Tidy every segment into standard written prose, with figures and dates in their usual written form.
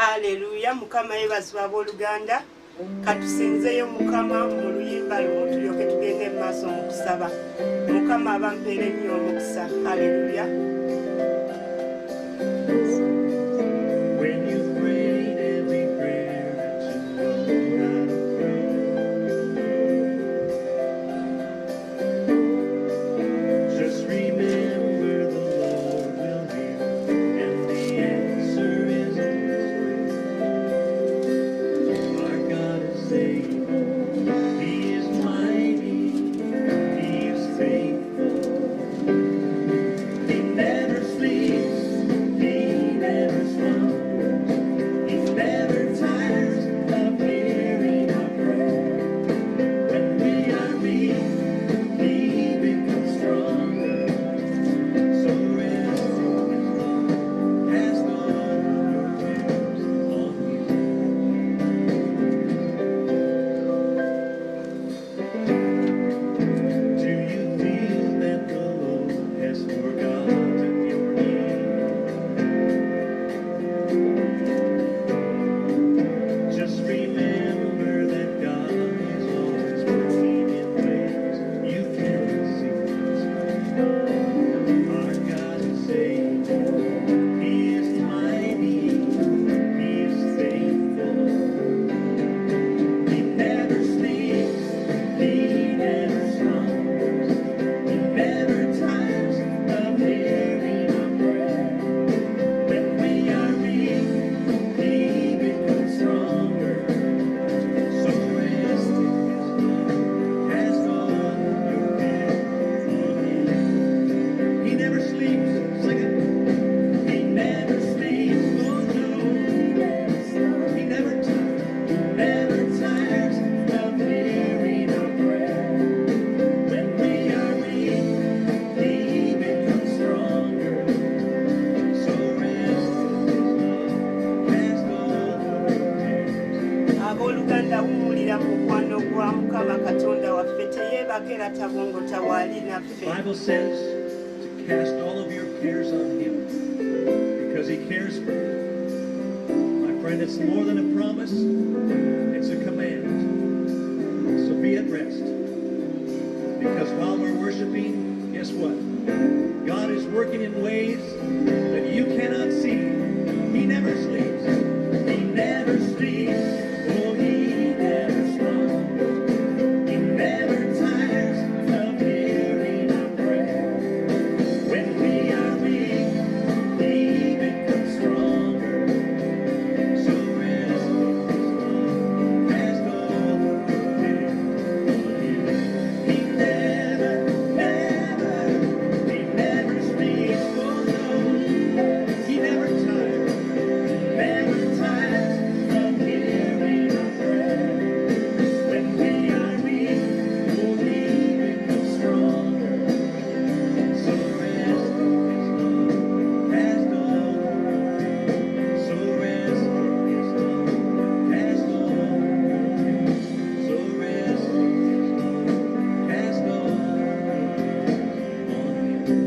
Haleluya, Mukama yeebazibwa. Abooluganda, katusinzeeyo Mukama mu luyimba lumu, tulyoke tugende mu maaso mu kusaba. Mukama abampeera ennyo omukisa. Haleluya. When you've prayed every prayer that you know how to pray, just remember the Lord will hear, and the answer is on its way. Our God is able, He is mighty, He is faithful. He never sleeps, He never slumbers, He never tires of hearing our prayer. When we are weak, He becomes stronger. So rest in His love, cast all your cares on Him. Do you feel that the Lord has forgotten your need? Just remember that God is always working in ways you cannot see. Our God is able, He is mighty, He is faithful. He never sleeps, He never slumbers, He never tires of hearing our prayer. When we are weak, He becomes stronger. So rest in His love, cast all your cares on Him. He never sleeps, sing it. He never sleeps, oh no. He never tires, never tires of hearing our prayer. When we are weak, He becomes stronger. So rest in His love, cast all your cares. Abooluganda, wummulira mu mukwano gwa Mukama Katonda waffe. Teyeebaka era tabongota, waali The naffe. Bible says to cast all of your cares on Him because He cares for you. My friend, it's more than a promise, it's a command. So be at rest. Because while we're worshiping, guess what? God is working in ways that you cannot see. He never sleeps. He never sleeps. Oh, He never slumbers. He never tires of hearing our prayer. When we are weak, He becomes stronger. So rest in His love, cast all your cares on Him. He never, never, He never sleeps. Oh no, He never tires, never tires of hearing our prayer. When we are weak, oh, He becomes stronger. So rest in His love, cast all your cares. So rest in His love, cast all your cares. So rest in His love, cast all your cares on Him.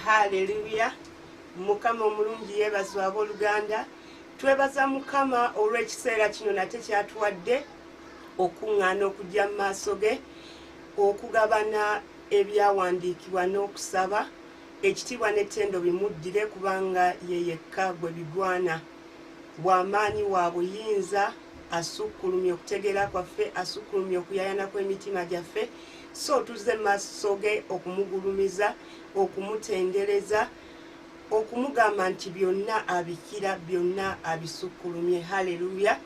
Haleluya, Mukama omulungi yeebazibwa. Abooluganda, twebaza Mukama olw'ekiseera kino nate kyatuwadde okuŋŋaana okujja mu maaso ge okugabana ebyawandiikibwa n'okusaba. Ekitiibwa n'ettendo bimuddire, kubanga ye yekka gwe bigwana. Bw'amaanyi, wa buyinza, asukkulumye okutegeera kwaffe, asukkulumye okuyayana kw'emitima gyaffe. So tuzze mu maaso ge okumugulumiza, okumutendereza, okumugamba nti byonna abikira, byonna abisukkulumye. Haleluya,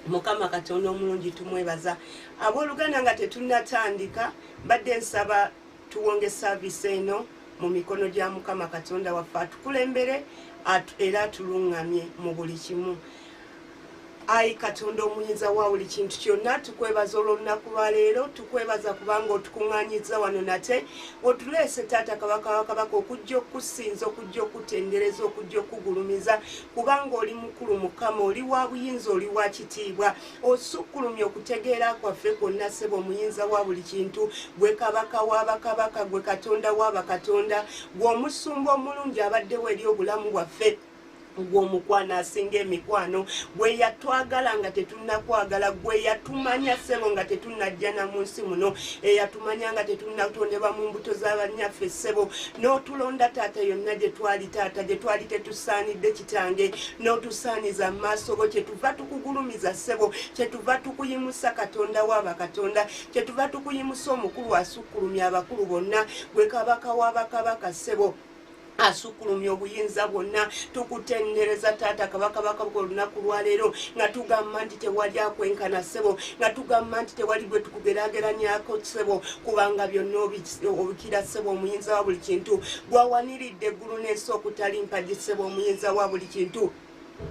Mukama Katonda omulungi tumwebaza. Abooluganda, nga tetunnatandika, mbadde nsaba tuwonge service eno mu mikono gya Mukama Katonda waffe, atukulembere era atuluŋŋamye mu buli kimu. Ayi Katonda omuyinza wa buli kintu kyonna, tukwebaza olw'olunaku lwa leero, tukwebaza kubanga otukuŋŋaanyizza wano nate, otuleese taata kabaka wa kabaka okujja okusinza, okujja okutendereza, okujja okugulumiza, kubanga oli mukulu Mukama, oli wa buyinza, oli wa kitiibwa, osukkulumye okutegeera kwaffe kwonna ssebo omuyinza wa buli kintu, gwe kabaka wa bakabaka, gwe Katonda wa bakatonda, gwe omusumba omulungi abaddewo eri obulamu bwaffe, gwe omukwano asinga emikwano, gwe yatwagala nga tetunnakwagala, gwe yatumanya ssebo nga tetunnajja na mu nsi muno, eyatumanya nga tetunnatondebwa mu mbuto z'abannyaffe ssebo, n'otulonda taata yonna gye twali taata, gye twali tetusaanidde kitange, n'otusaaniza mu maaso go, kyetuva tukugulumiza ssebo, kyetuva tukuyimusa Katonda w'abakatonda, kyetuva tukuyimusa omukulu asukkulumya abakulu bonna, gwe kabaka w'abakabaka ssebo, asukkulumya obuyinza bwonna. Tukutendereza taata kabaka bakabaka olunaku lwaleero nga tugamba nti tewali akwenkana ssebo, nga tugamba nti tewali gwe tukugeraageranyako ssebo, kubanga byonna obikira ssebo omuyinza wa buli kintu, gwawaniridde eggulu n'ensi okutali mpagi ssebo omuyinza wa buli kintu,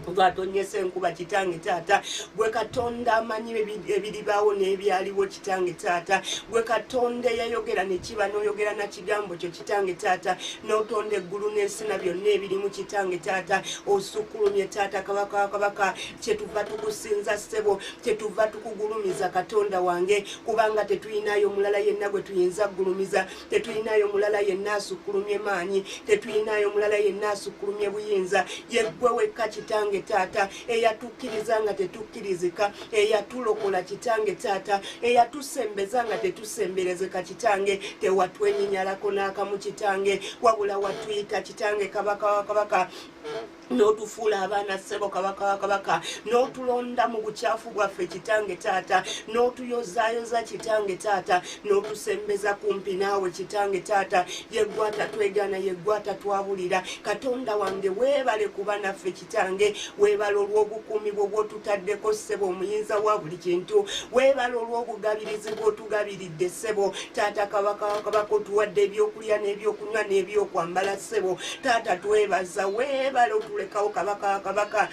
gwatonyesa enkuba kitange taata, gwe Katonda amanyi ebiribaawo n'ebyaliwo kitange taata, gwe Katonda eyayogera ne kiba, n'oyogera na kigambo kyo kitange taata, n'otonda eggulu n'ensi na byonna ebirimu kitange taata, osukkulumye taata kabaka wa kabaka, kyetuva tukusinza ssebo, kyetuva tukugulumiza Katonda wange, kubanga tetulinayo mulala yenna gwe tuyinza kugulumiza, tetulinayo mulala yenna asukkulumye maanyi, tetulinayo mulala yenna asukkulumye buyinza, yeggwe wekka kitange taata eyatukkiriza nga tetukkirizika, eyatulokola kitange taata, eyatusembeza nga tetusemberezeka kitange, tewatwenyinyalako n'akamu kitange, wabula watuyita kitange kabaka wa kabaka, n'otufuula abaana ssebo kabaka wa kabaka, n'otulonda mu bukyafu bwaffe kitange taata, n'otuyozaayoza kitange taata, n'otusembeza kumpi naawe kitange taata, yeggwe atatwegaana, yeggwe atatwabulira. Katonda wange weebale kuba naffe kitange, weebale olw'obukuumi bwo bw'otutaddeko ssebo omuyinza wa buli kintu, weebale olw'obugabirizi bw'otugabiridde ssebo taata kabaka wa kabaka, otuwadde ebyokulya n'ebyokunywa n'ebyokwambala ssebo taata, twebaza, weebale otulekawo kabaka wa kabaka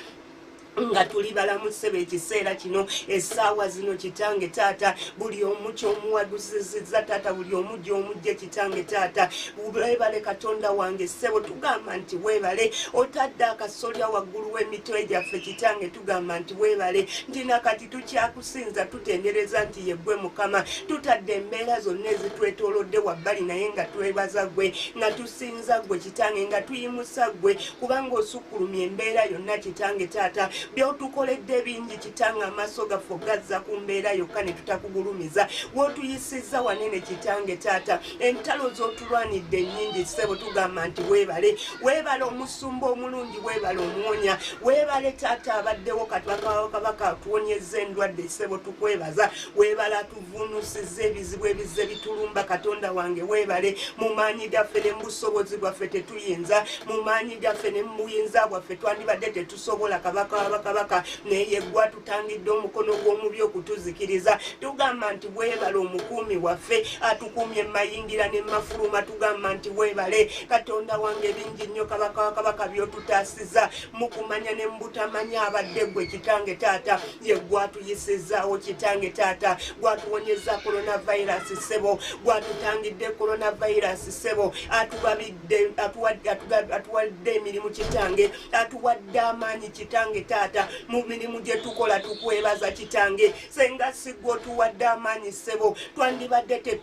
nga tuli balamu ssebo ekiseera kino, essaawa zino kitange taata, buli omu kyomuwadusizza taata, buli omu gy'omujje kitange taata, weebale Katonda wange ssebo, tugamba nti weebale, otadde akasolya waggulu w'emitwe gyaffe kitange, tugamba nti weebale, nti nakati tukyakusinza tutendereza nti yeggwe Mukama, tutadde embeera zonna ezitwetoolodde wabbali naye nga twebaza ggwe, nga tusinza ggwe kitange, nga tuyimusa ggwe, kubanga osukkulumya embeera yonna kitange taata, by'otukoledde bingi kitange, amaaso gaffe ogazza ku mbeera yokka ne tutakugulumiza, w'otuyisizza wanene kitange taata, entalo z'otulwanidde nnyingi ssebo, tugamba nti weebale, weebale omusumba omulungi, weebale omuwonya, weebale taata abaddewo kabaka kabaka atuwonyezza endwadde ssebo, tukwebaza, weebale atuvuunusizza ebizibu ebizze bitulumba Katonda wange, weebale, mu maanyi gaffe ne mu busobozi bwaffe tetuyinza, mu maanyi gaffe ne mu buyinza bwaffe twandibadde tetusobola kabaka bakabaka, naye yeggwe atutangidde omukono gw'omubi okutuzikiriza, tugamba nti weebale omukuumi waffe atukuumye mayingira ne mafuluma, tugamba nti weebale Katonda wange, bingi nnyo kabaka wa kabaka by'otutaasiza mu kumanya ne mu butamanya, abadde ggwe kitange taata, yeggwe atuyisizaawo kitange taata, gwatuwonyeza coronavirus ssebo, gwatutangidde coronavirus ssebo, atuwadde emirimu kitange, atuwadde amaanyi kitange taata, mu mirimu gye tukola tukwebaza kitange, senga siggwe otuwadde amaanyi ssebo, twandibadde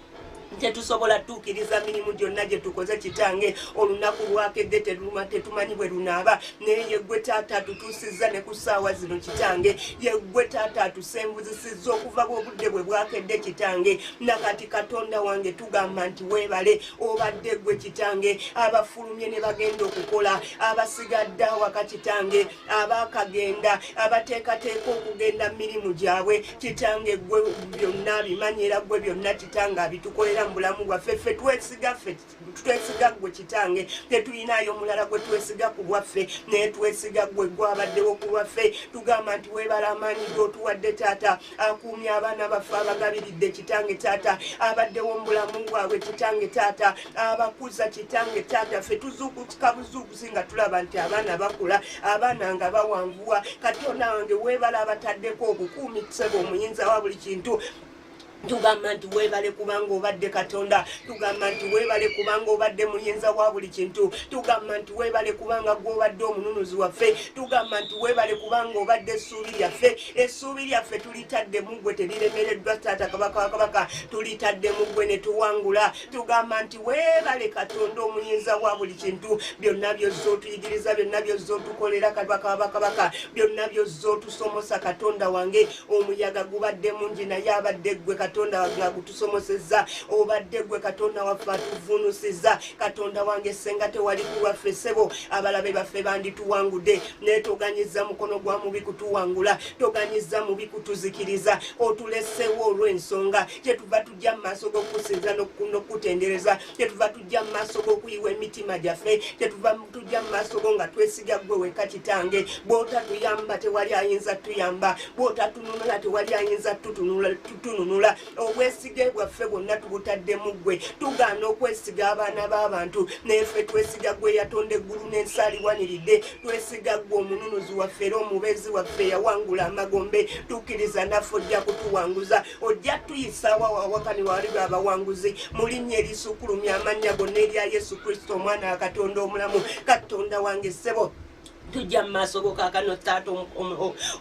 tetusobola tuukiriza mirimu gyonna gye tukoze kitange, olunaku lwakedde tetumanyi bwe lunaaba, naye yeggwe taata atutuusizza ne ku ssaawa zino kitange, yeggwe taata atusembuzisizza okuva bw'obudde bwe bwakedde kitange, nakati Katonda wange tugamba nti weebale, obadde ggwe kitange, abafulumye ne bagenda okukola, abasigadde awaka kitange, abaakagenda, abateekateeka okugenda mu mirimu gyabwe kitange, ggwe byonna abimanyi era ggwe byonna kitange abitukolera gw'obeera mu bulamu bwaffe. Ffe twesiga, ffe twesiga ggwe kitange, tetulinayo omulala gwe twesiga ku bwaffe, naye twesiga ggwe gwabaddewo ku lwaffe. Tugamba nti weebala amaanyi g'otuwadde taata, akuumye abaana baffe, abagabiridde kitange taata, abaddewo mu bulamu bwabwe kitange taata, abakuza kitange taata. Ffe tuzuukuka buzuukusi nga tulaba nti abaana bakula, abaana nga bawanvuwa. Katonda wange weebala abataddeko obukuumi ssebo omuyinza wa buli kintu. Tugamba nti weebale kubanga obadde Katonda, tugamba nti weebale kubanga obadde muyinza wa buli kintu, tugamba nti weebale kubanga gw'obadde omununuzi waffe, tugamba nti weebale kubanga obadde essuubi lyaffe. Essuubi lyaffe tulitadde mu ggwe, teriremereddwa taata kabaka wa kabaka, tulitadde mu ggwe ne tuwangula. Tugamba nti weebale Katonda omuyinza wa buli kintu, byonna by'ozze otuyigiriza, byonna by'ozze otukolera kabaka wa kabaka, byonna by'ozze otusomosa Katonda wange. Omuyaga gubadde mungi naye abadde ggwe Katonda wange agutusomosezza, obadde ggwe Katonda waffe atuvunusizza. Katonda wange senga tewali ku lwaffe ssebo, abalabe baffe bandituwangudde, naye toganyiza mukono gwa mubi kutuwangula, toganyiza mubi kutuzikiriza, otulesewo olw'ensonga. Kyetuva tujja mu maaso g'okusinza n'okutendereza, kyetuva tujja mu maaso g'okuyiwa emitima gyaffe, kyetuva tujja mu maaso go nga twesiga ggwe wekka kitange. Bw'otatuyamba tewali ayinza tuyamba, bw'otatununula tewali ayinza tutununula. Obwesige bwaffe bwonna tubutadde mu ggwe, tugaana okwesiga abaana b'abantu, naye ffe twesiga ggwe yatonda eggulu n'ensi aliwaniridde, twesiga ggwe omununuzi waffe era omubeezi waffe yawangula amagombe. Tukkiriza naffe ojja kutuwanguza, ojja tuyisaawo awakani wali abawanguzi mu linnya erisukkulumya amannya gonna erya Yesu Kristo omwana wa Katonda omulamu. Katonda wange ssebo, tujja mu maaso go kaakano taata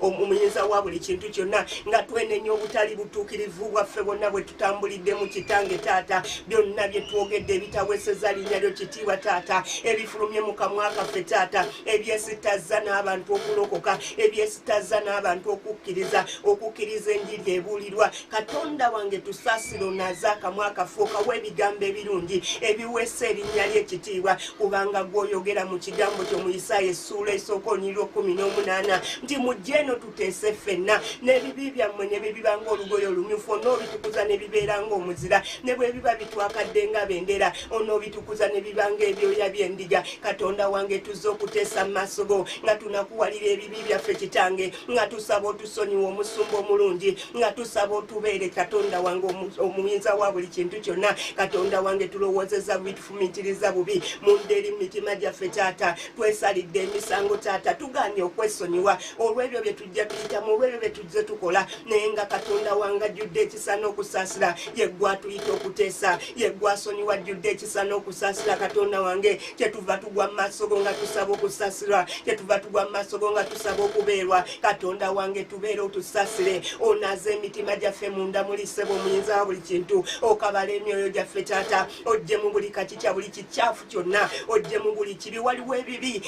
omuyinza wa buli kintu kyonna, nga twenenya obutali butuukirivu bwaffe bwonna bwe tutambuliddemu kitange taata, byonna bye twogedde ebitaweeseza linnya lyo kitiibwa taata, ebifulumye mu kamwa kaffe taata, ebyesitazza n'abantu okulokoka, ebyesitazza n'abantu okukkiriza, okukkiriza enjiri ebuulirwa. Katonda wange tusaasire onaaze akamwa kaffe okawa ebigambo ebirungi ebiweesa erinnya ly'ekitiibwa, kubanga gw'oyogera mu kigambo kyo mu Isaaya essuula esooka olunyiriri 18 nti mujje eno tuteese ffenna, n'ebibi byammwe ne bibiba ng'olugoye olumyufu, onoobitukuza ne bibeera ng'omuzira, ne bwe biba bitwakadde nga bendera, onoobitukuza ne biba ng'ebyoya by'endiga. Katonda wange tuzze okuteesa mu maaso go nga tunakuwalira ebibi byaffe kitange, nga tusaba otusonyiwe omusumba omulungi, nga tusaba otubeere Katonda wange omuyinza wa buli kintu kyonna. Katonda wange tulowoozezza bubi, tufumiitiriza bubi munda eri mu mitima gyaffe taata, twesalidde emisango taata, tugaanye okwesonyiwa olw'ebyo bye tujja tuyitamu, olw'ebyo bye tujja tukola, naye nga Katonda wange ajjudde ekisa n'okusaasira, ye ggwe atuyita okuteesa, ye ggwe asonyiwa ajjudde ekisa n'okusaasira. Katonda wange kyetuva tugwa mu maaso go nga tusaba okusaasirwa, kyetuva tugwa mu maaso go nga tusaba okubeerwa. Katonda wange tubeere otusaasire, onaaze emitima gyaffe munda muli ssebo omuyinza wa buli kintu, okabala emyoyo gyaffe taata, oggyemu buli kakikya, buli kikyafu kyonna, oggyemu buli kibi. Waliwo ebibi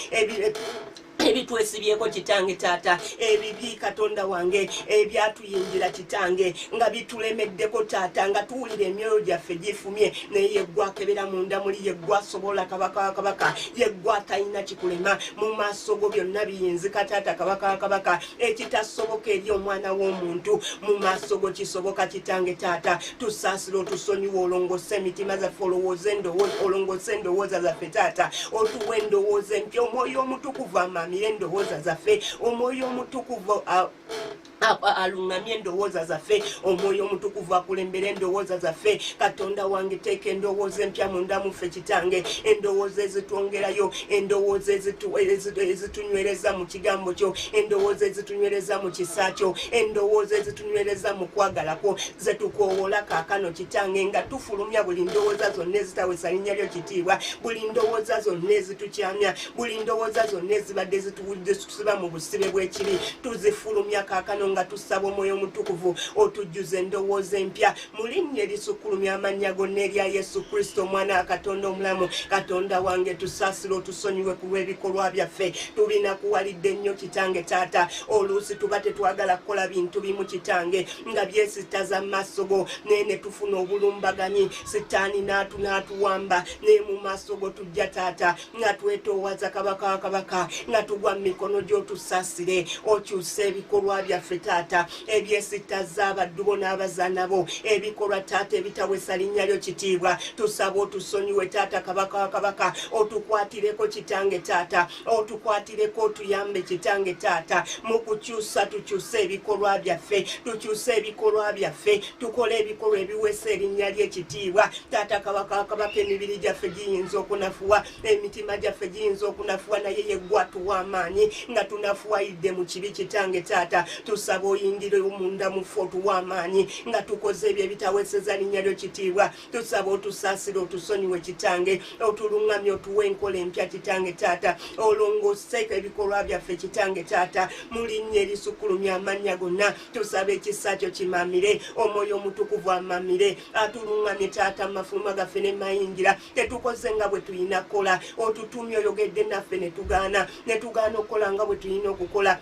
ebitwesibyeko kitange taata, ebibi Katonda wange ebyatuyingira kitange nga bitulemeddeko taata, nga tuwulira emyoyo gyaffe gifumye, naye ye ggwe akebera munda muli, ye ggwe asobola kabaka wa kabaka, ye ggwe atalina kikulema mu maaso go, byonna biyinzika taata kabaka wa kabaka. Ekitasoboka eri omwana w'omuntu mu maaso go kisoboka kitange taata. Tusaasire otusonyiwe, olongose emitima zaffe, olongose endowooza zaffe taata, otuwe endowooza empya, omwoyo omutukuvu amaamire endowooza zaffe, omwoyo omutukuvu aluŋŋamye endowooza zaffe, omwoyo omutukuvu akulembere endowooza zaffe. Katonda wange teeka endowooza empya munda muffe kitange, endowooza ezitwongerayo, endowooza ezitunywereza mu kigambo kyo, endowooza ezitunywereza mu kisa kyo, endowooza ezitunywereza mu kwagala kwo, ze tukoowola kaakano kitange, nga tufulumya buli ndowooza zonna ezitawesa linnya lyo kitiibwa, buli ndowooza zonna ezitukyamya, buli ndowooza zonna ezibadde zitusiba mu busibe bw'ekibi, tuzifulumya kaakano nga tusaba omwoyo omutukuvu otujjuze endowooza empya mu linnya erisukkulumya amannya gonna erya Yesu Kristo omwana wa Katonda omulamu. Katonda wange tusaasire otusonyiwe ku lw'ebikolwa byaffe, tubinakuwalidde nnyo kitange taata. Oluusi tuba tetwagala kukola bintu bimu kitange nga byesitaza mu maaso go, naye ne tufuna obulumbaganyi, sitaani n'atuwamba, naye mu maaso go tujja taata nga twetoowaza kabaka wa kabaka, nga tugwa mu mikono gy'otusaasire, okyuse ebikolwa byaffe taata ebyesittaza abaddu bo n'abazaana bo, ebikolwa taata ebitawesa linnya lyo kitiibwa. Tusaba otusonyiwe taata kabaka wa kabaka, otukwatireko kitange taata, otukwatireko otuyambe kitange taata mu kukyusa, tukyuse ebikolwa byaffe, tukyuse ebikolwa byaffe, tukole ebikolwa ebiweesa erinnya ly'ekitiibwa. Taata kabaka wa kabaka, emibiri gyaffe giyinza okunafuwa, emitima gyaffe giyinza okunafuwa, naye yeggwe atuwa amaanyi nga tunafuwayidde mu kibi. Kitange taata, tusaba oyingire munda mu ffe otuwa amaanyi nga tukoze ebyo ebitaweseza linnya lyo kitiibwa. Tusaba otusaasire, otusonyiwe kitange, otuluŋŋamye, otuwe enkola empya kitange taata, olongoose ebikolwa byaffe kitange taata mu linnya erisukkulumya amannya gonna. Tusaba ekisa kyo kimamire, omwoyo omutukuvu amamire, atuluŋŋamye taata mu mafuluma gaffe ne mayingira. Tetukoze nga bwe tulina kukola, otutumye oyogedde naffe ne tugaana, ne tugaana okukola nga bwe tulina okukola,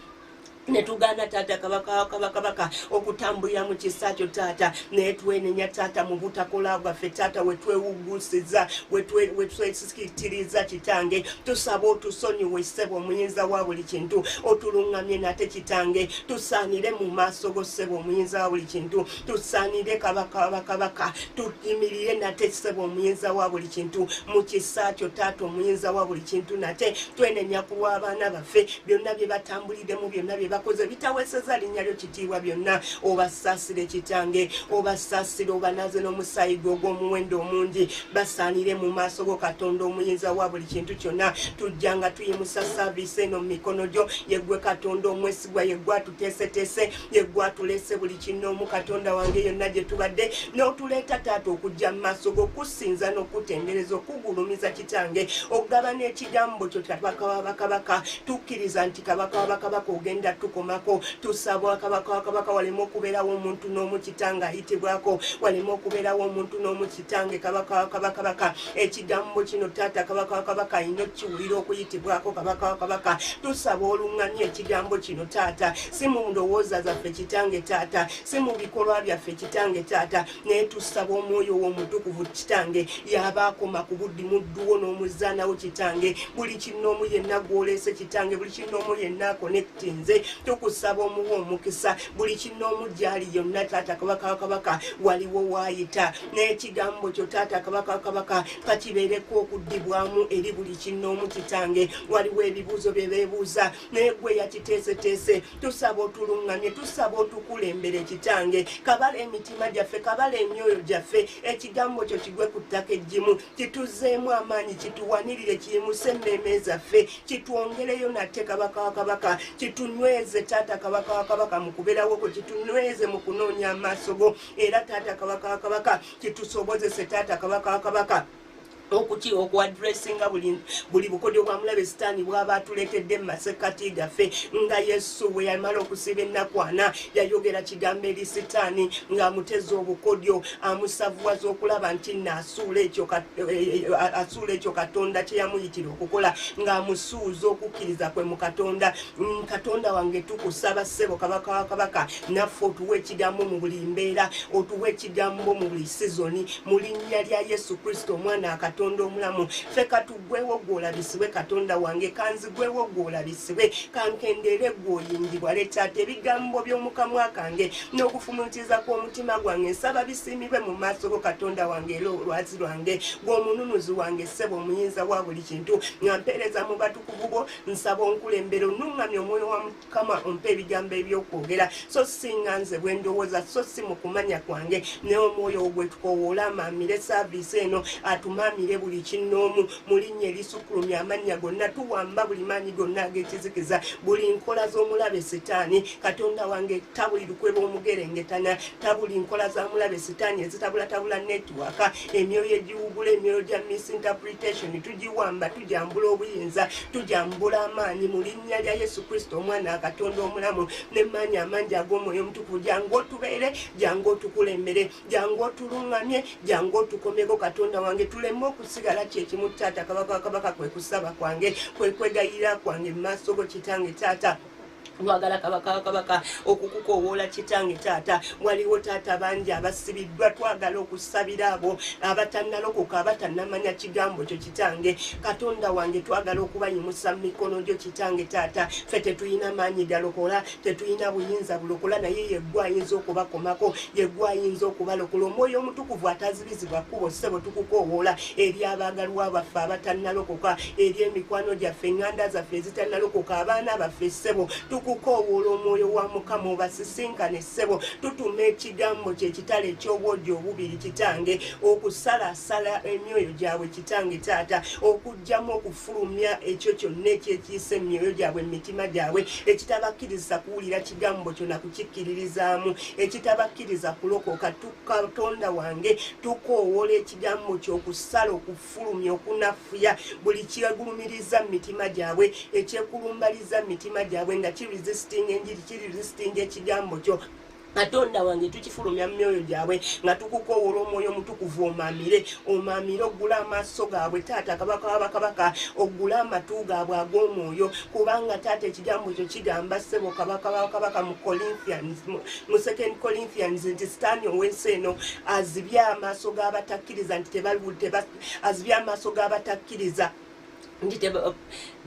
ne tugaana taata kabaka kabaka okutambulira mu kisa kyo taata. Naye twenenya taata mu butakola bwaffe taata, we twewuggusiza, we twesikitiriza kitange. Tusaba otusonyiwe ssebo omuyinza wa buli kintu, otuluŋŋamye nate kitange, tusaanire mu maaso go ssebo omuyinza wa buli kintu, tusaanire kabaka kabaka, tuyimirire nate ssebo omuyinza wa buli kintu mu kisa kyo taata omuyinza wa buli kintu. Nate twenenya ku lw'abaana baffe, byonna bye batambuliddemu, byonna bye bakoze bitaweseza linnya lyo kitiibwa, byonna obasaasire kitange, obasaasire, obanaaze n'omusaayi gwo ogw'omuwendo omungi, basaanire mu maaso go Katonda omuyinza wa buli kintu kyonna. Tujja nga tuyimusa saaviisi eno mu mikono gyo, yeggwe Katonda omwesigwa, yeggwe atuteeseteese, yeggwe atuleese buli kinnoomu Katonda wange yonna gye tubadde n'otuleeta taata okujja mu maaso go okusinza n'okutendereza, okugulumiza kitange, okugabana ekigambo kyo kabaka wa bakabaka. Tukkiriza nti kabaka wa bakabaka ogenda tukomako. Tusaba kabaka wa kabaka waleme okubeerawo omuntu n'omu kitange ayitibwako, waleme okubeerawo omuntu n'omu kitange kabaka wa kabaka. Ekigambo kino taata kabaka wa kabaka alina okukiwulira okuyitibwako kabaka wa kabaka. Tusaba oluŋŋamye ekigambo kino taata, si mu ndowooza zaffe kitange taata, si mu bikolwa byaffe kitange taata, naye tusaba omwoyo w'omutukuvu kitange yaba akoma ku buddi mudduwo n'omuzaanawo kitange. Buli kinnoomu yenna gw'oleese kitange, buli kinnoomu yenna akonectinze, tukusaba omuwa omukisa. Buli kinnoomu gy'ali yonna taata kabaka wa kabaka waliwo waayita, n'ekigambo kyo taata kabaka wa kabaka kakibeereko okuddibwamu eri buli kinnoomu kitange. Waliwo ebibuuzo bye beebuuza naye gwe yakiteeseteese. Tusaba otuluŋŋamye, tusaba otukulembere kitange, kabala emitima gyaffe, kabala emyoyo gyaffe, ekigambo kyo kigwe ku ttaka eggimu, kituzeemu amaanyi, kituwanirire, kiyimuse emmeeme zaffe, kitwongereyo nate kabaka wa kabaka, kitunyweze taata kabaka wa kabaka mu kubeerawo kwo, kitunyweze mu kunoonya amaaso go, era taata kabaka wa kabaka kitusobozese taata kabaka wa kabaka okuki okuaddressinga buli bukodyo bwa mulabe sitaani bw'aba atuleetedde mu masekkati gaffe. Nga Yesu bwe yamala okusiiba ennaku ana, yayogera kigambo eri sitaani ng'amuteza obukodyo, amusavuwaza okulaba nti nno asuula ekyo Katonda kye yamuyitira okukola, ng'amusuuza okukkiriza kwe mu Katonda. Katonda wange, tukusaba ssebo kabaka wa kabaka naffe otuwa ekigambo mu buli mbeera, otuwa ekigambo mu buli sizoni, mu linnya lya Yesu Kristo omwana Katonda omulamu. Ffe katugwewo gw'olabisibwe Katonda wange, kanzigwewo gw'olabisibwe, kankendeere gw'oyingibwa. Leetaata ebigambo by'omukamwa kange n'okufumutiriza kw'omutima gwange, nsaba bisiimibwe mu maaso go Katonda wange era olwazi lwange, gw'omununuzi wange ssebo omuyinza wa buli kintu. Nga mpeereza mu batukuvu bo, nsaba onkulembere, onuŋŋamye omwoyo wa Mukama, ompe ebigambo ebyokwogera, so singa nze bwe ndowooza, so si mu kumanya kwange, naye omwoyo ogwe tukowoola amaamire saaviisi eno, atumaamire buli kinnoomu mu linnya erisukkulumya amannya gonna. Tuwamba buli maanyi gonna ag'ekizikiza, buli nkola z'omulabe sitaani. Katonda wange, tabuli lukwe lw'omugerengetana, tabuli nkola za mulabe sitaani ezitabulatabula network, emyoyo egiwugula, emyoyo gya misinterpretation, tugiwamba, tujambula obuyinza, tujambula amaanyi mu linnya lya Yesu Kristo omwana Katonda omulamu, n'emaanyi amangi ag'omwoyo omutukuvu. Jangu otubeere, jangu otukulembere, jangu otuluŋŋamye, jangu otukomeko Katonda wange, tuleme okusigala kyekimu taata kabaka kabaka. Kwe kusaba kwange, kwe kwegayirira kwange mu maaso go kitange taata. Twagala kabaka kabaka okukukowoola kitange taata. Waliwo taata bangi abasibiddwa, twagala okusabira abo abatannalokoka, abatannamanya kigambo kyo kitange. Katonda wange, twagala okubayimusa mu mikono gyo kitange taata. Ffe tetulina maanyi galokola, tetulina buyinza bulokola, naye yeggwe ayinza okubakomako, yeggwe ayinza okubalokola. Omwoyo Omutukuvu atazibizibwa kkubo, ssebo, tukukowoola eri abaagalwa baffe abatannalokoka, eri emikwano gyaffe, eŋŋanda zaffe ezitannalokoka, abaana baffe, ssebo. Tukukoowoola omwoyo wa Mukama obasisinkane, ssebo. Tutuma ekigambo kye, ekitala eky'obwogi obubiri kitange, okusalasala emyoyo gyabwe kitange taata, okugjamu okufulumya ekyo kyonna ekyekiisa emyoyo gyabwe, emitima gyabwe, ekitabakkiriza kuwulira kigambo kyo nakukikkiririzaamu, ekitabakkiriza kulokoka. Katonda wange, tukoowoola ekigambo kyokusala, okufulumya, okunafuya buli kyegulumiriza mu mitima gyabwe, ekyekulumbaliza mu mitima gyabwe nga kiresisting enjiri, kiresisting ekigambo kyo. Katonda wange, tukifulumya mu myoyo gyabwe nga tukukowoola omwoyo Omutukuvu omaamire, omaamire, oggule amaaso gaabwe taata kabaka wabakabaka, oggule amatu gaabwe ag'omwoyo, kubanga taata ekigambo kyo kigamba, ssebo kabaka wakabaka, mu Corinthians, mu Second Corinthians, nti Sitaani ow'ensi eno azibye amaaso g'abatakkiriza, nti azibye amaaso g'abatakkiriza, nti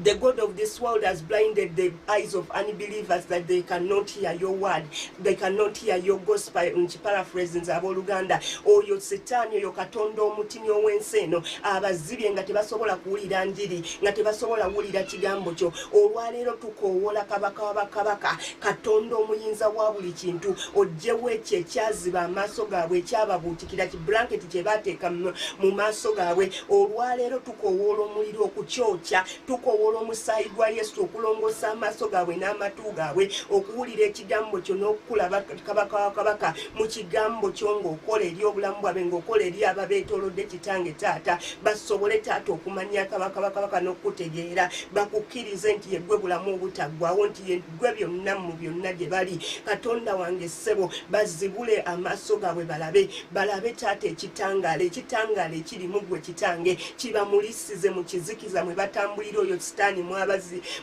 the god of this world has blinded the eyes of unbelievers that they cannot hear your word, they cannot hear your gospel. Nkiparaphrasing, abooluganda. Oyo Sitaani, oyo katonda omutini ow'ensi eno, abazibye nga tebasobola kuwulira njiri, nga tebasobola kuwulira kigambo kyo. Olwaleero tukoowoola kabaka wabakabaka, Katonda omuyinza wa buli kintu, oggyewo ekyo ekyaziba amaaso gaabwe, ekyababuutikira, kiblanketi kye baateeka mu maaso gaabwe. Olwaleero tukoowoola omuliro okukyokya, tukoowoola omusaayi gwa Yesu okulongoosa amaaso gaabwe n'amatu gaabwe okuwulira ekigambo kyo n'okukulaba kabaka wa kabaka mu kigambo kyo, ng'okola eri obulamu bwabwe, ng'okola eri ababeetoolodde kitange taata, basobole taata okumanya kabaka bakabaka n'okukutegeera, bakukkirize nti yeggwe bulamu obutaggwawo, nti yeggwe byonna mu byonna gye bali. Katonda wange, ssebo, bazibule amaaso gaabwe, balabe, balabe taata ekitangaala, ekitangaala ekiri mu ggwe kitange, kibamulisize mu kizikiza mwe batambulira. Oyo Sitaani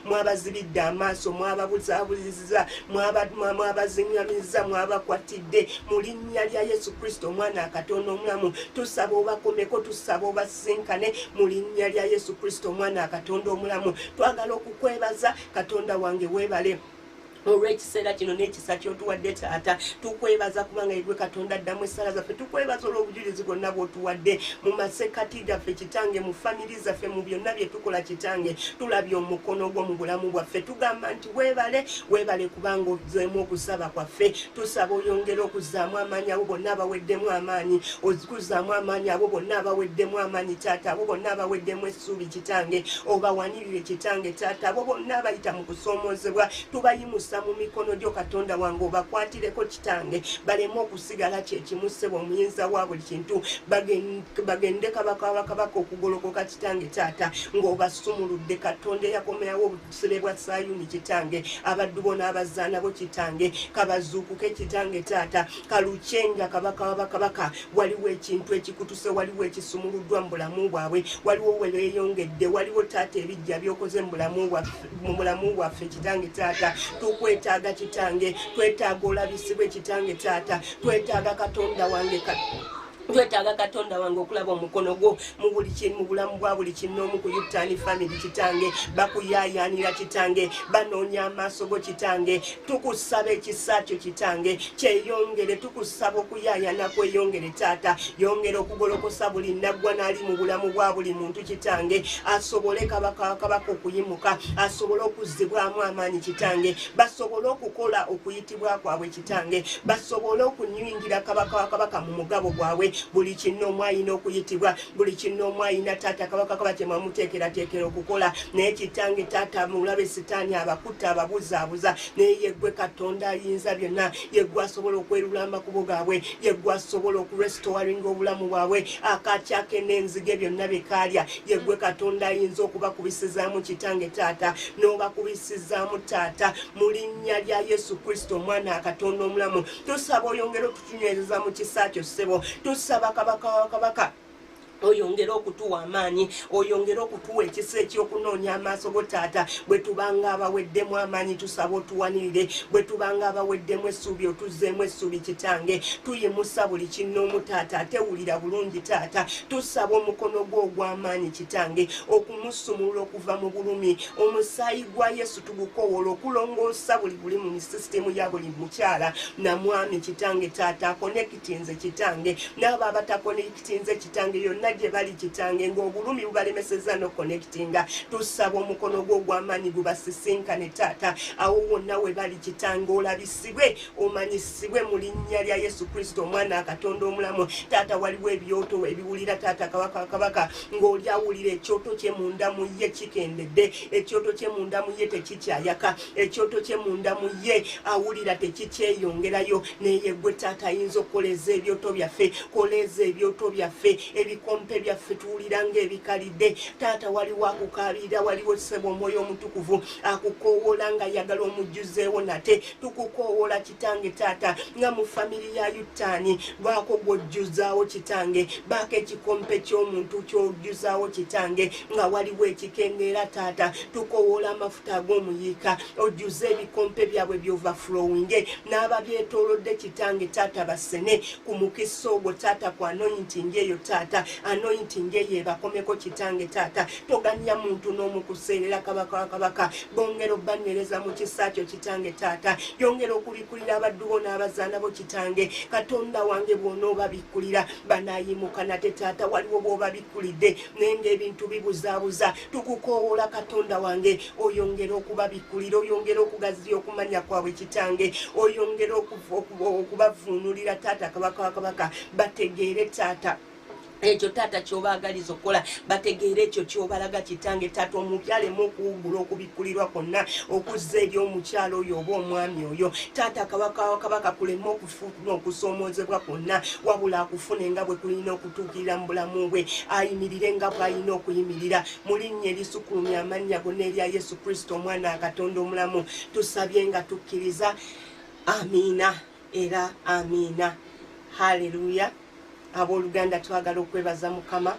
mwabazibidde amaaso, mwababuzaabuziza, mwabaziŋŋamizza, mwabakwatidde. Mu linnya lya Yesu Kristo, omwana Akatonda omulamu, tusaba obakomeko, tusaba obasinkane mu linnya lya Yesu Kristo, omwana Akatonda omulamu. Twagala okukwebaza, Katonda wange, weebale olw'ekiseera kino n'ekisa kyotuwadde taata. Tukwebaza kubanga igwe Katonda addamu essala zaffe. Tukwebaza olw'obujulizi bwonna bw'otuwadde mu masekati gaffe kitange, mu famiri zaffe, mu byonna bye tukola kitange. Tulabye omukono gwo mu bulamu bwaffe. Tugamba nti weebale, weebale kubanga ozzeemu okusaba kwaffe. Tusaba oyongere okuzzaamu amaanyi abo bonna abaweddemu amaanyi, okuzaamu amaanyi abo bonna abaweddemu amaanyi taata, abo bonna abaweddemu essuubi kitange, obawanirire kitange taata. Abo bonna abayita mu kusoomoozebwa, tubayimusa mu mikono gyo Katonda wange, obakwatireko kitange, baleme okusigala kyekimu. Ssebo omuyinza wa buli kintu, bagende kabaka bakabaka okugolokoka kitange taata, ng'obasumuludde. Katonda eyakomyawo obusibe bwa Sayuni kitange, abaddu bo n'abazaana bo kitange, kabazuukuke kitange taata, kalukyenga kabaka wabakabaka. Waliwo ekintu ekikutuse, waliwo ekisumuluddwa mu bulamu bwabwe, waliwo we beeyongedde, waliwo taata ebijja byokoze mu bulamu bwaffe kitange taata. Tukwetaaga kitange, twetaaga olabisibwe kitange taata. Twetaaga Katonda wange, twetaaga Katonda wange okulaba omukono gwo mu buli mu bulamu bwa buli kinnoomu ku Yutani family kitange. Bakuyaayaanira kitange, banoonya amaaso go kitange. Tukusaba ekisa kyo kitange kyeyongere, tukusaba okuyaayaana kweyongere taata. Yongera okugolokosa buli naggwa n'ali mu bulamu bwa buli muntu kitange, asobole kabaka kabaka okuyimuka, asobole okuzzibwamu amaanyi kitange, basobole okukola okuyitibwa kwabwe kitange, basobole okunyingira kabaka wa kabaka mu mugabo gwabwe. Buli kinnoomu alina okuyitibwa, buli kinnoomu alina taata kabaka kaba kye mwamuteekerateekera okukola. Naye kitange taata, mulabe Sitaani abakutta, ababuzaabuza, naye yeggwe Katonda ayinza byonna, yeggwe asobola okwerula amakubo gaabwe, yeggwe asobola okurestoringa obulamu bwabwe, akakyake n'enzige byonna bye kaalya. Yeggwe Katonda ayinza okubakubisizaamu kitange taata, n'obakubisizaamu taata. Mu linnya lya Yesu Kristo, omwana Akatonda omulamu, tusaba oyongere otutunywezeza mu kisa kyo ssebo. Tusaba kabaka wa kabaka. Oyongere okutuwa amaanyi, oyongere okutuwa ekisa ekyokunoonya amaaso go taata. Bwe tubanga abaweddemu amaanyi, tusaba otuwanirire. Bwe tubanga abaweddemu essuubi, otuzzeemu essuubi kitange. Tuyimusa buli kinnoomu taata atewulira bulungi taata. Tusaba omukono gwo ogw'amaanyi kitange okumusumulula okuva mu bulumi. Omusaayi gwa Yesu tugukowoola okulongoosa buli buli mu sisitemu ya buli mukyala na mwami kitange taata akonekitinze kitange, n'abo abatakonekitinze kitange, yonna gye bali kitange ng'obulumi bubalemesezza n'okonekitinga. Tusaba omukono gwo ogw'amaanyi gubasisinkane taata, awo wonna we bali kitange, olabisibwe, omanyisibwe mu linnya lya Yesu Kristo omwana Katonda omulamu. Taata, waliwo ebyoto ebiwulira taata kabaka kabaka, ng'oli awulira ekyoto kye munda mu ye kikendedde, ekyoto kye munda mu ye tekikyayaka, ekyoto kye munda mu ye awulira tekikyeyongerayo. Naye gwe taata ayinza okukoleeza ebyoto byaffe, koleeza ebyoto byaffe, ebikompe byaffe tuwulira ng'ebikalidde taata. Waliwo akukaabirira, waliwo ssebo Omwoyo Omutukuvu akukoowoola nga ayagala omujjuzeewo nate. Tukukoowoola kitange taata nga mu family ya Yutaani, lwako gw'ojjuzaawo kitange, baako ekikompe ky'omuntu ky'ojjuzaawo kitange nga waliwo ekikendeera taata. Tukowoola amafuta ag'omuyiika ojjuze ebikompe byabwe by'overflowinge, n'ababyetoolodde kitange taata basene ku mukisa ogwo taata, ku anointing eyo taata. Anointing eyo ebakomeko kitange taata. Toganya muntu n'omukuseerera kabaka wa kabaka. Bongera obbanywereza mu kisa kyo kitange taata. Yongera okubikulira abaddu bo n'abazaana bo kitange. Katonda wange, bw'onoobabikkulira banaayimuka nate taata. Waliwo bw'obabikkulidde naye ng'ebintu bibuzaabuza. Tukukoowoola Katonda wange oyongere okubabikkulira, oyongere okugaziya okumanya kwabwe kitange, oyongere okubavuunulira taata kabaka wa kabaka, bategeere taata ekyo taata kyobaagaliza okukola, bategeere ekyo kyobalaga kitange taata. Omubyalemu okuwugula okubikkulirwa kwonna okuzza eri omukyalo oyo oba omwami oyo taata kabaka wa kabaka, kuleme okufuna okusoomoozebwa kwonna, wabula akufune nga bwe kulina okutuukirira mu bulamu bwe, ayimirire nga bw'alina okuyimirira. Mu linnya erisukulumya amannya gonna erya Yesu Kristo omwana wa Katonda omulamu tusabye nga tukkiriza, amiina era amiina. Haleluya. Abooluganda, twagala okwebaza Mukama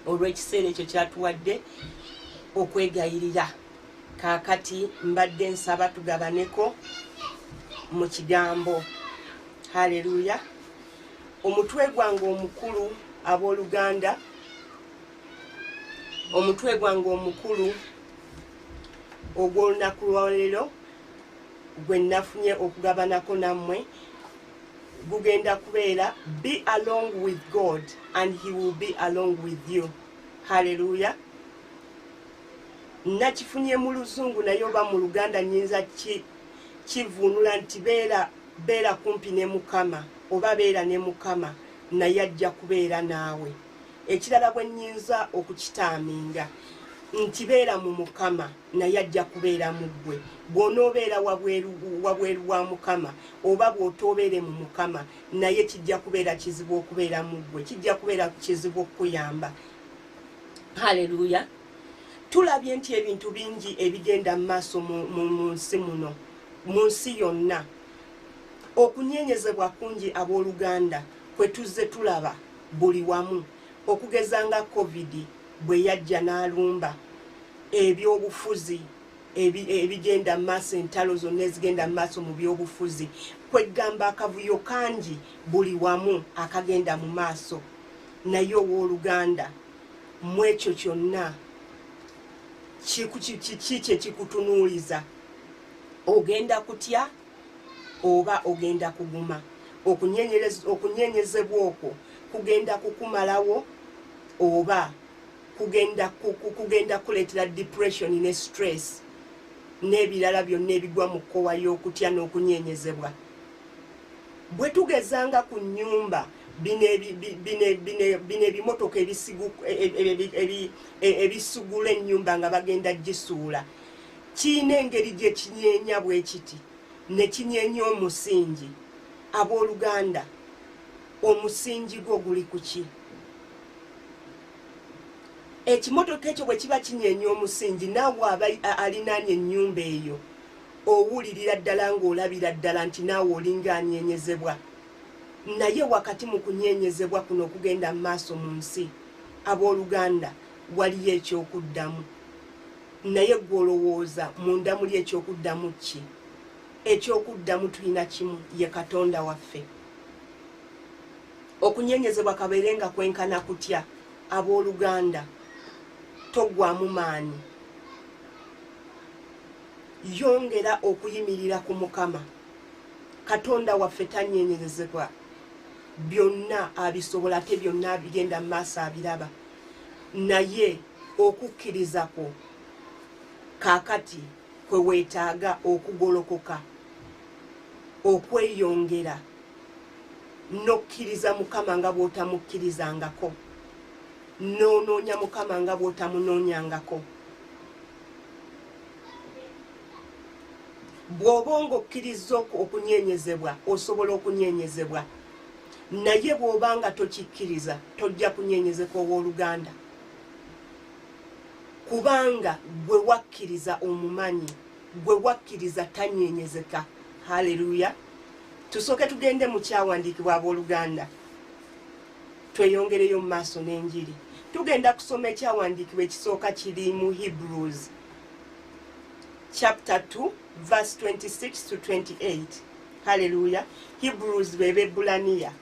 olw'ekiseera ekyo kyatuwadde okwegayirira. Kaakati mbadde nsaba tugabaneko mu kigambo. Haleluya. Omutwe gwange omukulu, abooluganda, omutwe gwange omukulu ogw'olunaku lwaleero gwe nafunye okugabanako nammwe gugenda kubeera "Be along with God and he will be along with you." Haleluya. Nakifunye mu Luzungu, naye oba mu Luganda nyinza kivuunula nti beera, beera kumpi ne Mukama oba beera ne Mukama naye ajja kubeera naawe. Ekirala bwe nnyinza okukitaaminga nti beera mu Mukama naye ajja kubeera mu ggwe. Bw'onoobeera wabweru wa Mukama oba bw'otoobeere mu Mukama, naye kijja kubeera kizibu okubeera mu ggwe, kijja kubeera kizibu okukuyamba. Haleluya. Tulabye nti ebintu bingi ebigenda mu maaso mu nsi muno, mu nsi yonna. Okunyenyezebwa kungi, abooluganda, kwe tuzze tulaba buli wamu, okugeza nga COVID bwe yajja n'alumba ebyobufuzi ebigenda mu maaso, entalo zonna ezigenda mu maaso mu byobufuzi, kwegamba akavuyo kangi buli wamu akagenda mu maaso. Naye owooluganda, mu ekyo kyonna kiki kye kikutunuuliza? Ogenda kutya oba ogenda kuguma? Okunyenyezebwa okwo kugenda kukumalawo oba kugenda kuleetera depression ne stress n'ebirala byonna ebigwa mu kkowa y'okutya n'okunyenyezebwa? Bwe tugezanga ku nnyumba, bino ebimotoka ebisugula ennyumba nga bagenda gisuula, kiina engeri gye kinyeenya bwe kiti ne kinyeenya omusingi. Abooluganda, omusingi gwo guli ku ki? Ekimotoka ekyo bwe kiba kinyeenya omusingi, naawe aba alinaanye ennyumba eyo owulirira ddala ng'olabira ddala nti naawe olinga anyenyezebwa. Naye wakati mu kunyenyezebwa kuno okugenda mu maaso mu nsi, Abooluganda, waliyo ekyokuddamu, naye gwe olowooza munda muli ekyokuddamu ki? Ekyokuddamu tulina kimu, ye Katonda waffe. Okunyenyezebwa kabeere nga kwenkana kutya, abooluganda, toggwamu maanyi, yongera okuyimirira ku Mukama. Katonda waffe tanyenyezebwa, byonna abisobola, ate byonna bigenda mu maaso abiraba. Naye okukkiriza kwo kaakati kwe weetaaga okugolokoka, okweyongera n'okkiriza Mukama nga bw'otamukkirizangako, n'onoonya Mukama nga bw'otamunoonyangako. Bw'oba ng'okkiriza okunyenyezebwa, osobola okunyenyezebwa, naye bw'oba nga tokikkiriza tojja kunyenyezeka, owooluganda, kubanga gwe wakkiriza omumanyi, gwe wakkiriza tanyenyezeka. Haleluya. Tusooke tugende mu kyawandiikibwa, abooluganda, tweyongereyo mu maaso n'enjiri. Tugenda kusoma ekyawandiikibwa ekisooka, kiri mu Hebrews chapter 2 verse 26 to 28. Haleluya. Hebrews, bebebulaniya,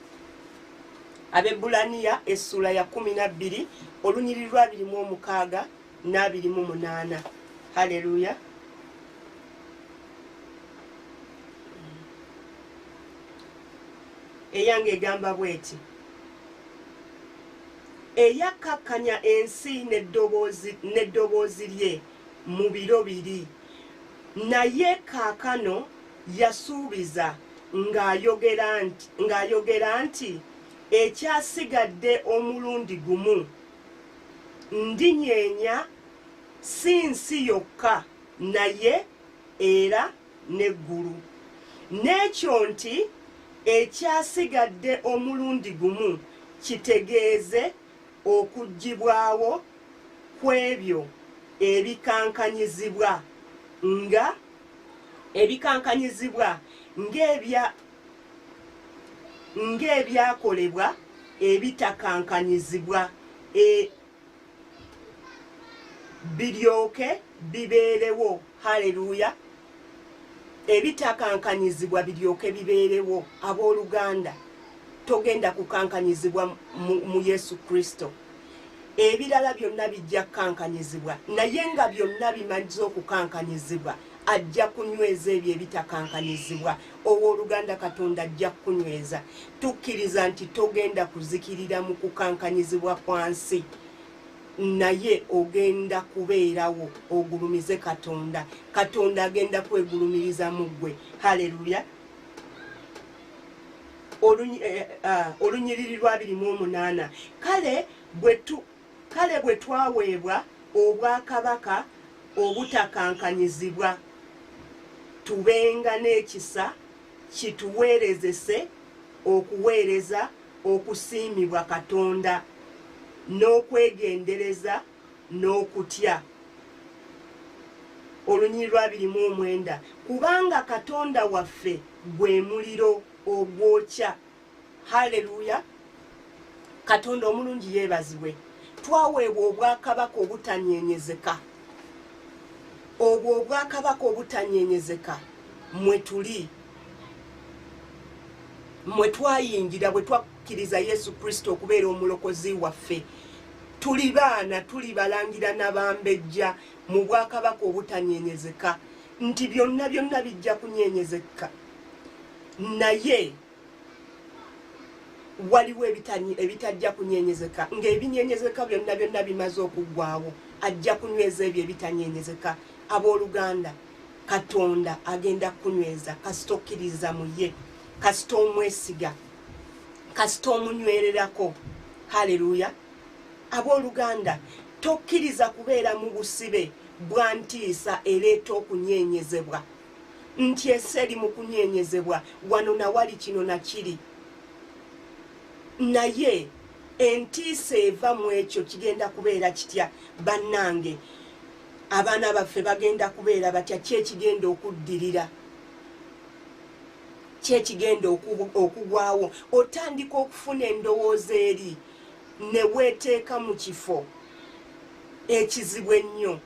Abebulaniya essuula ya 12, olunyiriri lwa 26 n'28. Haleluya. Eyange egamba bweti: eyakkakkanya ensi n'eddoboozi lye mu biro biri, naye kaakano yasuubiza ng'ayogera nti ekyasigadde omulundi gumu ndinyeenya si nsi yokka naye era n'eggulu. N'ekyo nti ekyasigadde omulundi gumu kitegeeze okuggyibwawo kw'ebyo ebikankanyizibwa nga ebikankanyizibwa ng'ebyakolebwa ebitakankanyizibwa biryoke bibeerewo. Haleluya. Ebitakankanyizibwa biryoke bibeerewo. Abooluganda, togenda kukankanyizibwa mu Yesu Kristo. Ebirala byonna bijja kukankanyizibwa, naye nga byonna bimaze okukankanyizibwa, ajja kunyweza ebyo ebitakankanyizibwa. Owooluganda, Katonda ajja kukunyweza. Tukkiriza nti togenda kuzikirira mu kukankanyizibwa kwa nsi, naye ogenda kubeerawo ogulumize Katonda. Katonda agenda kwegulumiriza mu ggwe. Haleluya. Olunyiriri lwa 28: kale bwe twaweebwa obwakabaka obutakankanyizibwa, tubenga n'ekisa kituweerezese okuweereza okusiimibwa Katonda n'okwegendereza n'okutya. Olunyiriri lwa 29: kubanga Katonda waffe gwe muliro ogwokya. Haleluya. Katonda omulungi yeebazibwe. Twaweebwa obwakabaka obutanyenyezeka. Obwo obwakabaka obutanyenyezeka mwe tuli, mwe twayingira bwe twakkiriza Yesu Kristo okubeera omulokozi waffe. Tuli baana, tuli balangira nabambejja mu bwakabaka obutanyenyezeka, nti byonna byonna bijja kunyenyezeka, naye waliwo ebitajja kunyenyezeka. Ng'ebinyenyezeka byonna byonna bimaze okuggwawo, ajja kunyweza ebyo ebitanyenyezeka. Abooluganda, Katonda agenda kukunyweza kasita okkiriza mu ye, kasita omwesiga, kasita omunywererako. Haleluya. Abooluganda, tokkiriza kubeera mu busibe bwa ntiisa ereeta okunyenyezebwa, nti ensi eri mu kunyenyezebwa wano nawali, kino nakiri. Naye entiisa eva mu ekyo kigenda kubeera kitya? Bannange, abaana baffe bagenda kubeera batya? Kyekigenda okuddirira, kyekigenda okugwawo. Otandika okufuna endowooza eri. Ne weeteeka mu kifo ekizibu ennyo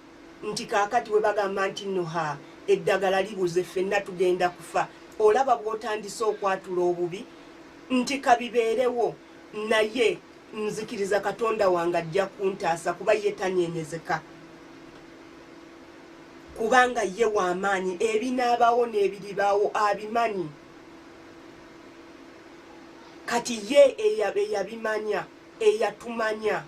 nti kaakati we bagamba nti nno ha, eddagala libuze, ffenna tugenda kufa, olaba bw'otandise okwatula obubi nti kabibeerewo, naye nzikiriza Katonda wange ajja kuntaasa, kuba ye tanyenyezeka, kubanga ye w'amaanyi, ebinaabawo n'ebiribaawo abimanyi. Kati ye eyabimanya, eyatumanya,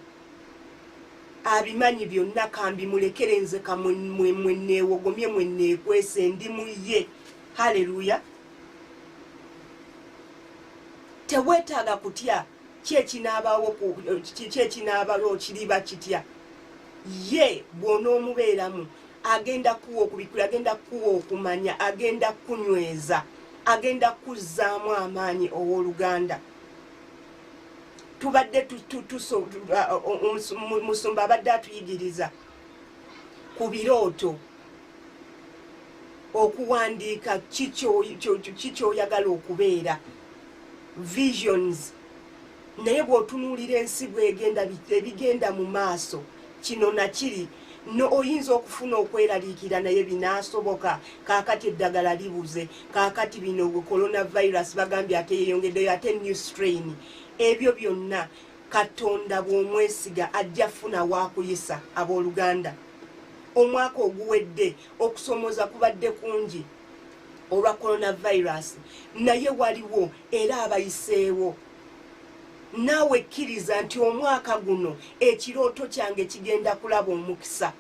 abimanyi byonna, kambimulekere nze kamwenneewogomye, mwenneekwese, ndi mu ye. Haleluya! Teweetaaga kutya ki ekinaabawo, kiriba kitya. Ye bw'onoomubeeramu agenda kuwa okubikkula, agenda kuwa okumanya, agenda kunyweza, agenda kuzzaamu amaanyi. Owooluganda, tubadde musumba abadde atuyigiriza ku birooto, okuwandiika kikyoyagala okubeera, visions. Naye bw'otunuulira ensi bwegenda, ebigenda mu maaso, kino nakiri, no oyinza okufuna okweraliikira, naye binaasoboka? Kaakati eddagala libuze, kaakati bino coronavirus bagambye ate yeyongeddeyo, ate new strain, ebyo byonna Katonda bw'omwesiga ajja funa waakuyisa. Abooluganda, omwaka oguwedde okusomooza kubadde kungi olwa coronavirus, naye waliwo era abayiseewo. Naawe kkiriza nti omwaka guno ekirooto kyange kigenda kulaba omukisa.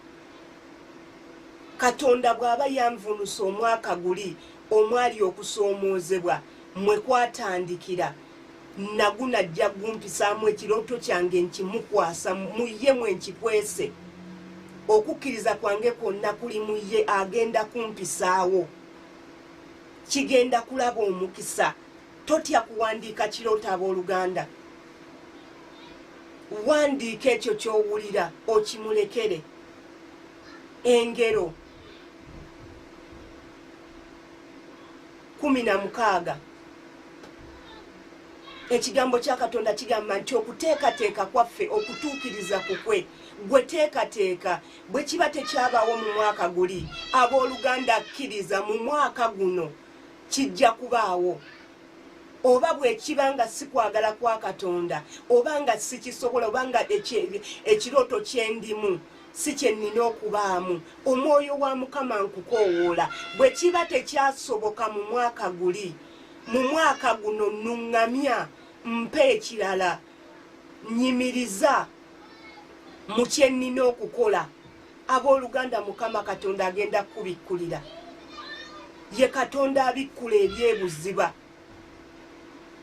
Katonda bw'aba yanvuunusa omwaka guli omwali okusoomoozebwa mwe kwatandikira, naguna ajja gumpisaamu. Ekirooto kyange nkimukwasa, mu ye mwe nkikwese, okukkiriza kwange kwonna kuli mu ye, agenda kumpisaawo, kigenda kulaba omukisa. Totya kuwandiika kirooto. Abooluganda, wandiika ekyo ky'owulira okimulekere. Engero 16, ekigambo kya Katonda kigamba nti okuteekateeka kwaffe okutuukiriza kukwe. Gwe teekateeka. Bwe kiba tekyabaawo mu mwaka guli, abooluganda, kkiriza mu mwaka guno kijja kubaawo. Oba bwekiba nga si kwagala kwa Katonda, oba nga sikisobola, oba nga ekirooto kyendimu si kye nnina okubaamu, omwoyo wa Mukama nkukoowoola, bwe kiba tekyasoboka mu mwaka guli, mu mwaka guno nuŋŋamya, mpa ekirala, nyimiriza mu kye nnina okukola. Abooluganda, Mukama Katonda agenda kukubikkulira. Ye Katonda abikkula ebyebuziba.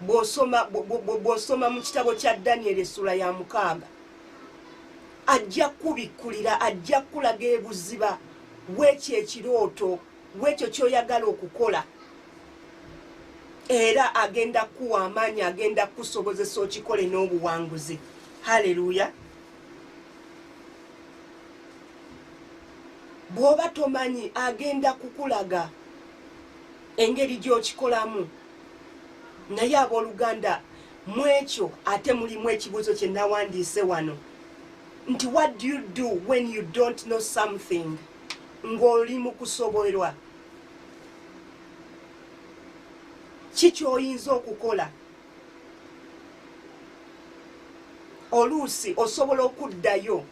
Bw'osoma mu kitabo kya Danyeri essula ya 6, ajja kukubikkulira, ajja kukulaga ebuziba bwekyo ekirooto, bwekyo kyoyagala okukola, era agenda kukuwa amaanyi, agenda kukusobozesa okikole n'obuwanguzi. Haleluya! Bw'oba tomanyi, agenda kukulaga engeri gy'okikolamu. Naye abooluganda, mu ekyo ate mulimu ekibuuzo kye nawandiise wano nti, "What do you do when you don't know something?" Ng'oli mu kusoberwa, ki ky'oyinza okukola? Oluusi osobola okuddayo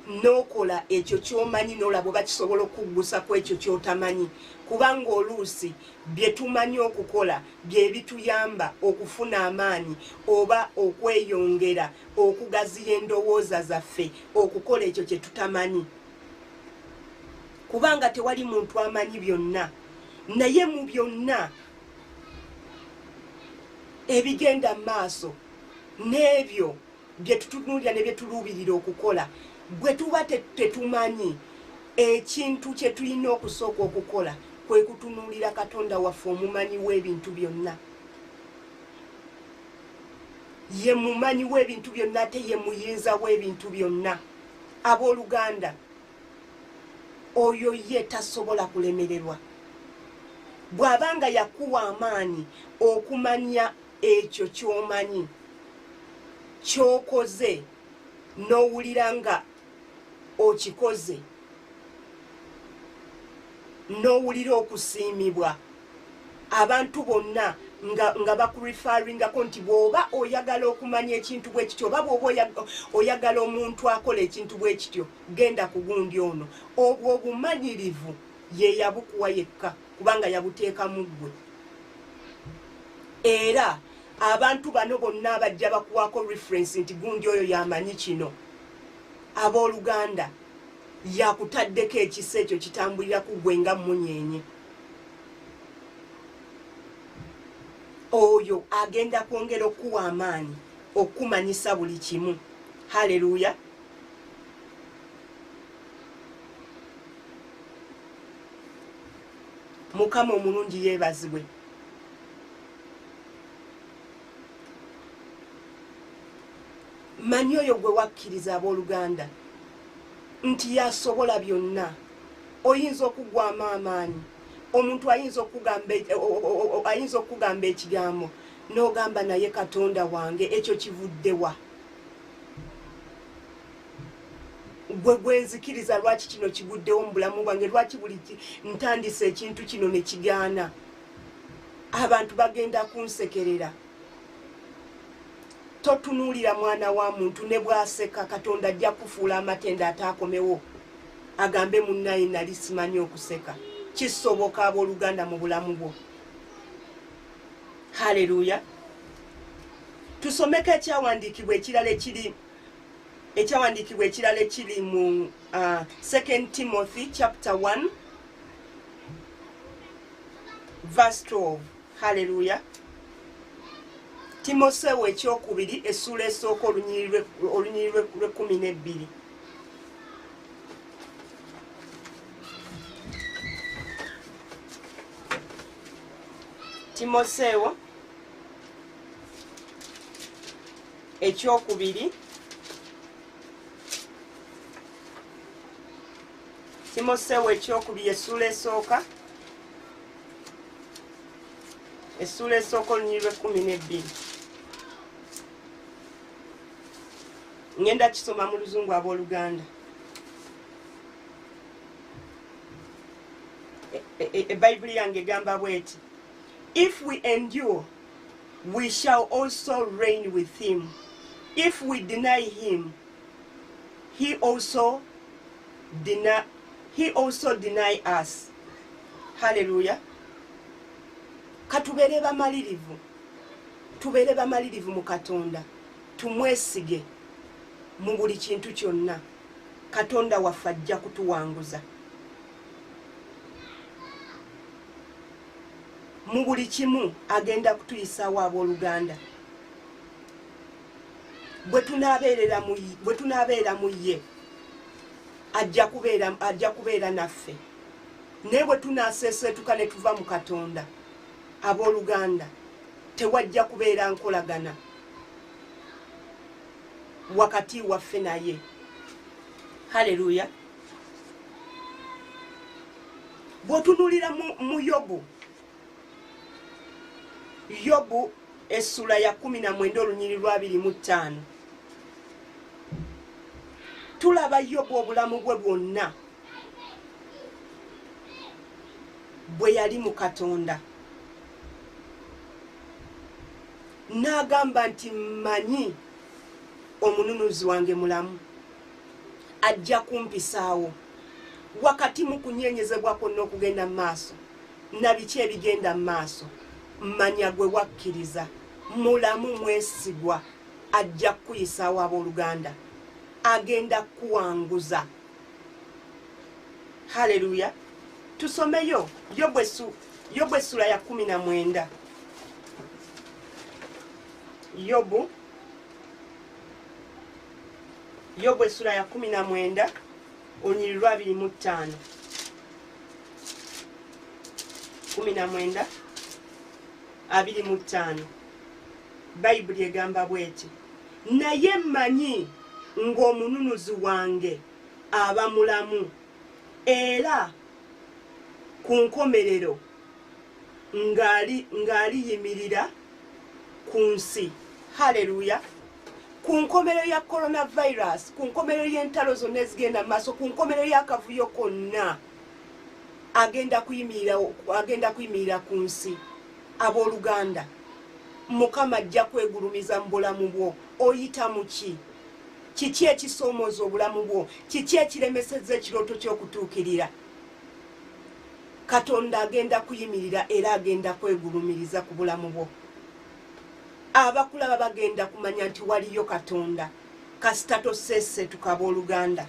n'okola ekyo ky'omanyi, n'olaba oba kisobola okuggusa ku ekyo ky'otamanyi, kubanga oluusi bye tumanyi okukola bye bituyamba okufuna amaanyi oba okweyongera okugaziya endowooza zaffe okukola ekyo kye tutamanyi, kubanga tewali muntu amanyi byonna. Naye mu byonna ebigenda mu maaso n'ebyo bye tutunuulira ne bye tuluubirira okukola, bwe tuba tetumanyi, ekintu kye tulina okusooka okukola kwe kutunuulira Katonda waffe omumanyi w'ebintu byonna. Ye mumanyi w'ebintu byonna, ate ye muyinza w'ebintu byonna. Abooluganda, oyo ye tasobola kulemererwa. Bw'abanga yakuwa amaanyi okumanya ekyo ky'omanyi ky'okoze. N'owulira nga okikoze, n'owulira okusiimibwa abantu bonna nga bakureferringako nti bw'oba oyagala okumanya ekintu bwe kityo, oba bw'oba oyagala omuntu akola ekintu bwe kityo, genda ku gundi ono. Obwo obumanyirivu ye yabukuwa yekka, kubanga yabuteeka mu ggwe. Era abantu bano bonna abajja bakuwaako reference nti gundi oyo yamanyi kino, abooluganda, yakutaddeko ekisa ekyo kitambulira ku ggwe nga mmunyeenye. Oyo agenda kwongera okuwa amaanyi okumanyisa buli kimu. Haleluya. Mukama omulungi yeebazibwe. Manyi oyo gwe wakkiriza, abooluganda, nti yasobola byonna. Oyinza okugwamu amaanyi, omuntu ayinza okugamba ekigambo n'ogamba, naye Katonda wange, ekyo kivuddewa? Gwe gwenzikiriza, lwaki kino kiguddewo mu bulamu bwange? Lwaki buli ntandisa ekintu kino ne kigaana? Abantu bagenda kunsekerera. Totunuulira mwana wa muntu ne bw'aseka. Katonda ajja kufuula amatendo ate akomewo agambe, munnaye, nali simanyi okuseka. Kisoboka, abooluganda, mu bulamu bwo. Haleluya. Tusomeko ekyawandiikibwa ekirala ekiri, ekyawandiikibwa ekirala ekiri mu 2 Timothy chapter 1 verse 12. Haleluya. Timoseewo ekyokubiri, essuula esooka, olunyiriri lw'e12. Timoseewo ekyokubiri, Timoseewo ekyokubiri, essuula esooka, essuula esooka, olunyiriri lw'e12. Ngenda kisoma mu Luzungu, abooluganda. Ebayibuli yange egamba bweti: "If we endure, we shall also reign with him. If we deny him, he also deny us." Haleluya. Katubeere bamalirivu, tubeere bamalirivu mu Katonda, tumwesige mu buli kintu kyonna. Katonda waffe ajja kutuwanguza mu buli kimu, agenda kutuyisaawo, abooluganda. Bwe tunaabeera mu ye, ajja kubeera naffe. Naye bwe tunaaseeseetuka ne tuva mu Katonda, abooluganda, tewajja kubeera nkolagana wakati waffe naye. Haleluya. Bw'otunuulira mu Yobu, Yobu essula ya 19, olunyiri lwa 25, tulaba Yobu obulamu bwe bwonna bwe yali mu Katonda, n'agamba nti, mmanyi omununuzi wange mulamu, ajja kumpisaawo wakati mu kunyenyezebwa kwonna okugenda mu maaso na biki ebigenda mu maaso. Manya gwe wakkiriza mulamu, mwesigwa, ajja kukuyisaawo. Abooluganda, agenda kuwanguza. Haleluya. Tusomeyo Yobu essula ya 19. Yobu essula ya 19, olunyiriri lwa 25. 19 25, Bayibuli egamba bweti: "Naye mmanyi ng'omununuzi wange aba mulamu, era ku nkomerero ng'aliyimirira ku nsi." Haleluya. Ku nkomerero ya coronavirus, ku nkomerero y'entalo zonna ezigenda mu maaso, ku nkomerero y'akavuyo konna, agenda kuyimirira ku nsi. Abooluganda, Mukama ajja kwegulumiza mu bulamu bwo. Oyita mu ki? Kiki ekisoomooza obulamu bwo? Kiki ekiremesezza ekirooto ky'okutuukirira? Katonda agenda kuyimirira era agenda kwegulumiriza ku bulamu bwo. Abakulaba bagenda kumanya nti waliyo Katonda. Kasita toseeseetuka abooluganda.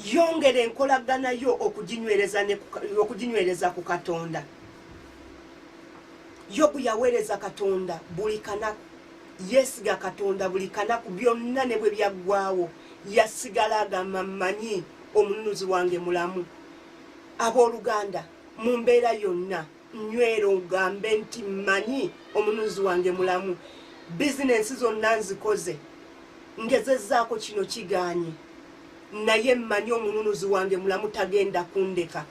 Yongera enkolagana yo okuginywereza ku Katonda. Yobu yaweereza Katonda buli kanaku, yeesiga Katonda buli kanaku, byonna ne bwe byaggwawo yasigala agamba mmanyi omununuzi wange mulamu. Abooluganda, mu mbeera yonna nywera ogambe nti mmanyi omununuzi wange mulamu. Bizinensi zonna nzikoze, ngezezzaako kino kigaanye, naye mmanyi omununuzi wange mulamu, tagenda kundeka.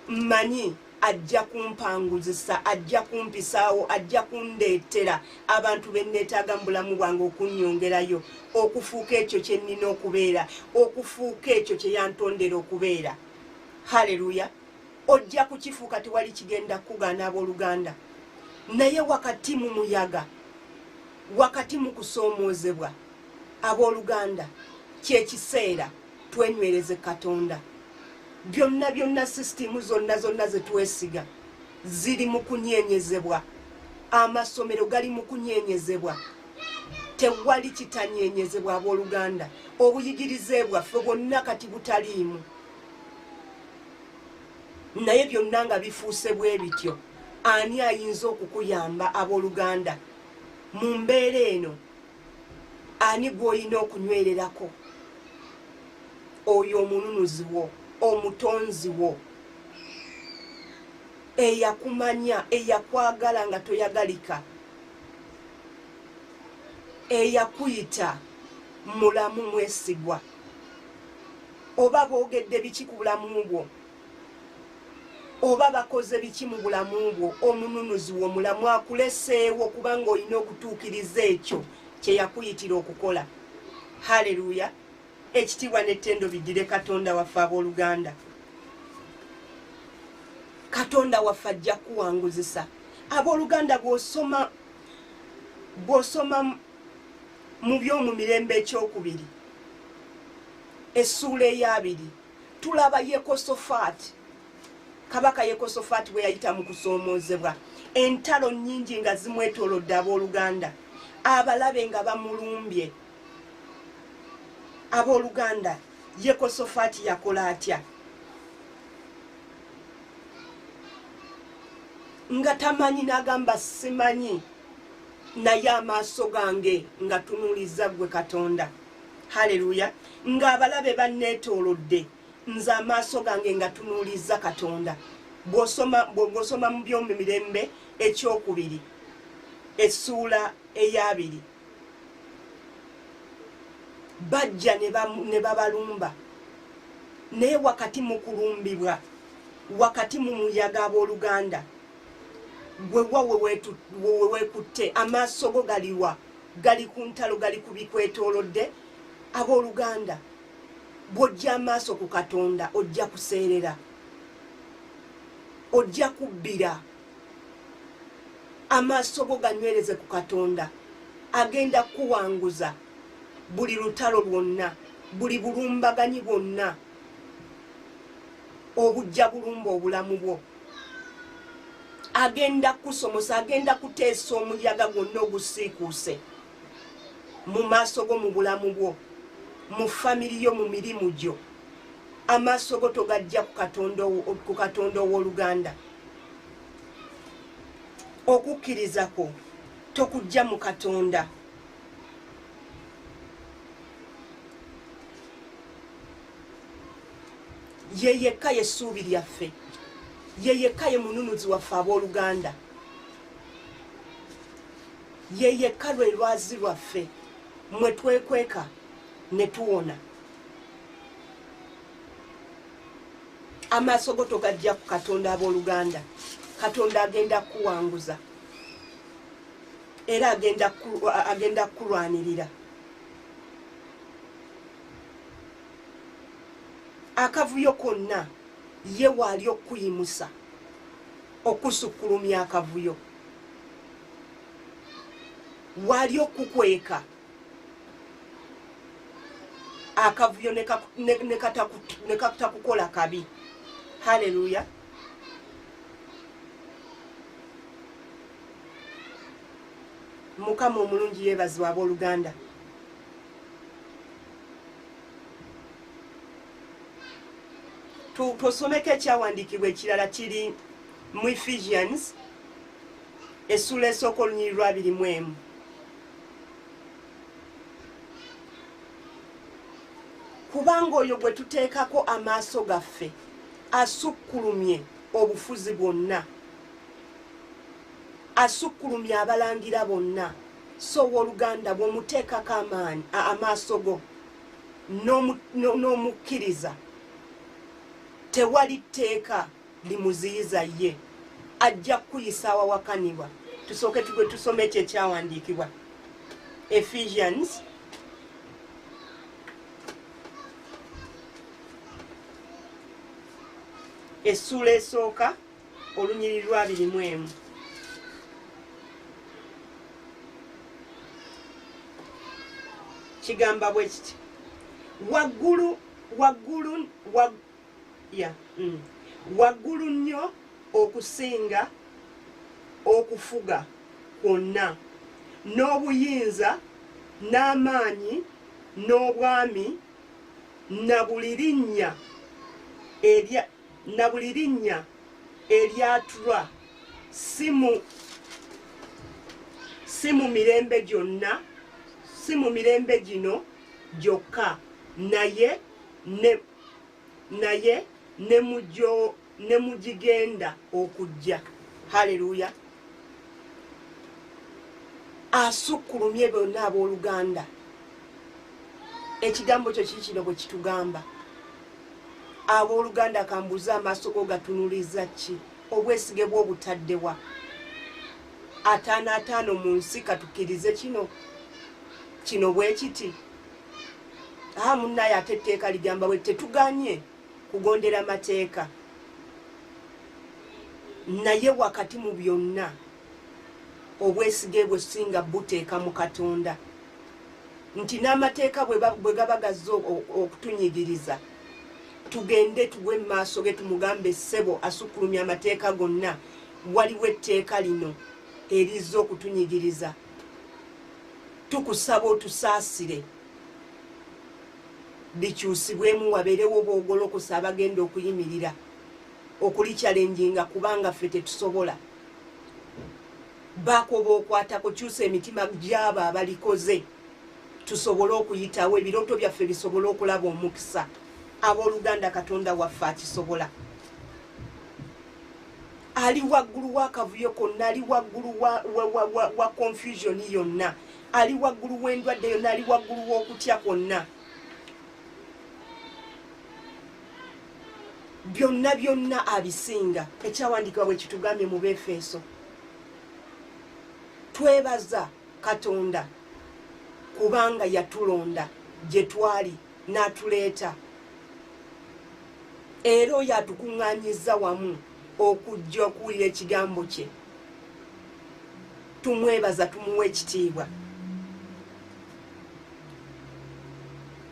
Mmanyi ajja kumpanguzisa, ajja kumpisaawo, ajja kundeetera abantu be nneetaaga mu bulamu bwange okunnyongerayo, okufuuka ekyo kye nnina okubeera, okufuuka ekyo kye yantondera okubeera. Haleluya! Ojja kukifuuka, tewali kigenda kukugaana abooluganda. Naye wakati mu muyaga, wakati mu kusoomoozebwa, abooluganda, kyekiseera twenywereze Katonda. Byonna byonna sisitimu zonna zonna ze twesiga ziri mu kunyeenyezebwa, amasomero gali mu kunyeenyezebwa, tewali kitanyeenyezebwa abooluganda. Obuyigirize bwaffe bwonna kati butaliimu, naye byonna nga bifuuse bwe bityo, ani ayinza okukuyamba abooluganda mu mbeera eno? Ani gw'olina okunywererako? Oyo omununuzi wo, omutonzi wo, eyakumanya, eyakwagala nga toyagalika, eyakuyita mulamu mwesigwa. Oba boogedde biki ku bulamu bwo, oba bakoze biki mu bulamu bwo, omununuzi wo mulamu akuleseewo kubanga olina okutuukiriza ekyo kye yakuyitira okukola. Haleluya! Ekitiibwa n'ettendo biddire Katonda waffe abooluganda. Katonda waffe ajja kuwanguzisa. Abooluganda, bw'osoma mu by'omumirembe ekyokubiri essuula ey'abiri, tulaba Yekosofaati, Kabaka Yekosofaati bwe yayita mu kusoomoozebwa, entalo nnyingi nga zimwetoolodde abooluganda, abalabe nga bamulumbye. Abooluganda, Yekosofaati yakola atya? Nga tamanyi, n'agamba simanyi, naye amaaso gange nga tunuuliza ggwe Katonda. Haleluya! Ng'abalabe banneetoolodde, nze amaaso gange nga tunuuliza Katonda. Bw'osoma mu by'omumirembe ekyokubiri essuula ey'abiri, bajja ne babalumba, naye wakati mu kulumbibwa, wakati mu muyaga abooluganda, gwe wa we weekutte? Amaaso go galiwa? Gali ku ntalo, gali ku bikwetoolodde? Abooluganda, bw'ojja amaaso ku Katonda ojja kuseerera, ojja kubbira. Amaaso go ganywereze ku Katonda, agenda kuwanguza buli lutalo lwonna, buli bulumbaganyi bwonna obujja bulumba obulamu bwo. Agenda kusomosa, agenda kuteesa omuyaga gwonna ogusiikuuse mu maaso go, mu bulamu bwo, mu famiri yo, mu mirimu gyo. Amaaso go togajja ku Katonda ow'oluganda. Okukkiriza kwo tokujja mu Katonda. Ye yekka ye ssuubi lyaffe, ye yekka ye mununuzi waffe abooluganda, ye yekka lwe lwazi lwaffe mwe twekweka ne tuwona. Amaaso go togajja ku Katonda abooluganda. Katonda agenda kukuwanguza. Era agenda kukulwanirira. Akavuyo konna ye waali okuyimusa, okusukkulumya akavuyo, waali okukweka akavuyo ne katakukola kabi. Haleluya. Mukama omulungi yeebazibwa abooluganda. Tusomeko ekyawandiikibwa ekirala kiri mu Ephesians essuula esooka olunyiriri lwa 21. Kubanga oyo gwe tuteekako amaaso gaffe asukkulumye obufuzi bwonna, asukkulumye abalangira bonna. So owooluganda bw'omuteekako amaanyi amaaso go n'omukkiriza, tewali tteeka limuziyiza ye, ajja kukuyisa awawakanibwa. Tusooke tugwe tusome ekyo ekyawandiikibwa Ephesians essuula esooka olunyiriri lwa 21. Kigamba bwe kiti: waggulu waggulu waggulu nnyo okusinga okufuga kwonna n'obuyinza n'amaanyi n'obwami na buli linnya eryatulwa, si mu mirembe gyonna, si mu mirembe gino gyokka, naye ne mugigenda okujja. Haleluya. Asukkulumye byonna abooluganda. Ekigambo kyo kiri kino bwe kitugamba. Abooluganda, kambuuze, amaaso go gatunuliza ki? Obwesige bw'obutaddewa? 55 mu nsi, katukkirize kino kino bwe kiti. Aa, munnaye, ate etteeka ligamba bwe. Tetuganye kugondera mateeka, naye wakati mu byonna obwesige bwe singa buteeka mu Katonda, nti n'amateeka bwe gaba gazze okutunyigiriza, tugende tugwe mu maaso ge, tumugambe, "Ssebo asukkulumya amateeka gonna, waliwo etteeka lino erizze okutunyigiriza, tukusaba otusaasire likyusibwemu, wabeerewo boogolokosa abagenda okuyimirira okulichallenginga, kubanga ffe tetusobola." Baako bookwatako, kyusa emitima gy'abo abalikoze, tusobole okuyitawo, ebirooto byaffe bisobole okulaba omukisa. Abooluganda, Katonda waffe akisobola. Ali waggulu w'akavuyo konna, ali waggulu wa confusion yonna, ali waggulu w'endwadde yonna, ali waggulu w'okutya kwonna. Byonna byonna abisinga. Ekyawandiikibwa bwe kitugambye mu Befeso. Twebaza Katonda kubanga yatulonda gye twali n'atuleeta, era oyo atukuŋŋaanyiza wamu okujja okuwulira ekigambo kye. Tumwebaza, tumuwa ekitiibwa.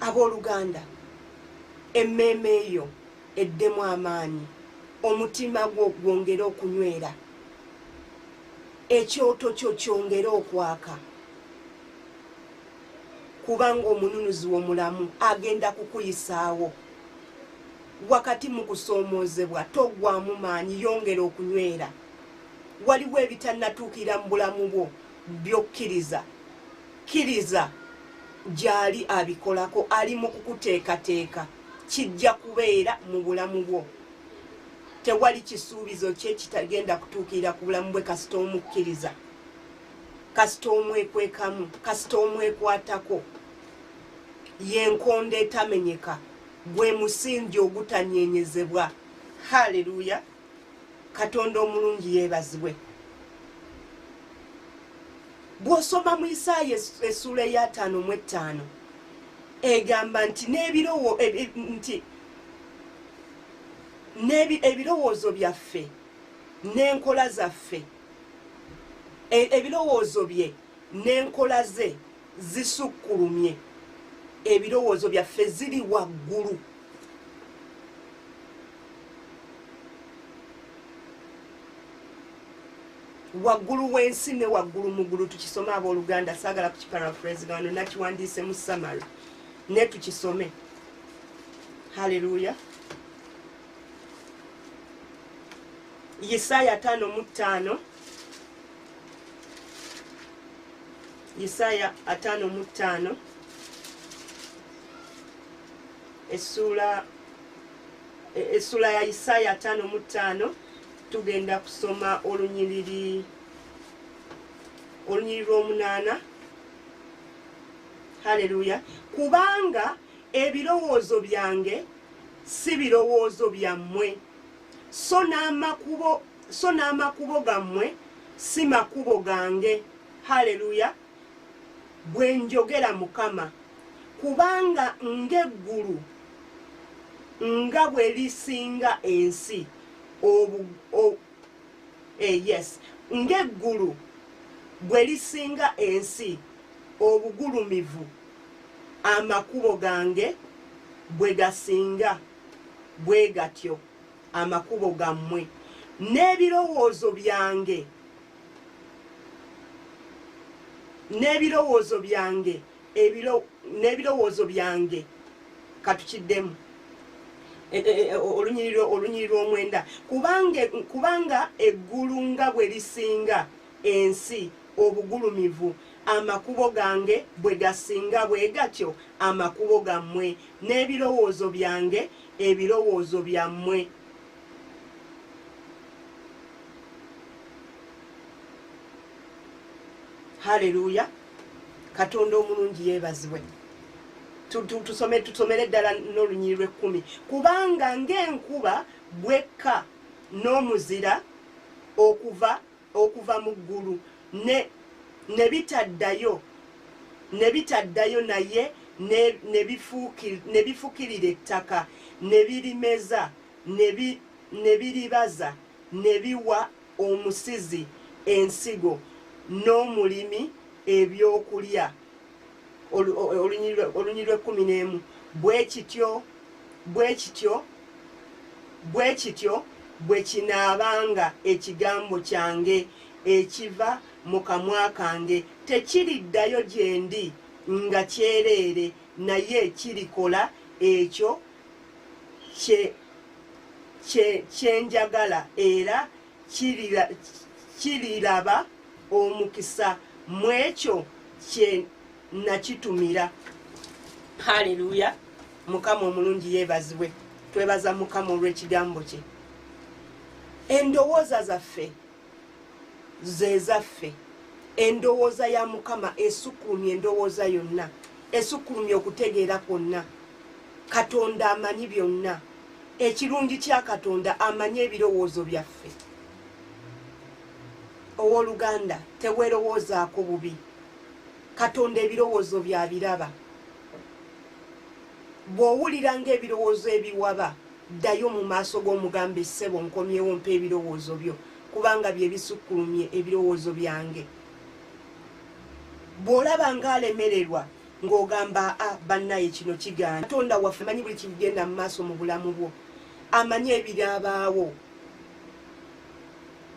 Abooluganda, emmeeme eyo eddemu amaanyi, omutima gwo gwongere okunywera, ekyoto kyo kyongere okwaka, kubanga omununuzi w'omulamu agenda kukuyisaawo wakati mu kusoomoozebwa. Toggwamu maanyi, yongera okunywera. Waliwo ebitannatuukirira mu bulamu bwo by'okkiriza, kkiriza gy'ali abikolako, ali mu kukuteekateeka, kijja kubeera mu bulamu bwo. Tewali kisuubizo kye kitagenda kutuukirira ku bulamu bwe, kasita omukkiriza, kasita omwekwekamu, kasita omwekwatako. Yenkondo etamenyeka, gwe musingi ogutanyenyezebwa. Haleluya. Katonda omulungi yeebazibwe. Bw'osoma mu Isaaya essuula eya 55, egamba nti nti ebirowoozo byaffe n'enkola zaffe, ebirowoozo bye n'enkola ze zisukkulumye ebirowoozo byaffe, ziri waggulu. Waggulu w'ensi ne waggulu mu ggulu. Tukisome, abooluganda, saagala kukiparaphrase wano, nakiwandiise mu summary, ne tukisome. Haleluya. Isaaya 55, Isaaya 55, essuula ya Isaaya 55, tugenda kusoma olunyiriri lw'omunaana. Haleluya. Kubanga ebirowoozo byange si birowoozo byammwe, so n'amakubo gammwe si makubo gange. Haleluya. Bwe njogera Mukama. Kubanga ng'eggulu nga bwe lisinga ensi yes, ng'eggulu bwe lisinga ensi obugulumivu, amakubo gange bwe gasinga bwe gatyo amakubo gammwe, n'ebirowoozo byange. Katukiddemu. Olunyiriri lw'omwenda. Kubanga eggulu nga bwe lisinga ensi obugulumivu, amakubo gange bwe gasinga bwe gatyo amakubo gammwe, n'ebirowoozo byange ebirowoozo byammwe. Haleluya. Katonda omulungi yeebazibwe. Tusome, tusomere ddala n'olunyiri lw'ekkumi. Kubanga ng'enkuba bwekka n'omuzira okuva mu ggulu ne bitaddayo naye ne bifukirira ettaka ne birimeza ne biribaza ne biwa omusizi ensigo n'omulimi ebyokulya. Olunyiri lw'ekkumi n'emu. Bwe kityo bwe kinaabanga ekigambo kyange ekiva mu kamwa kange, tekiriddayo gye ndi nga kyereere, naye kirikola ekyo kye njagala era kiriraba omukisa mu ekyo kye nakitumira. Haleluya. Mukama omulungi yeebazibwe. Twebaza Mukama olw'ekigambo kye. Endowooza zaffe ze zaffe, endowooza ya Mukama esukkulumya endowooza yonna, esukkulumya okutegeera kwonna. Katonda amanyi byonna. Ekirungi kya Katonda, amanyi ebirowoozo byaffe. Owooluganda, teweerowoozaako bubi. Katonda ebirowoozo byabiraba. Bw'owulira ng'ebirowoozo ebiwaba, ddayo mu maaso g'omugambe, "Ssebo, nkomyewo, mpa ebirowoozo byo, kubanga bye bisukkulumye ebirowoozo byange." Bw'olaba ng'alemererwa ng'ogamba, "A bannaye, kino kigaana," Katonda waffe amanyi buli kigenda mu maaso mu bulamu bwo, amanyi ebirabaawo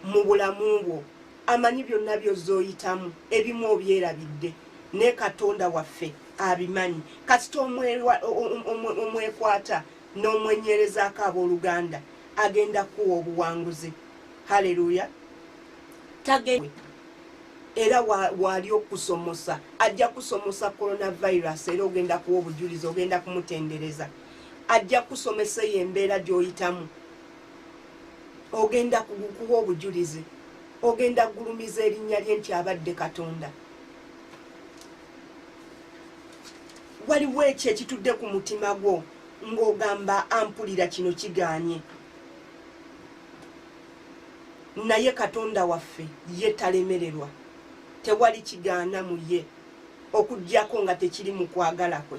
mu bulamu bwo, amanyi byonna by'ozooyitamu. Ebimu obyerabidde, naye Katonda waffe abimanyi. Kasita omwekwata n'omwenyerezaako, abooluganda, agenda kuwa obuwanguzi. Haleluya. Tage era waali okusomosa, ajja kusomosa coronavirus, era ogenda kuwa obujulizi, ogenda kumutendereza. Ajja kusomesa eyo embeera gy'oyitamu, ogenda kuwa obujulizi, ogenda kugulumiza erinnya lye nti abadde Katonda. Waliwo ekyo ekitudde ku mutima gwo ng'ogamba, "Ampulira kino kigaanye," naye Katonda waffe ye talemererwa. Tewali kigaana mu ye okuggyako nga tekiri mu kwagala kwe.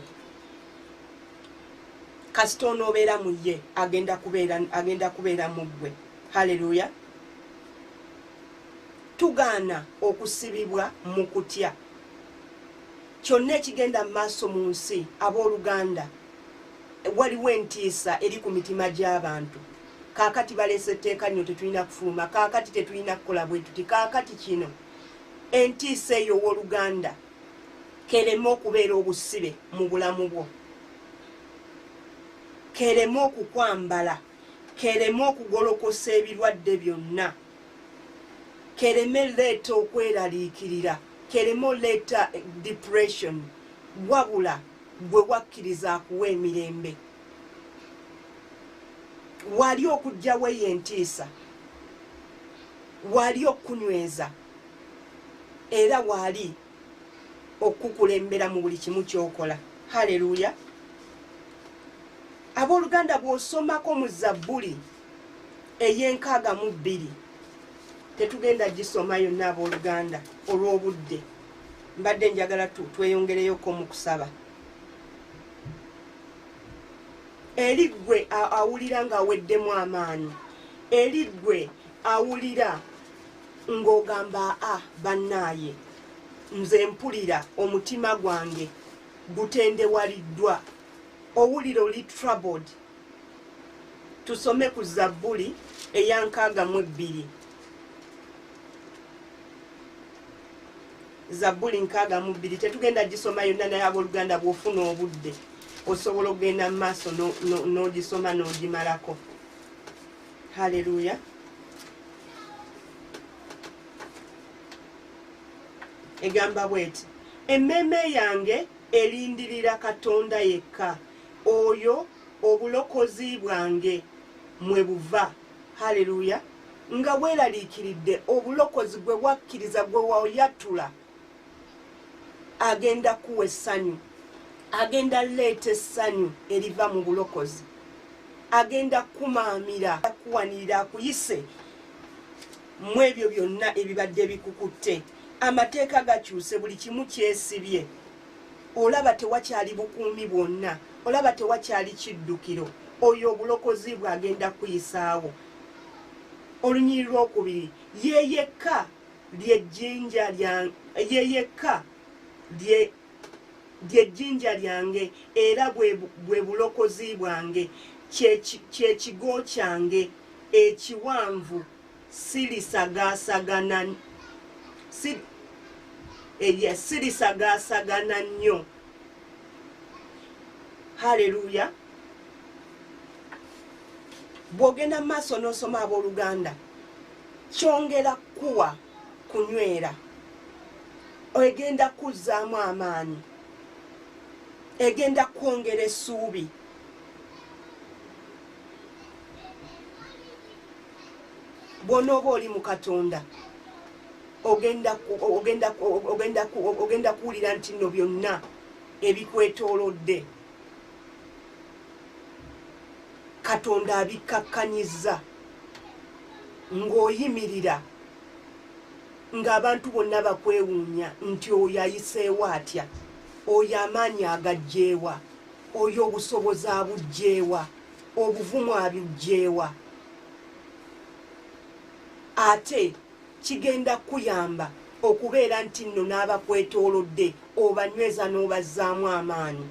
Kasita onoobeera mu ye, agenda kubeera, agenda kubeera mu ggwe. Haleluya! Tugaana okusibibwa mu kutya. Kyonna ekigenda mu maaso mu nsi, ab'oluganda, waliwo entiisa eri ku mitima gy'abantu. Kaakati baleese etteeka lino, tetulina kufuluma. Kaakati tetulina kukola bwe tuti. Kaakati kino. Entiisa eyo, ow'oluganda, k'ereme okubeera obusibe mu bulamu bwo. K'ereme okukwambala. K'ereme okugolokosa ebirwadde byonna. K'ereme leeta okweraliikirira. K'ereme oleeta depression. Wabula gwe wakkiriza akuwa emirembe. Waali okuggyawo eyo entiisa. Waali okukunyweza. Era waali okukukulembera mu buli kimu ky'okola. Haleluya! Abooluganda, bw'osomako mu Zabbuli ey'enkaaga mu bbiri, tetugenda gisoma yonna abooluganda olw'obudde, mbadde njagala tweyongereyoko mu kusaba. Eri ggwe awulira ng'aweddemu amaanyi, eri ggwe awulira ng'ogamba, a bannaaye, nze mpulira omutima gwange gutendewaliddwa, owulira oli troubled, tusome ku Zabbuli eya 62. Zabbuli 62, tetugenda gisoma yonna, naye abooluganda, bw'ofuna obudde osobola okugenda mu maaso n'ogisoma n'ogimalako. Haleluya! Egamba bweti: Emmeeme yange erindirira Katonda yekka, oyo obulokozi bwange mwe buva. Haleluya! Nga weeraliikiridde, obulokozi gwe wakkiriza, gwe wayatula, agenda kuwa essanyu, agenda leeta essanyu eriva mu bulokozi, agenda kumaamira, kuwanirira, akuyise mu ebyo byonna ebibadde bikukutte. Amateeka gakyuse, buli kimu kyesibye, olaba tewakyali bukuumi bwonna, olaba tewakyali kiddukiro, oyo obulokozi bwe agenda kuyisaawo. Olunyiriri lwokubiri: Ye yekka lyejjinja, ye yekka lyejjinja lyange era bwe bulokozi bwange, kyekigo kyange ekiwanvu, sirisagaasagana, sirisagaasagana nnyo. Haleluya! Bw'ogenda mu maaso n'osoma, abooluganda, kyongera kuwa kunywera, egenda kuzzaamu amaanyi, egenda kwongera essuubi. Bw'onooba oli mu Katonda, ogenda kuwulira nti nno byonna ebikwetoolodde Katonda abikkakkanyizza, ng'oyimirira ng'abantu bonna bakwewuunya nti oyo ayiseewo atya, oyo amaanyi agaggyeewa, oyo obusobozi abuggyeewa, obuvumu abuggyeewa. Ate kigenda kukuyamba okubeera nti nno n'abakwetoolodde obanyweza n'obazzaamu amaanyi,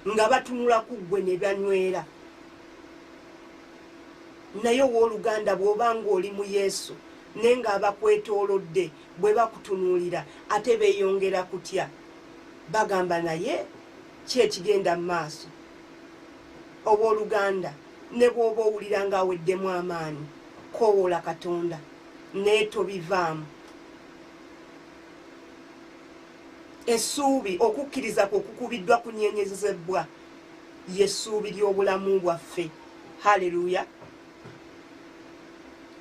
nga batunula ku ggwe ne banywera. Naye owooluganda, bw'oba ng'oli mu Yesu, naye ng'abakwetoolodde bwe bakutunuulira ate beeyongera kutya, bagamba naye ki ekigenda mu maaso? Owooluganda, ne bw'oba owulira ng'aweddemu amaanyi, koowoola Katonda naye tobivaamu. Essuubi, okukkiriza kwo kukubiddwa, kunyeenyezebbwa, ye ssuubi ly'obulamu bwaffe. Haleluya!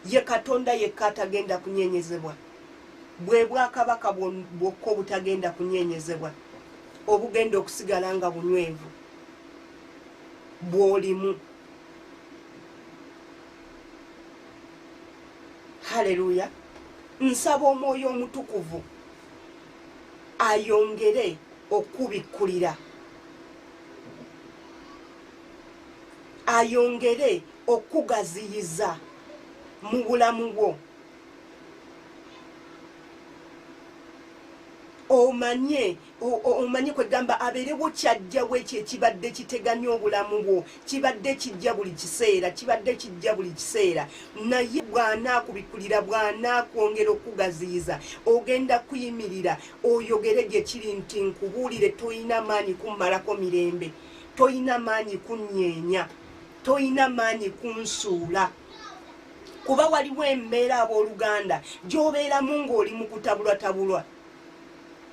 Ye Katonda yekka atagenda kunyeenyezebwa. Bwe bwakabaka bwokka obutagenda kunyeenyezebwa, obugenda okusigala nga bunywevu bw'olimu. Haleluya! Nsaba Omwoyo Omutukuvu Ayongere okubikkulira, ayongere okugaziyiza mu bulamu bwo, omanye kwegamba abeerewo kyajjawo ekyo ekibadde kiteganya obulamu bwo, kibadde kijja buli kiseera, kibadde kijja buli kiseera. Naye bw'anaakubikkulira, bw'anaakwongera okugaziyiza, ogenda kuyimirira oyogere gye kiri nti nkubuulire, toyina maanyi kummalako mirembe, toyina maanyi kunnyeenya, toyina maanyi kunsuula. Kuba waliwo embeera abooluganda gy'obeeramu ng'oli mu kutabulwatabulwa,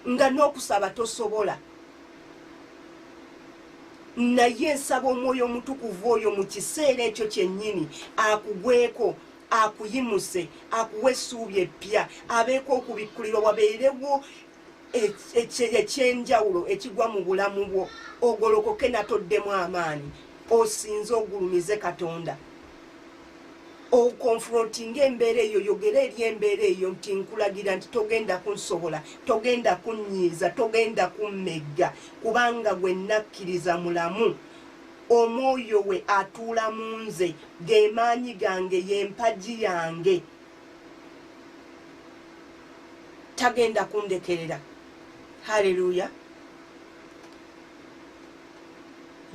nga n'okusaba tosobola. Naye nsaba omwoyo omutukuvu oyo mu kiseera ekyo kyennyini akugweko, akuyimuse, akuwe essuubi eppya, abeeko okubikkulirwa, wabeerewo ekyenjawulo ekigwa mu bulamu bwo, ogolokoke natoddemu amaanyi, osinze ogulumize Katonda. Okonfrontinga embeera eyo, yogera eri embeera eyo nti nkulagira nti togenda kunsobola, togenda kunnyiiza, togenda kummegga, kubanga gwe nakkiriza mulamu, omwoyo we atuula mu nze, ge maanyi gange, y'empagi yange, tagenda kundekerera. Hallelujah.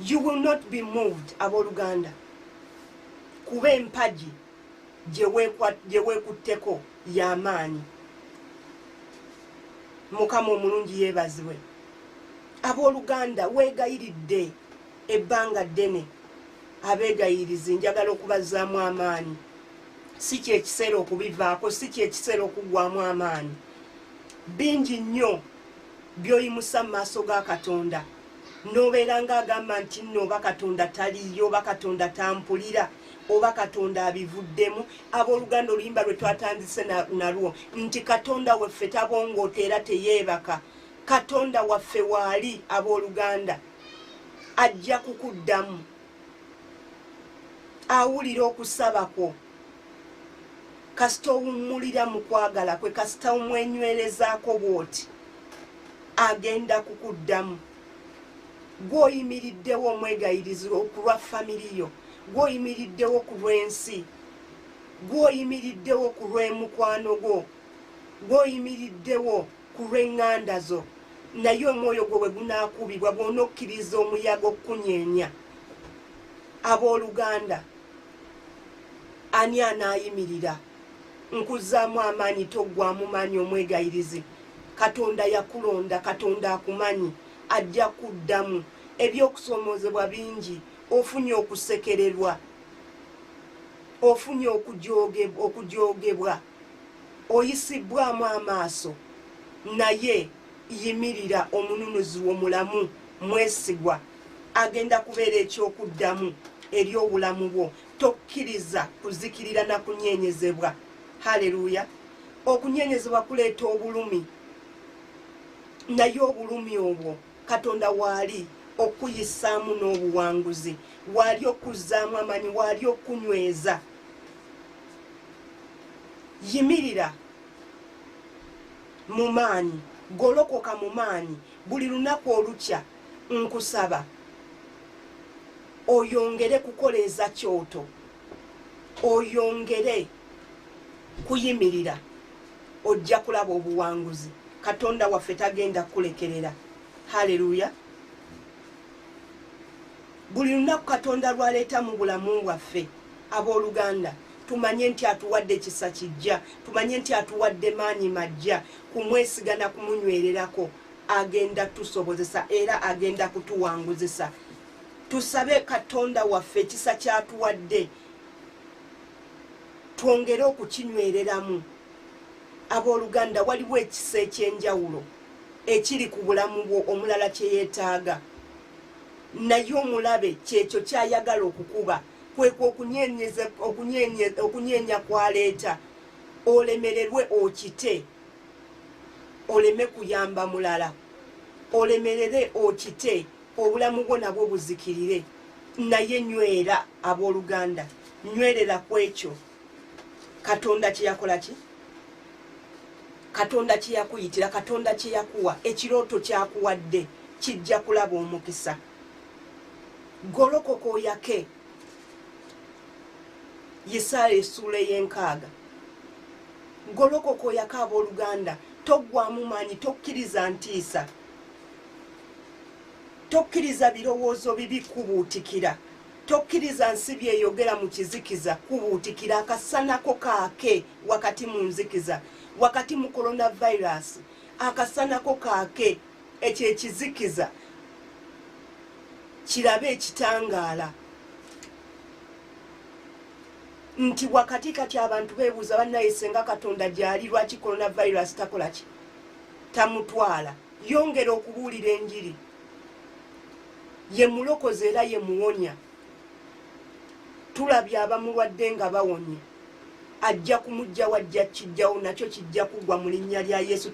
You will not be moved, abooluganda, kuba empagi gye weekutteko y'amaanyi. Mukama omulungi yeebazibwe. Abooluganda, weegayiridde ebbanga ddene, abeegayirizi njagala okubazzaamu amaanyi. Si kyekiseera okubivaako, si kyekiseera okuggwamu amaanyi. Bingi nnyo by'oyimusa mu maaso ga Katonda, n'obeera ng'agamba nti nno oba Katonda taliiyo, oba Katonda tampulira, oba Katonda abivuddemu. Abooluganda, oluyimba lwe twatandise nalwo nti Katonda waffe tabongoota era teyeebaka, Katonda waffe waali. Abooluganda, ajja kukuddamu, awulira okusaba kwo. Kasita owummulira mu kwagala kwe, kasita omwenywerezaako bw'oti, agenda kukuddamu. Gw'oyimiriddewo omwegayirizi ku lwa famiri yo, gw'oyimiriddewo ku lw'ensi, gw'oyimiriddewo ku lw'emukwano gwo, gw'oyimiriddewo ku lw'eŋŋanda zo, naye omwoyo gwo bwe gunaakubibwa, bw'onokkiriza omuyaga okukunyeenya, abooluganda, ani anaayimirira? Nkuzzaamu amaanyi, toggwamu maanyi omwegayirizi. Katonda yakulonda, Katonda akumanyi, ajja kuddamu. Ebyokusoomoozebwa bingi, ofunye okusekererwa, ofunye okujoogebwa, oyisibbwamu amaaso, naye yimirira. Omununuzi wo mulamu, mwesigwa, agenda kubeera ekyokuddamu eri obulamu bwo. Tokkiriza kuzikirira na kunyeenyezebwa. Haleluya. Okunyeenyezebwa kuleeta obulumi, naye obulumi obwo Katonda waali okuyisaamu n'obuwanguzi, waali okuzzaamu amaanyi, waali okunyweza. Yimirira mu maanyi, golokoka mu maanyi. Buli lunaku olukya nkusaba oyongere kukoleeza kyoto, oyongere kuyimirira, ojja kulaba obuwanguzi. Katonda waffe tagenda kukulekerera. Haleluya. Buli lunaku Katonda lwaleeta mu bulamu bwaffe, abooluganda, tumanye nti atuwadde kisa kijja, tumanye nti atuwadde maanyi majja kumwesiga na kumunywererako. Agenda tusobozesa era agenda kutuwanguzisa. Tusabe Katonda waffe ekisa kyatuwadde twongere okukinywereramu. Abooluganda, waliwo ekisa ekyenjawulo ekiri ku bulamu bwo omulala kye yeetaaga, naye omulabe kyekyo kyayagala okukuba, kwekwo okunyeenya kwaleeta, olemererwe okite, oleme kuyamba mulala, olemerere okite, obulamu bwo nabwo buzikirire. Naye nywera, abooluganda, nywerera ku ekyo Katonda kye yakola ki? Katonda kye yakuyitira, Katonda kye yakuwa, ekirooto kyakuwadde kijja kulaba omukisa. Golokoka oyake. Yisaaya essuula ey'enkaaga. Golokoka oyake abooluganda, toggwamu maanyi, tokkiriza ntiisa, tokkiriza birowoozo bibi kubuutikira, tokkiriza nsi byeyogera mu kizikiza kubuutikira. Akasanako kaake wakati mu nzikiza, wakati mu coronavirus, akasanako kaake. Ekyo ekizikiza kirabe ekitangaala. Nti wakati kati abantu beebuuza, bannaye senga Katonda gy'ali, lwaki coronavirus takola ki, tamutwala? Yongera okubuulira enjiri. Ye mulokozi era ye muwonya. Tulabye abamulwadde nga bawonye. Ajja kumujja wajja kijjawo, nakyo kijja kugwa mu linnya lya Yesu.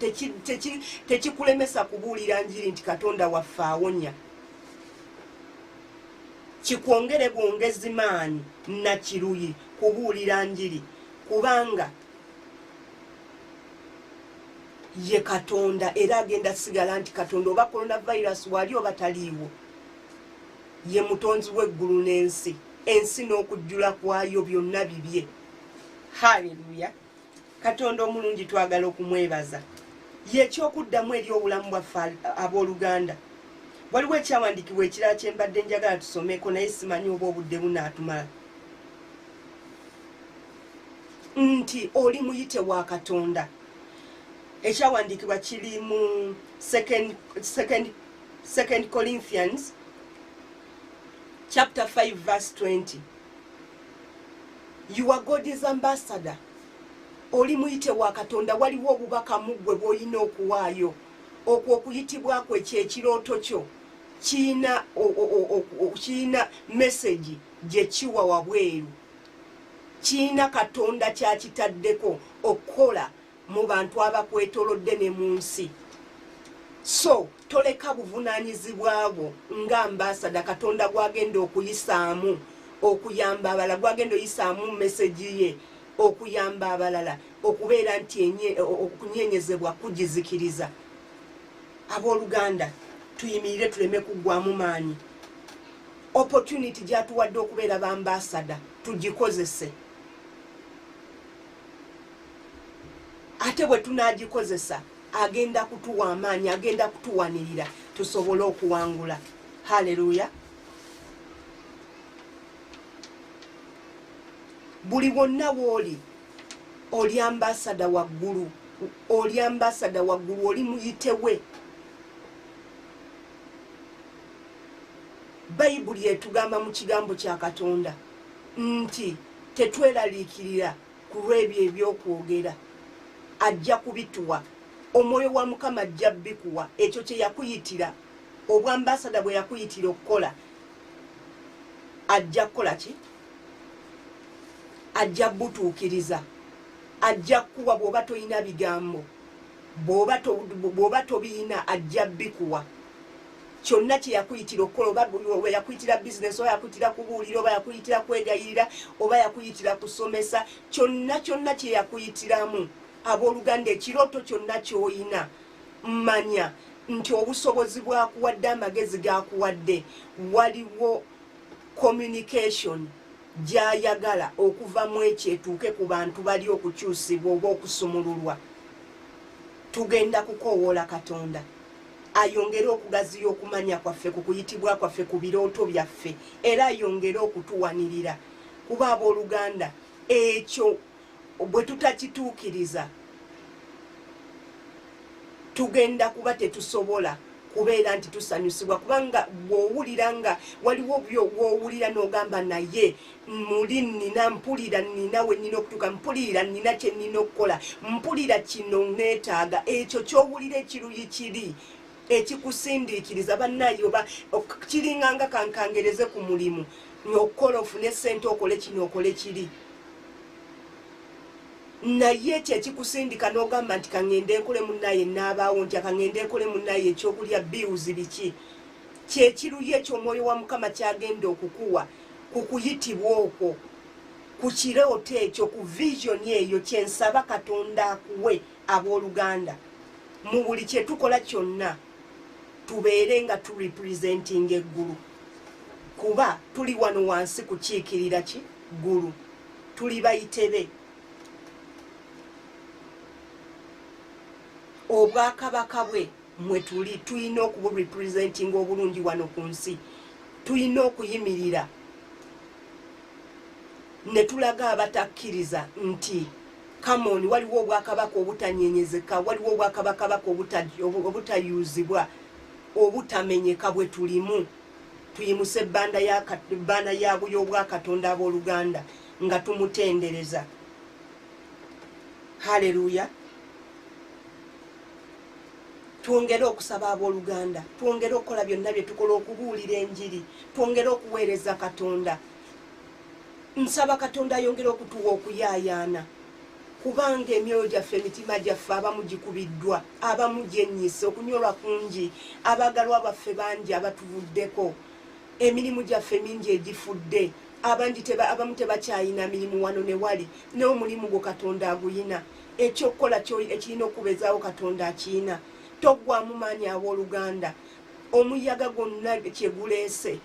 Tekikulemesa kubuulira njiri nti Katonda waffe awonya. Kikwongere bwongezi maanyi na kiruyi kubuulira njiri, kubanga ye Katonda era agenda sigala nti Katonda, oba coronavirus wali oba taliiwo. Ye mutonzi w'eggulu n'ensi, ensi n'okujjula kwayo byonna bibye. Haleluya! Katonda omulungi twagala okumwebaza, ye ekyokuddamu eri obulamu bwaffe abooluganda. Waliwo ekyawandiikibwa ekirala kye mbadde njagala tusomeko, naye simanyi oba obudde bunaatumala. Nti oli muyite wa Katonda. Ekyawandiikibwa kiri mu Second Corinthians chapter 5 verse 20. You are God's ambassador. Oli muyite wa Katonda. Waliwo obubaka mu ggwe bw'olina okuwaayo. Okwo okuyitibwako, ekyo ekirooto kyo kiyina message gye kiwa wabweru, kiyina Katonda kyakitaddeko okukola mu bantu abakwetolodde ne mu nsi. So toleka buvunaanyizibwa bwo nga ambassador Katonda gwagenda okuyisaamu okuyamba abalala, gwagenda oyisaamu message ye okuyamba abalala okubeera nti okunyenyezebwa kugizikiriza. Abooluganda, tuyimirire, tuleme kuggwamu maanyi. Opportunity gyatuwadde okubeera ba ambassador tugikozese, ate bwe tunagikozesa agenda kutuwa amaanyi, agenda kutuwanirira tusobole okuwangula. Haleluya! Buli wonna wooli, oli ambassador waggulu, oli ambassador waggulu, oli muyitewe. Bayibuli etugamba mu kigambo kya Katonda nti tetweraliikirira ku lw'ebyo ebyokwogera, ajja kubituwa. Omwoyo wa Mukama ajja bikuwa. Ekyo kye yakuyitira, obwa ambassador bwe yakuyitira okukola, ajja kukola ki? Ajja butuukiriza, ajja kukuwa. Bw'oba tolina bigambo, bw'oba tobiina, ajja bikuwa. Kyonna kye yakuyitira okukola, oba yakuyitira bizinesi, oba yakuyitira kubuulira, oba yakuyitira kwegayirira, oba yakuyitira kusomesa, kyonna kyonna kye yakuyitiramu. Abooluganda, ekirooto kyonna ky'oyina, manya nti obusobozi bwakuwadde, amagezi gakuwadde, waliwo communication gy'ayagala okuva mu ekyo etuuke ku bantu bali okukyusibwa oba okusumululwa. Tugenda kukoowoola Katonda ayongere okugaziya okumanya kwaffe ku kuyitibwa kwaffe, ku birooto byaffe, era ayongere okutuwanirira, kuba abooluganda, ekyo bwe tutakituukiriza tugenda kuba tetusobola kubeera nti tusanyusibwa. Kubanga bw'owulira nga waliwo bw'owulira n'ogamba, naye muli nina, mpulira nina we nnina okutuuka, mpulira nina kye nnina okukola, mpulira kino neetaaga ekyo. Ky'owulira ekiruyi kiri ekikusindiikiriza, bannaye, oba kiringanga kankangereze ku mulimu okukola ofune sente, okole kino, okole kiri, naye ekyo ekikusindika n'ogamba nti kaŋŋende nkole, munnaye naabaawo nti akaŋŋende nkole, munnaye ekyokulya, bills, biki, kyekiruyi ekyo omwoyo wa Mukama kyagenda okukuwa ku kuyitibwa okwo. Ku kirooto ekyo, ku vision eyo, kyensaba Katonda akuwe abooluganda, mu buli kye tukola kyonna tubeere nga turepresentinga eggulu, kuba tuli wano wansi kukiikirira ki ggulu, tuli bayitebe. Obwakabaka bwe mwe tuli tulina okuburepresentinga obulungi wano ku nsi. Tulina okuyimirira ne tulaga abatakkiriza nti come on, waliwo obwakabaka obutanyenyezeka, waliwo obwakabakabaka obutayuuzibwa, obutamenyeka bwe tulimu. Tuyimuse ebbanda yaabwe y'obwakatonda abooluganda nga tumutendereza. Haleluya. Twongere okusaba abooluganda, twongere okukola byonna bye tukola, okubuulira enjiri, twongere okuweereza Katonda. Nsaba Katonda ayongere okutuwa okuyaayaana, kubanga emyoyo gyaffe, emitima gyaffe abamu gikubiddwa, abamu gyennyise, okunyolwa kungi, abaagalwa baffe bangi abatuvuddeko, emirimu gyaffe mingi egifudde, abangi abamu tebakyayina mirimu wano ne wali, naye omulimu gwo Katonda aguyina. Ekyokukola ekirina okubezaawo Katonda akiyina. Toggwamu maanyi abooluganda, omuyaga gwonna kye guleese,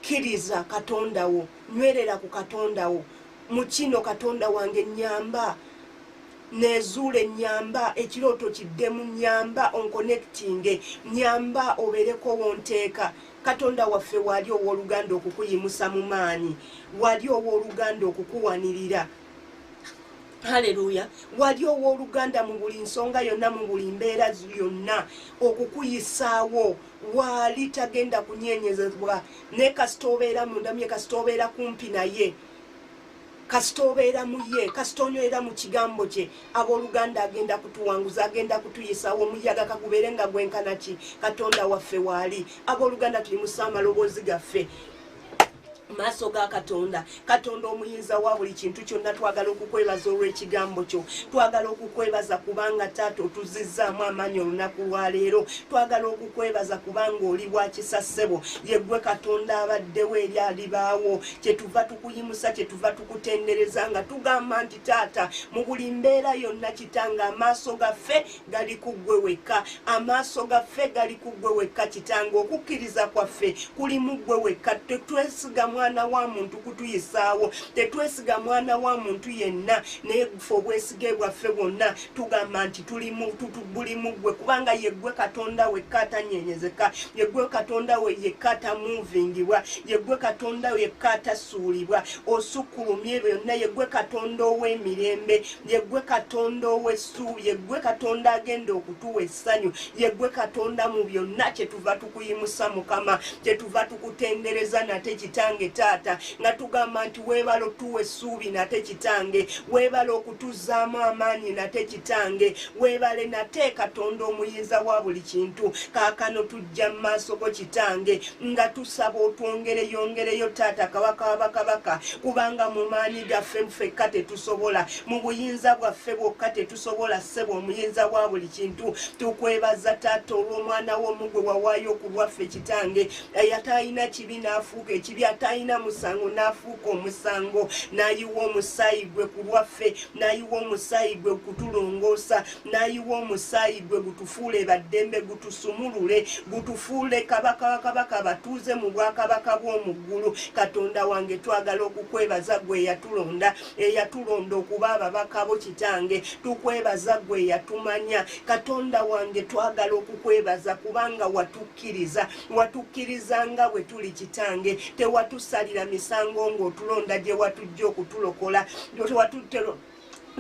kkiriza Katonda wo, nywerera ku Katonda wo. Mu kino Katonda wange nnyamba, nezuule, nnyamba ekirooto kiddemu, nnyamba onconnectinge, nnyamba obeereko wonteeka. Katonda waffe waali owooluganda okukuyimusa mu maanyi, wali owooluganda okukuwanirira. Haleluya. Wali owooluganda mu buli nsonga yonna, mu buli mbeera yonna okukuyisaawo. Waali tagenda kunyenyezebwa, naye kasita obeera munda muye, kasita obeera kumpi naye, kasita obeera mu ye, kasita onywera mu kigambo kye, abooluganda agenda kutuwanguza, agenda kutuyisawo. Omuyaga kagubeere nga gwenkana ki, Katonda waffe waali. Abooluganda, tuyimusa amaloboozi gaffe maaso ga Katonda. Katonda omuyinza wa buli kintu kyonna, twagala okukwebaza olw'ekigambo kyo. Twagala okukwebaza kubanga taata otuzizzaamu amaanyi olunaku lwaleero. Twagala okukwebaza kubanga oli wa kisa ssebo, yeggwe Katonda abaddewo eri alibaawo. Kyetuva tukuyimusa, kyetuva tukutendereza nga tugamba nti taata mu buli mbeera yonna kitanga amaaso gaffe gali ku ggwe wekka, amaaso gaffe gali ku ggwe wekka kitanga, okukkiriza kwaffe kuli mu ggwe wekka. Tetwesiga mwana wa muntu kutuyisaawo, tetwesiga mwana wa muntu yenna, naye ffe obwesige bwaffe bwonna tugamba nti buli mu ggwe, kubanga yeggwe Katonda wekka atanyenyezeka, yeggwe Katonda we yekka atamuuvingibwa, yeggwe Katonda yekka atasuulibwa, osukkulumye byonna, yeggwe Katonda ow'emirembe, yeggwe Katonda ow'essuubi, yeggwe Katonda agenda okutuwa essanyu, yeggwe Katonda mu byonna. Kyetuva tukuyimusa Mukama, kyetuva tukutendereza nate kitange taata, nga tugamba nti weebala otuwa essuubi nate kitange, weebala okutuzzaamu amaanyi nate kitange, weebale nate Katonda omuyinza wa buli kintu. Kaakano tujja mu maaso go kitange nga tusaba otwongereyongereyo taata kabaka w'abakabaka, kubanga mu maanyi gaffe ffekka tetusobola, mu buyinza bwaffe bwokka tetusobola ssebo omuyinza wa buli kintu. Tukwebaza taata olw'omwana w'omugwe wawaayo ku lwaffe kitange, atalina kibi n'afuuka ekibi, atalina musango n'afuuka omusango, n'ayiwa omusaayi gwe ku lwaffe, n'ayiwa omusaayi gwe kutulongoosa, n'ayiwa omusaayi gwe gutufuule baddembe, gutusumulule, gutufuule kabaka wa kabaka, batuuze mu bwakabaka bw'omu ggulu. Katonda wange twagala okukwebaza gwe eyatulonda, eyatulonda okuba ababaka bo kitange. Tukwebaza gwe eyatumanya. Katonda wange twagala okukwebaza kubanga watukkiriza, watukkiriza nga bwe tuli kitange, tewatusalira misango ng'otulonda gye watujja okutulokola,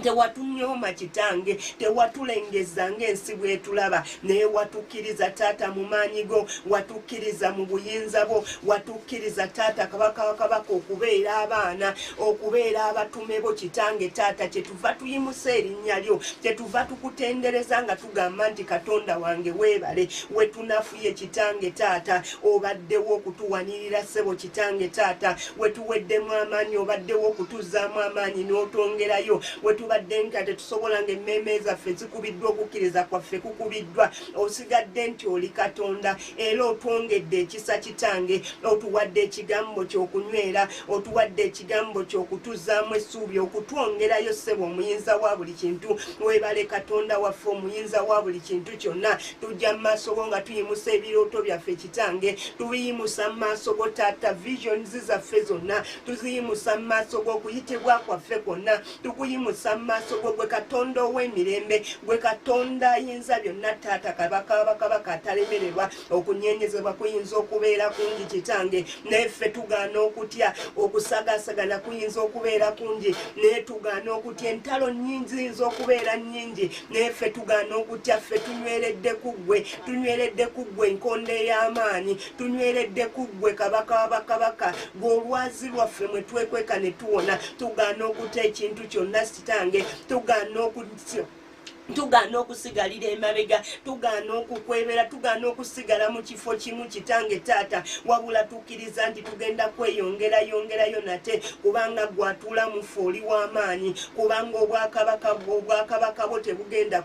tewatunyooma kitange, tewatulengeza ng'ensi bwetulaba, naye watukkiriza taata mu maanyi go, watukkiriza mu buyinza bwo, watukkiriza taata kabaka wa kabaka okubeera abaana, okubeera abatume bo kitange taata. Kyetuva tuyimusa erinnya lyo, kyetuva tukutendereza nga tugamba nti Katonda wange weebale. Wetunafuye kitange taata obaddewo okutuwanirira ssebo kitange taata, wetuweddemu amaanyi obaddewo okutuzzaamu amaanyi n'otwongerayo, tubadde nga tetusobola, ng'emmeeme zaffe zikubiddwa, okukkiriza kwaffe kukubiddwa, osigadde nti oli Katonda. Era otwongedde ekisa kitange, otuwadde ekigambo ky'okunywera, otuwadde ekigambo ky'okutuzaamu essuubi, okutwongerayo ssebo omuyinza wa buli kintu. Weebale Katonda waffe omuyinza wa buli kintu kyonna. Tujja mu maaso go nga tuyimusa ebirooto byaffe kitange, tubiyimusa mu maaso go taata. Visions zaffe zonna tuziyimusa mu maaso go, okuyitibwa kwaffe kwonna tukuyimusa mu maaso go. Gwe Katonda ow'emirembe, gwe Katonda ayinza byonna, taata kabaka bakabaka atalemererwa. Okunyenyezebwa kuyinza okubeera kungi kitange, naye ffe tugaana okutya. Okusagaasagana kuyinza okubeera kungi, naye tugaana okutya. Entalo nnyingi ziyinza okubeera nnyingi, naye ffe tugaana okutya. Ffe tunyweredde ku ggwe, tunyweredde ku ggwe enkondo ey'amaanyi, tunyweredde ku ggwe kabaka w'abakabaka, gwe olwazi lwaffe mwe twekweka ne tuwona. Tugaana okutya ekintu kyonna kitange, tugaana okutya, tugaana okusigalira emabega, tugaana okukwebera, tugaana okusigala mu kifo kimu kitange taata, wabula tukkiriza nti tugenda kweyongera yongerayo nate, kubanga gwatuula mu ffe oli w'amaanyi, kubanga obwakabaka bwo, obwakabaka bwo tebugenda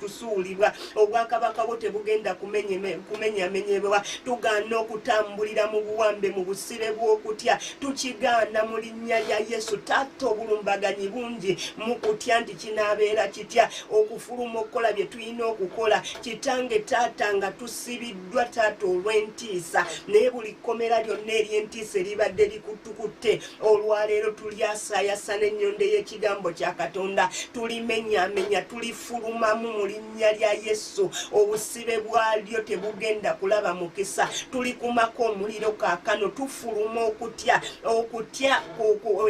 kusuulibwa, obwakabaka bwo tebugenda kumenyamenyebwa. Tugaana okutambulira mu buwambe, mu busibe bw'okutya, tukigaana mu linnya lya Yesu. Taata, obulumbaganyi bungi mu kutya nti kinaabeera kitya okufuluma okukola bye tulina okukola kitange taata, nga tusibiddwa taata olw'entiisa. Naye buli kkomera lyonna ery'entiisa eribadde likutukutte, olwaleero tulyasaayasa n'ennyondo y'ekigambo kya Katonda, tulimenyaamenya, tulifulumamu mu linnya lya Yesu. Obusibe bwalyo tebugenda kulaba mukisa, tulikumako omuliro kaakano. Tufuluma okutya, okutya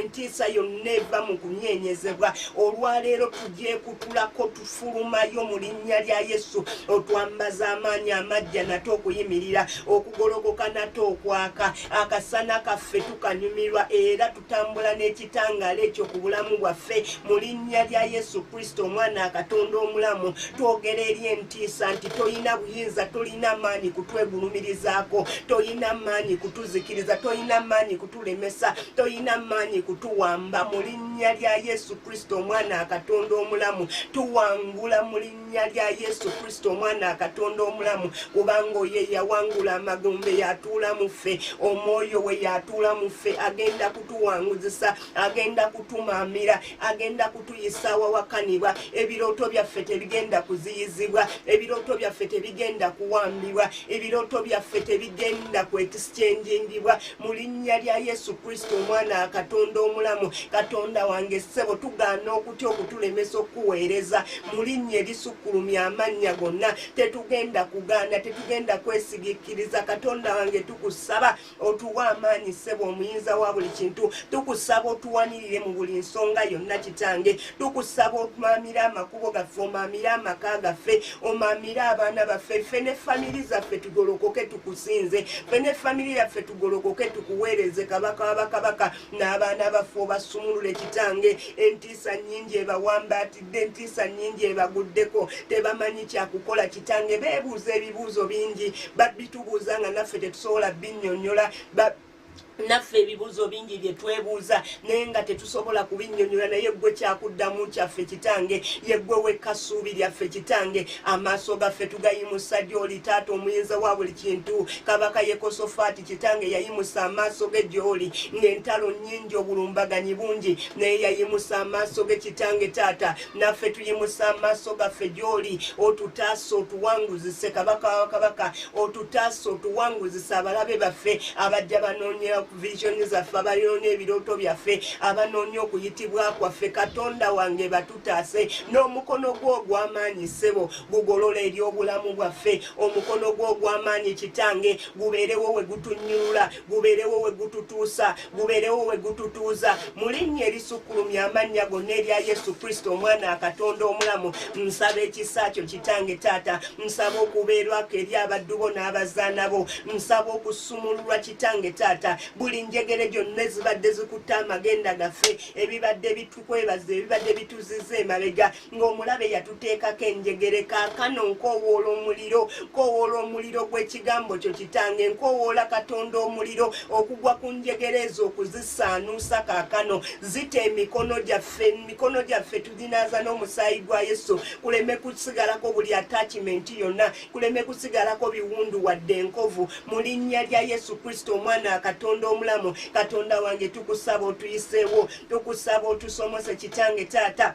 entiisa yonna eva mu kunyenyezebwa, olwaleero tugyekutulako, tufulumayo mu linnya lya Yesu. Otwambaza amaanyi amajja nate okuyimirira, okugolokoka nate okwaka. Akasana kaffe tukanyumirwa era tutambula n'ekitangaala ekyo ku bulamu bwaffe mu linnya lya Yesu Kristo omwana Katonda omulamu. Twogera eri entiisa nti toyina buyinza, tolina maanyi kutwegulumirizaako, toyina maanyi kutuzikiriza, toyina maanyi kutulemesa, toyina maanyi kutuwamba. Mu linnya lya Yesu Kristo omwana Katonda omulamu, tuwangula mu linnya lya Yesu Kristo omwana Katonda omulamu, kubanga oyo eyawangula amagombe yatuula mu ffe, omwoyo we yatuula mu ffe. Agenda kutuwanguzisa, agenda kutumaamira, agenda kutuyisa awawakanibwa. Ebirooto byaffe tebigenda kuziyizibwa, ebirooto byaffe tebigenda kuwambibwa, ebirooto byaffe tebigenda kwekisikyengingibwa mu linnya lya Yesu Kristo omwana Katonda omulamu. Katonda wange ssebo, tugaana okutya okutulemesa okuweereza mu linnya erisukkulumya amannya gonna. Tetugenda kugaana, tetugenda kwesigikiriza. Katonda wange, tukusaba otuwa amaanyi ssebo omuyinza wa buli kintu. Tukusaba otuwanirire mu buli nsonga yonna kitange. Tukusaba otumaamire amakubo gaffe, omaamire amaka gaffe, omaamire abaana baffe. Ffe ne famiri zaffe tugolokoke tukusinze, ffe ne famiri yaffe tugolokoke tukuweereze kabaka w'abakabaka. N'abaana baffe obasumulule kitange. Entiisa nnyingi ebawambaatidde, entiisa nnyingi ebaguddeko, tebamanyi kyakukola kitange. Beebuuza ebibuuzo bingi, babitubuuza nga naffe tetusobola binnyonnyola. Naffe ebibuuzo bingi bye twebuuza naye nga tetusobola kubinnyonnyola, naye ggwe kyakuddamu kyaffe kitange, ye ggwe wekka ssuubi lyaffe kitange. Amaaso gaffe tugayimusa gy'oli taata omuyinza wa buli kintu. Kabaka Yekosofaati kitange yayimusa amaaso ge gy'oli ng'entalo nnyingi, obulumbaganyi bungi, naye yayimusa amaaso ge kitange taata. Naffe tuyimusa amaaso gaffe gy'oli, otutaase, otuwanguzise kabaka wa kabaka, otutaase, otuwanguzise abalabe baffe abajja banoonya vision zaffe, abanoonya ebirooto byaffe, abanoonya okuyitibwa kwaffe. Katonda wange, batutaase n'omukono gwo ogw'amaanyi ssebo, gugolola eri obulamu bwaffe. Omukono gwo ogw'amaanyi kitange gubeerewo we gutunnyulula, gubeerewo we gututuusa, gubeerewo we gututuuza, mu linnya erisukkulumya amannya gonna erya Yesu Kristo omwana Katonda omulamu. Nsaba ekisa kyo kitange taata, nsaba okubeerwako eri abaddu bo n'abazaana bo, nsaba okusumululwa kitange taata. Buli njegere gyonna ezibadde zikutta amagenda gaffe, ebibadde bitukwebaza, ebibadde bituziza emabega, ng'omulabe yatuteekako enjegere, kaakano nkoowoola omuliro, nkoowoola omuliro gw'ekigambo kyo kitange, nkoowoola Katonda omuliro okugwa ku njegere ezo okuzisaanuusa kaakano. Zita emikono gyaffe, emikono gyaffe tuginaaza n'omusaayi gwa Yesu, kuleme kusigalako buli attachment yonna, kuleme kusigalako biwundu wadde enkovu, mu linnya lya Yesu Kristo omwana wa Katonda omulamu. Katonda wange, tukusaba otuyiseewo, tukusaba otusomose kitange taata,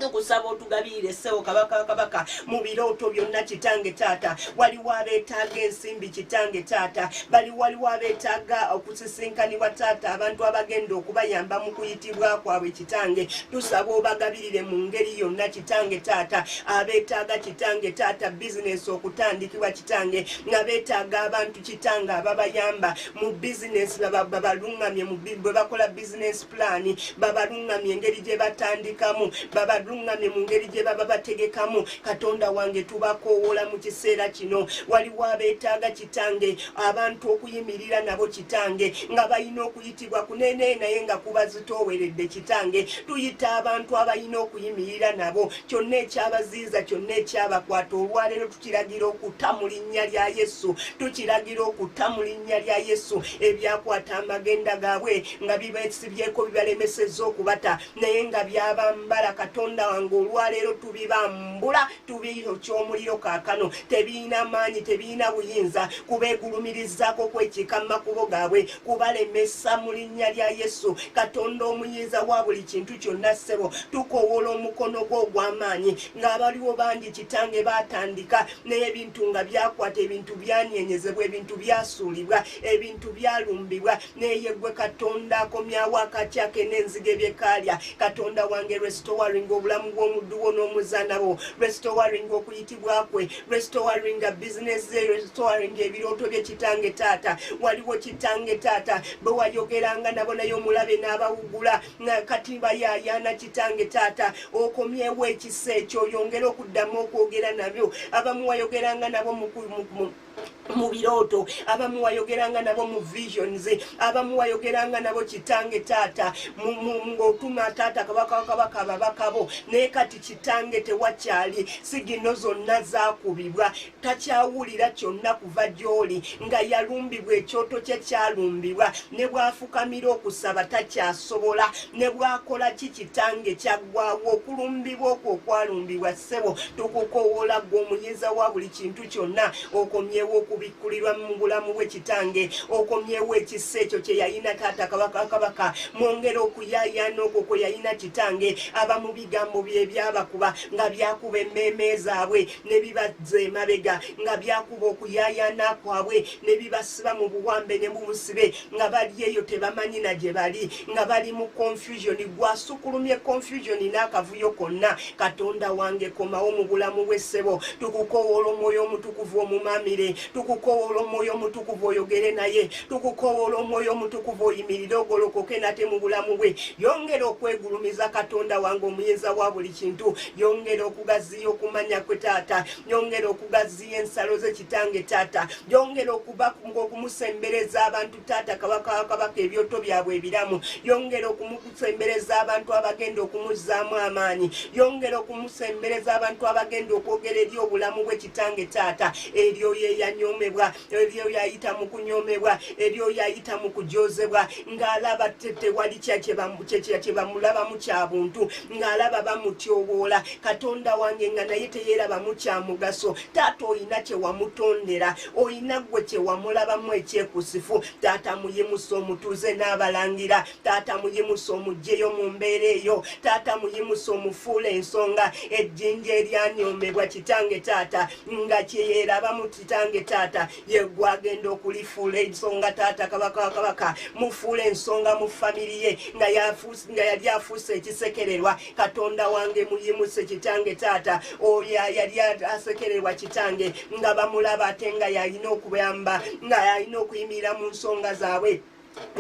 tukusaba otugabirire ssebo kabaka kabaka mu birooto byonna kitange taata. Waliwo abeetaaga ensimbi kitange taata, bali waliwo abeetaaga okusisinkanibwa taata, abantu abagenda okubayamba mu kuyitibwa kwabwe kitange, tusaba obagabirire mu ngeri yonna kitange taata. Abeetaaga kitange taata bizinesi okutandikibwa kitange, nga beetaaga abantu kitange ababayamba mu bizinesi, babaluŋŋamye bwe bakola business plan, babaluŋŋamye engeri gye batandikamu, babaluŋŋamye mu ngeri gye baba bategekamu. Katonda wange, tubakoowoola mu kiseera kino. Waliwo abeetaaga kitange abantu okuyimirira nabo kitange, nga balina okuyitibwa kunene naye nga kubazitooweredde kitange, tuyita abantu abalina okuyimirira nabo. Kyonna ekyabaziiza, kyonna ekyabakwata, olwaleero tukiragira okutta mu linnya lya Yesu, tukiragira okutta mu linnya lya Yesu. Ebyakwata amagenda gaabwe nga bibesibyeko bibalemesezza okubata, naye nga byabambala, Katonda wange, olwaleero tubibambula, tubiyokya omuliro kaakano. Tebirina maanyi, tebirina buyinza kubeegulumirizaako kwekiika mu makubo gaabwe, kubalemesa mu linnya lya Yesu. Katonda omuyinza wa buli kintu kyonna, ssebo, tukowoola omukono gwo ogw'amaanyi, ng'abaliwo bangi kitange baatandika naye ebintu nga byakwata, ebintu byanyenyezebwa, ebintu byasuulibwa, ebintu byalumbibwa, naye gwe Katonda akomyawo akatyake n'enzige byekaalya. Katonda wange, restoring obulamu bw'omuddu wo n'omuzaana bo, restoring okuyitibwa kwe, restoring business ze, restoring ebirooto bye kitange taata. Waliwo kitange taata bwe wayogeranga nabo naye omulabe n'abawugula, kati bayaayaana kitange taata, okomyewo ekisa ekyo, oyongere okuddamu okwogera nabyo. Abamu wayogeranga nabo mu birooto, abamu wayogeranga nabo mu visions, abamu wayogeranga nabo kitange taata ng'otuma taata kabaka kabaka ababaka bo, naye kati kitange tewakyali, signal zonna zaakubibwa, takyawulira kyonna kuva gy'oli, nga yalumbibwa, ekyoto kye kyalumbibwa, ne bw'afukamira okusaba takyasobola, ne bw'akola ki kitange kyaggwawo. Okulumbibwa okwo okwalumbibwa, ssebo, tukukowoola ggwe omuyinza wa buli kintu kyonna, okomyewo okubikkulirwa mu bulamu bwe kitange, okomyewo ekisa ekyo kye yalina taata kabaka kabaka, mwongere okuyaayaana okwo kwe yalina kitange. Abamu bigambo bye byabakuba, nga byakuba emmeeme zaabwe ne bibazza emabega, nga byakuba okuyaayaana kwabwe ne bibasiba mu buwambe ne mu busibe, nga bali eyo tebamanyi na gye bali, nga bali mu confusion. Gwasukulumye confusion n'akavuyo konna. Katonda wange, komawo mu bulamu bw'essebo. Tukukowoola omwoyo omutukuvu omumamire, tukukowoola omwoyo omutukuvu oyogere naye, tukukowoola omwoyo omutukuvu oyimirire ogolokoke nate mu bulamu bwe. Yongera okwegulumiza, Katonda wange omuyinza wa buli kintu, yongera okugaziya okumanya kwe taata, yongera okugaziya ensalo ze kitange taata, yongera okumusembereza abantu taata kabaka kabaka ebyoto byabwe ebiramu, yongera okumusembereza abantu abagenda okumuzzaamu amaanyi, yongera okumusembereza abantu abagenda okwogera eri obulamu bwe kitange taata, eri oyo eyanyomebwa, eri oyo ayita mu kunyomebwa, eri oyo ayita mu kujozebwa, ng'alaba tewali kye bamulabamu kya buntu, ng'alaba bamutyoboola. Katonda wange, nga naye teyeerabamu kya mugaso. Taata, oyina kye wamutondera, oyina gwe kye wamulabamu ekyekusifu. Taata, muyimusa omutuuze n'abalangira. Taata, muyimusa omuggyeyo mu mbeera eyo. Taata, muyimusa omufuula ensonga, ejjinja eryanyomebwa kitange taata, nga kyeyeerabamu kitange taata, ye gwagenda okulifuula ensonga. Taata kabaka kabaka, mufuula ensonga mu family ye, nga yali afuuse ekisekererwa. Katonda wange, muyimuse kitange taata, oyo yali asekererwa kitange, nga bamulaba ate nga yalina okuyamba, nga yalina okuyimirira mu nsonga zaabwe.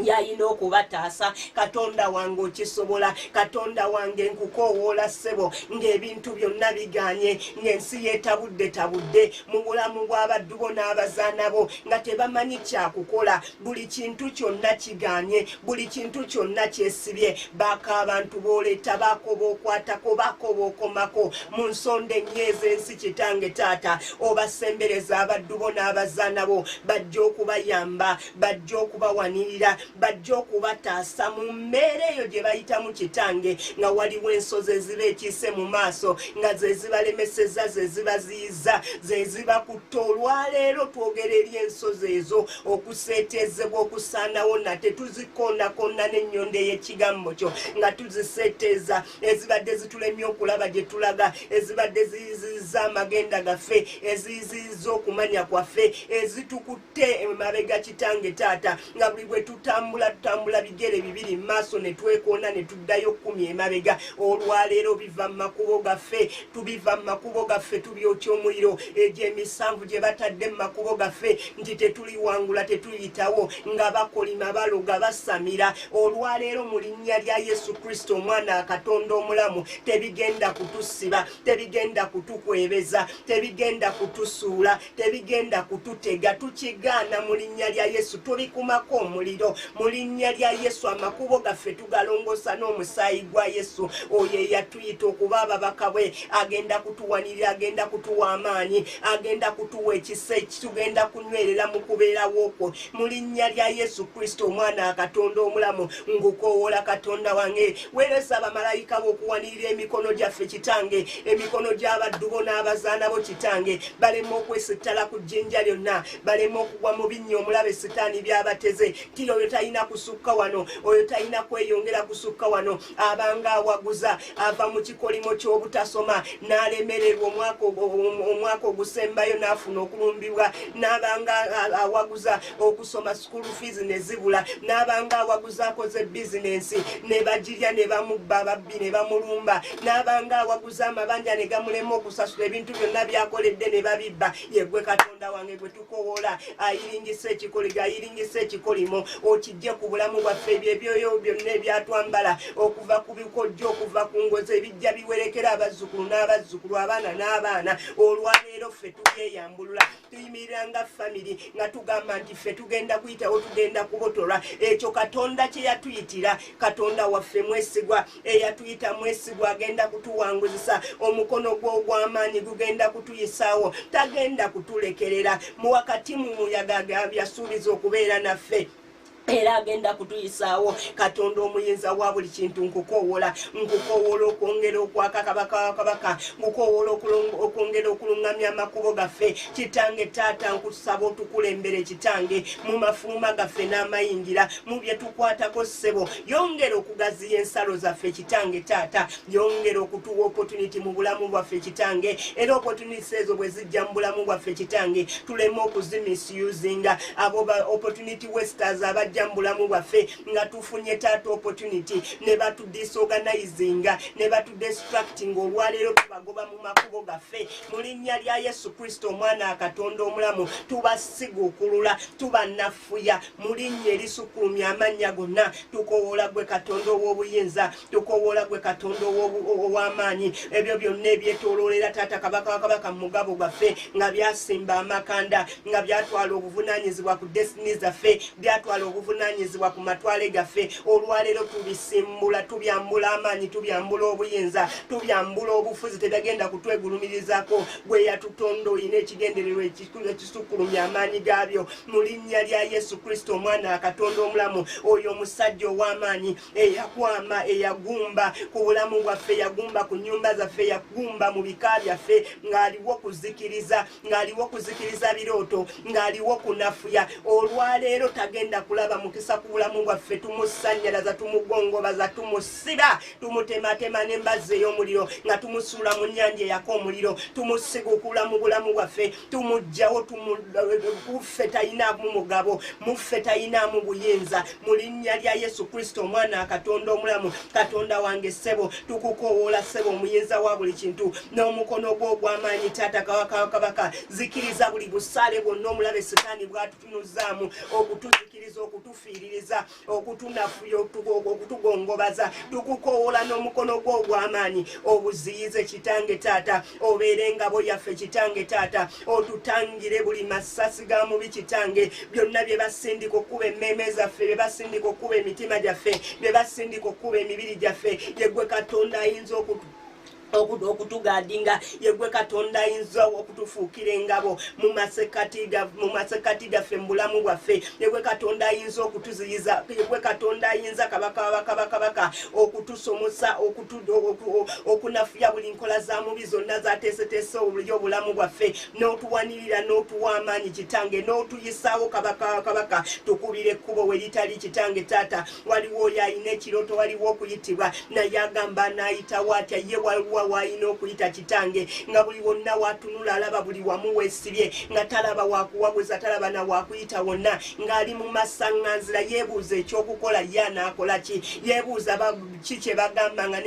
Yayina okubataasa. Katonda wange okisobola. Katonda wange nkukoowoola ssebo, ng'ebintu byonna biganye, ng'ensi yeetabudde tabudde mu bulamu bw'abaddu bo n'abazaana bo, nga tebamanyi kyakukola. Buli kintu kyonna kiganye, buli kintu kyonna kyesibye. Baako abantu b'oleeta, baako b'okwatako, baako b'okomako mu nsonda ennyo ez'ensi. Kitange taata, obasembereza abaddu bo n'abazaana bo, bajja okubayamba, bajja okubawanirira, bajja okubataasa mu mbeera eyo gye bayitamu. Kitange, nga waliwo ensozi eziba ekiise mu maaso, nga ze zibalemeseza, ze zibaziyiza, ze zibakutta, olwaleero twogera eri ensozi ezo okuseeteezebwa, okusaanawo nate. Tuzikoonakonna n'ennyondo ey'ekigambo kyo nga tuziseeteeza, ezibadde zitulemye okulaba gye tulaga, ezibadde ziyiziza amagenda gaffe, eziyiziza okumanya kwaffe, ezitukutte emabega. Kitange taata, nga buli bwe tutambula tutambula bigere bibiri mu maaso ne twekoona ne tuddayo 10 emabega, olwaleero biva mu makubo gaffe, tubiva mu makubo gaffe, tubyokya omuliro. Egyo emisanvu gye batadde mu makubo gaffe nti tetuliwangula, tetuyitawo, nga bakolima, baloga, basamira, olwaleero mu linnya lya Yesu Kristo omwana wa Katonda omulamu, tebigenda kutusiba, tebigenda kutukwebeza, tebigenda kutusuula, tebigenda kututega. Tukigaana mu linnya lya Yesu. Tubikumako omuliro mu linnya lya Yesu. Amakubo gaffe tugalongoosa n'omusaayi gwa Yesu. Oyo eyatuyita okuba ababaka bwe agenda kutuwanirira, agenda kutuwa amaanyi, agenda kutuwa ekisa, tugenda kunywerera mu kubeerawo okwo mu linnya lya Yesu Kristo omwana wa Katonda omulamu. Nkukowoola Katonda wange, weereza abamalayika b'okuwanirira emikono gyaffe. Kitange, emikono gy'abaddu bo n'abazaana bo, Kitange, baleme okwesittala ku jjinja lyonna, baleme okugwa mu binnya omulabe Sitaani by'abateze ti oyo talina kusukka wano, oyo talina kweyongera kusukka wano. Abanga awaguza ava mu kikolimo ky'obutasoma n'alemererwa omwaka ogusembayo n'afuna okulumbibwa, n'abanga awaguza okusoma school fees ne zibula, n'abanga awaguza akoze bizinensi ne bagirya ne bamubba, ababbi ne bamulumba, n'abanga awaguza amabanja ne gamulema okusasula, ebintu byonna byakoledde ne babibba. Yeggwe Katonda wange gwe tukowoola, ayiringisa ekikoligo, ayiringisa ekikolimo, okijje ku bulamu bwaffe. Ebyo ebyoyo byonna ebyatwambala okuva ku bikojjo, okuva ku ngozi, ebijja biwerekera abazzukulu n'abazzukulu, abaana n'abaana, olwaleero ffe tubyeyambulula. Tuyimirira nga family nga tugamba nti ffe tugenda kuyitawo, tugenda kubotola ekyo Katonda kye yatuyitira. Katonda waffe mwesigwa, eyatuyita mwesigwa, agenda kutuwanguzisa. Omukono gwe ogw'amaanyi gugenda kutuyisaawo, tagenda kutulekerera mu wakati mu muyaga. Yasuubiza okubeera naffe era agenda kutuyisaawo. Katonda omuyinza wa buli kintu, nkukowoola, nkukowoola okwongera okwaka kabaka wa kabaka, nkukowoola okwongera okuluŋŋamya amakubo gaffe. Kitange taata, nkusaba otukulembere Kitange mu mafuuma gaffe n'amayingira, mu bye tukwatako. Ssebo, yongera okugaziya ensalo zaffe. Kitange taata, yongera okutuwa opportunity mu bulamu bwaffe Kitange, era opportunities ezo bwe zijja mu bulamu bwaffe Kitange, tuleme okuzimisusinga. Abo ba opportunity wasters abajja mu bulamu bwaffe nga tufunye taata opportunity ne batudisorganizinga ne batudistracting, olwaleero tubagoba mu makubo gaffe mu linnya lya Yesu Kristo omwana wa Katonda omulamu. Tubasiguukulula, tubanafuya mu linnya erisukkulumya amannya gonna. Tukowoola gwe Katonda ow'obuyinza, tukowoola gwe Katonda ow'amaanyi. Ebyo byonna ebyetooloolera taata kabaka wa kabaka mu mugabo gwaffe, nga byasimba amakanda, nga byatwala obuvunaanyizibwa ku destiny zaffe, byatwala obuvunaanyizibwa ku matwale gaffe, olwaleero tubisimbula, tubyambula amaanyi, tubyambula obuyinza, tubyambula obufuzi. Tebagenda kutwegulumirizaako. Gwe yatutonda olina ekigendererwa ekisukkulumya amaanyi gaabyo. Mu linnya lya Yesu Kristo omwana wa Katonda omulamu, oyo omusajja ow'amaanyi eyakwama, eyagumba ku bulamu bwaffe, yagumba ku nyumba zaffe, yagumba mu bika byaffe, ng'aliwo kuzikiriza, ng'aliwo kuzikiriza birooto, ng'aliwo kunafuya, olwaleero tagenda kulaba mukisa ku bulamu bwaffe. Tumusanyalaza, tumugongobaza, tumusiba, tumutematema n'embazzi ey'omuliro nga tumusuula mu nnyanja eyaka omuliro. Tumusigukula mu bulamu bwaffe, tumuggyawo. Kuffe talinamu mugabo, muffe talinamu buyinza, mu linnya lya Yesu Kristo omwana wa Katonda omulamu. Katonda wange ssebo, tukukowoola ssebo omuyinza wa buli kintu, n'omukono gwo ogw'amaanyi taata kabaka wa kabaka, zikiriza buli busaale bwonna omulabe Sitaani bwatutunuzaamu okutuzikiriza. Tobakkiriza okutufiiririza, okutunafuya, okutugongobaza. Tukukowoola n'omukono gwo ogw'amaanyi obuziyize kitange taata, obeere engabo yaffe kitange taata, otutangire buli masasi ga mubi kitange. Byonna bye basindika okukuba emmeeme zaffe, bye basindika okukuba emitima gyaffe, bye basindika okukuba emibiri gyaffe, ye ggwe Katonda ayinza okutugadinga, yegwe Katonda ayinza okutufuukira engabo mu masekati gaffe, mu bulamu bwaffe. Yegwe Katonda ayinza okutuziyiza, yegwe Katonda ayinza, kabaka wabakabakabaka, okutusomosa, okunafuya buli nkola za mubi zonna zateeseteese obuli obulamu bwaffe, n'otuwanirira n'otuwa amaanyi kitange, n'otuyisaawo kabaka wakabaka. Tukubira ekkubo we litali kitange taata. Waliwo oyo alina ekirooto, waliwo okuyitibwa, naye agamba anaayitawo atya? Ye waliwo w'alina okuyita kitange, nga buli wonna watunula alaba buli wamu weesibye, nga talaba wakuwaguza, talaba na wakuyita wonna, ng'ali mu masaŋŋanzira, yeebuuza ekyokukola, ye anaakola ki? Yeebuuza ki kye bagamba, nga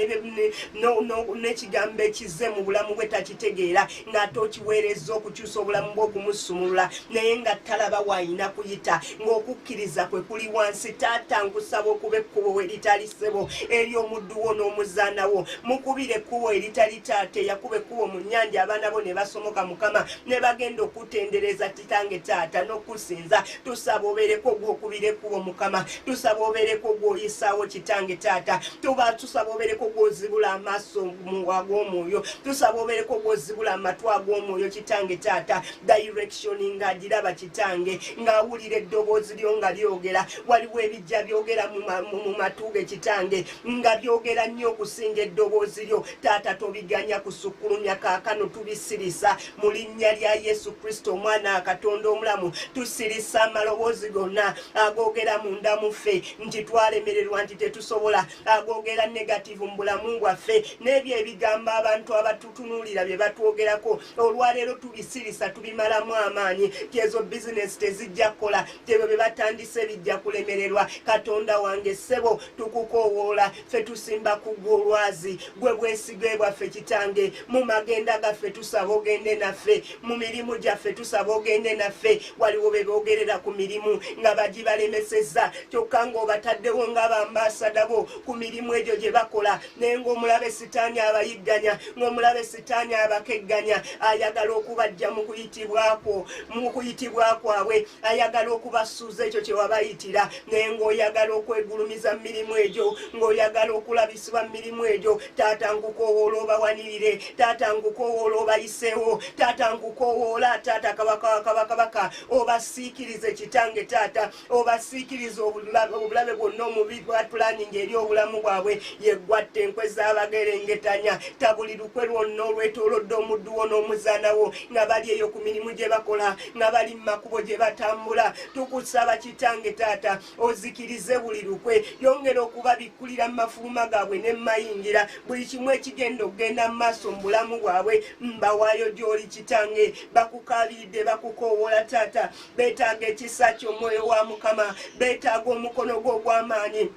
n'ekigambo ekizze mu bulamu bwe takitegeera, ng'ate okiweereza okukyusa obulamu bwe, okumusumulula, naye nga talaba waayina kuyita, ng'okukkiriza kwe kuli wansi. Taata, nkusaba okuba ekkubo we litali ssebo eri omuddu wo n'omuzaana wo. Mukubira ekkubo eritali taata, eyakuba ekkubo mu nnyanja, abaana bo ne basomoka Mukama, ne bagenda okutendereza kitange taata n'okusinza. Tusaba obeereko gw'okubira ekkubo Mukama, tusaba obeereko gw'oyisaawo kitange taata, tuba tusaba obeereko gw'ozibula amaaso ag'omwoyo, tusaba obeereko gw'ozibula amatu ag'omwoyo kitange taata. Direction ng'agiraba kitange, ng'awulira eddoboozi lyo nga lyogera. Waliwo ebijja byogera mu matu ge kitange, nga byogera nnyo okusinga eddoboozi lyo taata. Tobiganya kusukkulumya. Kaakano tubisirisa mu linnya lya Yesu Kristo, omwana wa Katonda omulamu. Tusirisa amaloboozi gonna agoogera munda mu ffe nti twalemererwa, nti tetusobola, agoogera negative mu bulamu bwaffe, n'ebyo ebigambo abantu abatutunuulira bye batwogerako. Olwaleero tubisirisa, tubimalamu amaanyi, ti ezo bizinesi tezijja kukola, tebyo bye batandise bijja kulemererwa. Katonda wange ssebo, tukukoowoola, ffe tusimba ku ggwe olwazi, gwe bwesige bwaffe kitange. Mu magenda gaffe tusaba ogende naffe, mu mirimu gyaffe tusaba ogende naffe. Waliwo be boogerera ku mirimu nga bagibalemesezza, kyokka ng'obataddewo nga bambasada bo ku mirimu egyo gye bakola, naye ng'omulabe sitaani abayigganya, ng'omulabe sitaani abakegganya, ayagala okubajja mu kuyitibwakwo, mu kuyitibwa kwabwe, ayagala okubasuuza ekyo kye wabayitira, naye ng'oyagala okwegulumiza mu mirimu egyo, ng'oyagala okulabisibwa mu mirimu egyo. Taata, nkukoowoola obawanirire. Taata, nkukoowoola obayiseewo. Taata, nkukoowoola, taata kabaka kabakabaka, obasiikirize kitange taata, obasiikirize obulabe bwonna omubi bwa planning eri obulamu bwabwe. Yeggwatta enkwe z'abagerengetanya, tabuli lukwe lwonna olwetoolodde omuddu wo n'omuzaana wo, nga bali eyo ku mirimu gye bakola, nga bali mu makubo gye batambula. Tukusaba kitange taata, ozikirize buli lukwe, yongera okubabikkulira mu mafuluma gaabwe ne mayingira buli kimu ekigenda okugenda mu maaso mu bulamu bwabwe. Mbawaayo gy'oli kitange, bakukabiridde, bakukoowoola taata, beetaaga ekisa ky'omwoyo wa Mukama, beetaaga omukono gwo ogw'amaanyi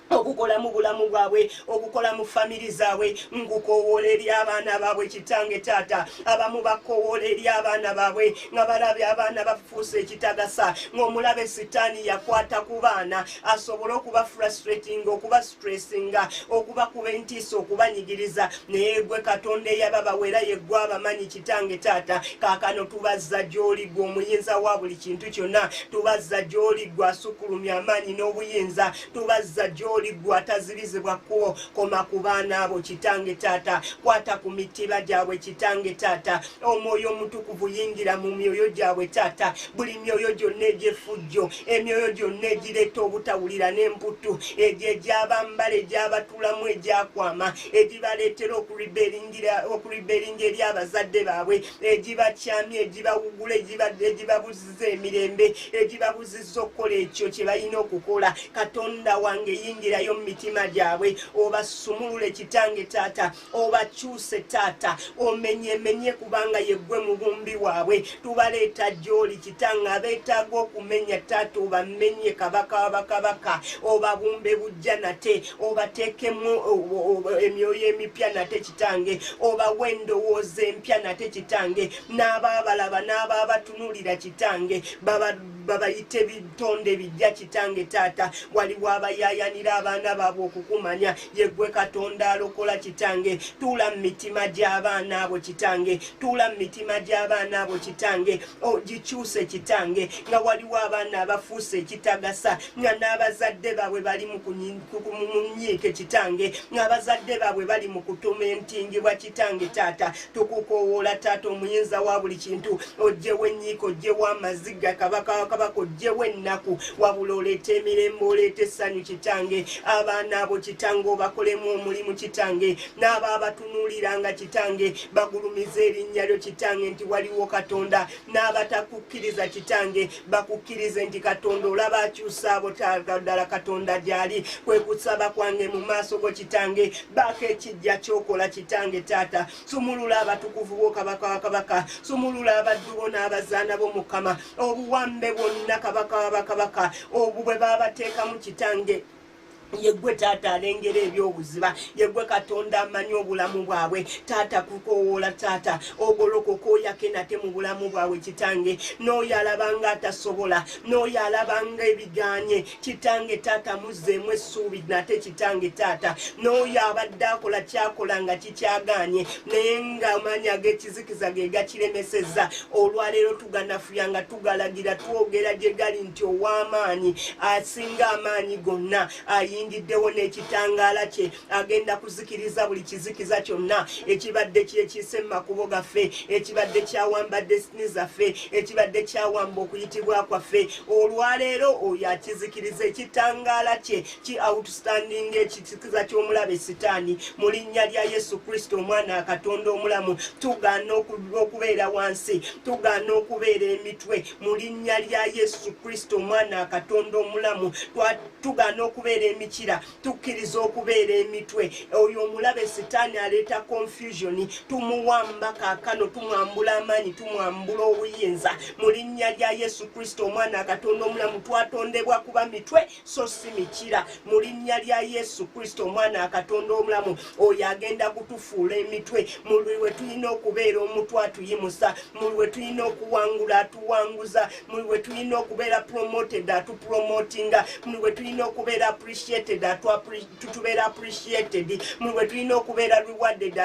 okukola mu bulamu bwabwe, okukola mu famiri zaabwe. Nkukoowoola eri abaana baabwe kitange taata. Abamu bakoowoola eri abaana baabwe nga balabye abaana bafuuse ekitagasa, ng'omulabe sitaani yakwata ku baana asobole okuba frustrating, okuba stressinga, okubakuba entiisa, okubanyigiriza. Naye gwe Katonda eyababawera, yeggwe abamanyi kitange taata. Kaakano tubazza gy'oli, gwe omuyinza wa buli kintu kyonna. Tubazza gy'oli, gwe asukulumya amaanyi n'obuyinza. Tubazza gy'oli, gwe atazibizibwa kkubo. Koma ku baana abo kitange taata, kwata ku mitiba gyabwe kitange taata. Omwoyo Omutukuvu, yingira mu myoyo gyabwe taata. Buli myoyo gyonna egy'effujjo, emyoyo gyonna egireeta obutawulira n'emputtu, egyo egyabambala, egyabatulamu, egyakwama, egibaleetera okurebellinga eri abazadde baabwe, egibakyamya, egibawugula, egibabuziza emirembe, egibabuziza okukola ekyo kye balina okukola, Katonda wange, yingirayo mu mitima gyabwe, obasumulule kitange taata, obakyuse taata, omenyemenye, kubanga yeggwe mubumbi waabwe. Tubaleeta gy'oli kitange, abeetaaga okumenya taata, obamenye kabaka wabakabaka, obabumbe bujja nate, obateekemu emyoyo emipya nate kitange, obawe endowooza empya nate kitange, n'abaabalaba n'abaabatunulira kitange baba. Babayite bitonde bijja kitange taata. Waliwo abayaayanira abaana baabwe okukumanya, yeggwe Katonda alokola kitange. Tuula mu mitima gy'abaana abo kitange, tuula mu mitima gy'abaana abo kitange, ogikyuse kitange. Nga waliwo abaana abafuuse ekitagasa, nga n'abazadde baabwe bali mu nyiike kitange, ng'abazadde baabwe bali mu kutumentingibwa kitange taata. Tukukoowoola taata omuyinza wa buli kintu, oggyewo ennyiike, oggyewo amaziga, kabaka wa kabaka, oggyewo ennaku, wabula oleete emirembe, oleete essanyu kitange. Abaana abo kitange obakolemu omulimu kitange, n'abo abatunuuliranga kitange bagulumize erinnya lyo kitange nti waliwo Katonda, n'abatakukkiriza kitange bakukkirize nti Katonda olaba akyusa abo ddala Katonda gy'ali. Kwe kusaba kwange mu maaso go kitange, baako ekijja ky'okola kitange taata. Sumulula abatukuvu bo kabaka wa kabaka, sumulula abaddu bo n'abazaana bo Mukama. Obuwambe bwonna kabaka wa bakabaka obwo bwe baabateekamu kitange, yeggwe taata alengera ebyobuziba, yeggwe Katonda amanyi obulamu bwabwe taata. Kukoowoola taata, ogolokoka oyake nate mu bulamu bwabwe kitange. N'oyo alabanga atasobola, n'oyo alabanga ebiganye kitange taata, muzzeemu essuubi nate kitange taata. N'oyo abadde akola kyakola nga kikyaganye, naye nga amaanyi ag'ekizikiza ge gakiremesezza, olwaleero tuganafuya nga tugalagira, twogera gye gali nti ow'amaanyi asinga amaanyi gonna ayingiddewo n'ekitangaala kye, agenda kuzikiriza buli kizikiza kyonna ekibadde kyekiise mu makubo gaffe, ekibadde kyawamba destiny zaffe, ekibadde kyawamba okuyitibwa kwaffe. Olwaleero oyo akizikiriza, ekitangaala kye ki outstanding ekizikiza ky'omulabe Sitaani. Mu linnya lya Yesu Kristo omwana wa Katonda omulamu, tugaana okubeera wansi, tugaana okubeera emitwe. Mu linnya lya Yesu Kristo omwana wa Katonda omulamu, tugaana okubeera emikira, tukkiriza okubeera emitwe. Oyo omulabe Sitaani aleeta confusion, tumuwamba kaakano, tumwambula amaanyi, tumwambula obuyinza mu linnya lya Yesu Kristo omwana wa Katonda omulamu. Twatondebwa kuba mitwe so si mikira. Mu linnya lya Yesu Kristo omwana wa Katonda omulamu, oyo agenda kutufuula emitwe. Muli we tulina okubeera omutwe atuyimusa, muli we tulina okuwangula atuwanguza, muli we tulina okubeera promoted atupromotinga, muli we tulina okubeera appreciated tutubeera appreciated, muli we tulina okubeera rewarded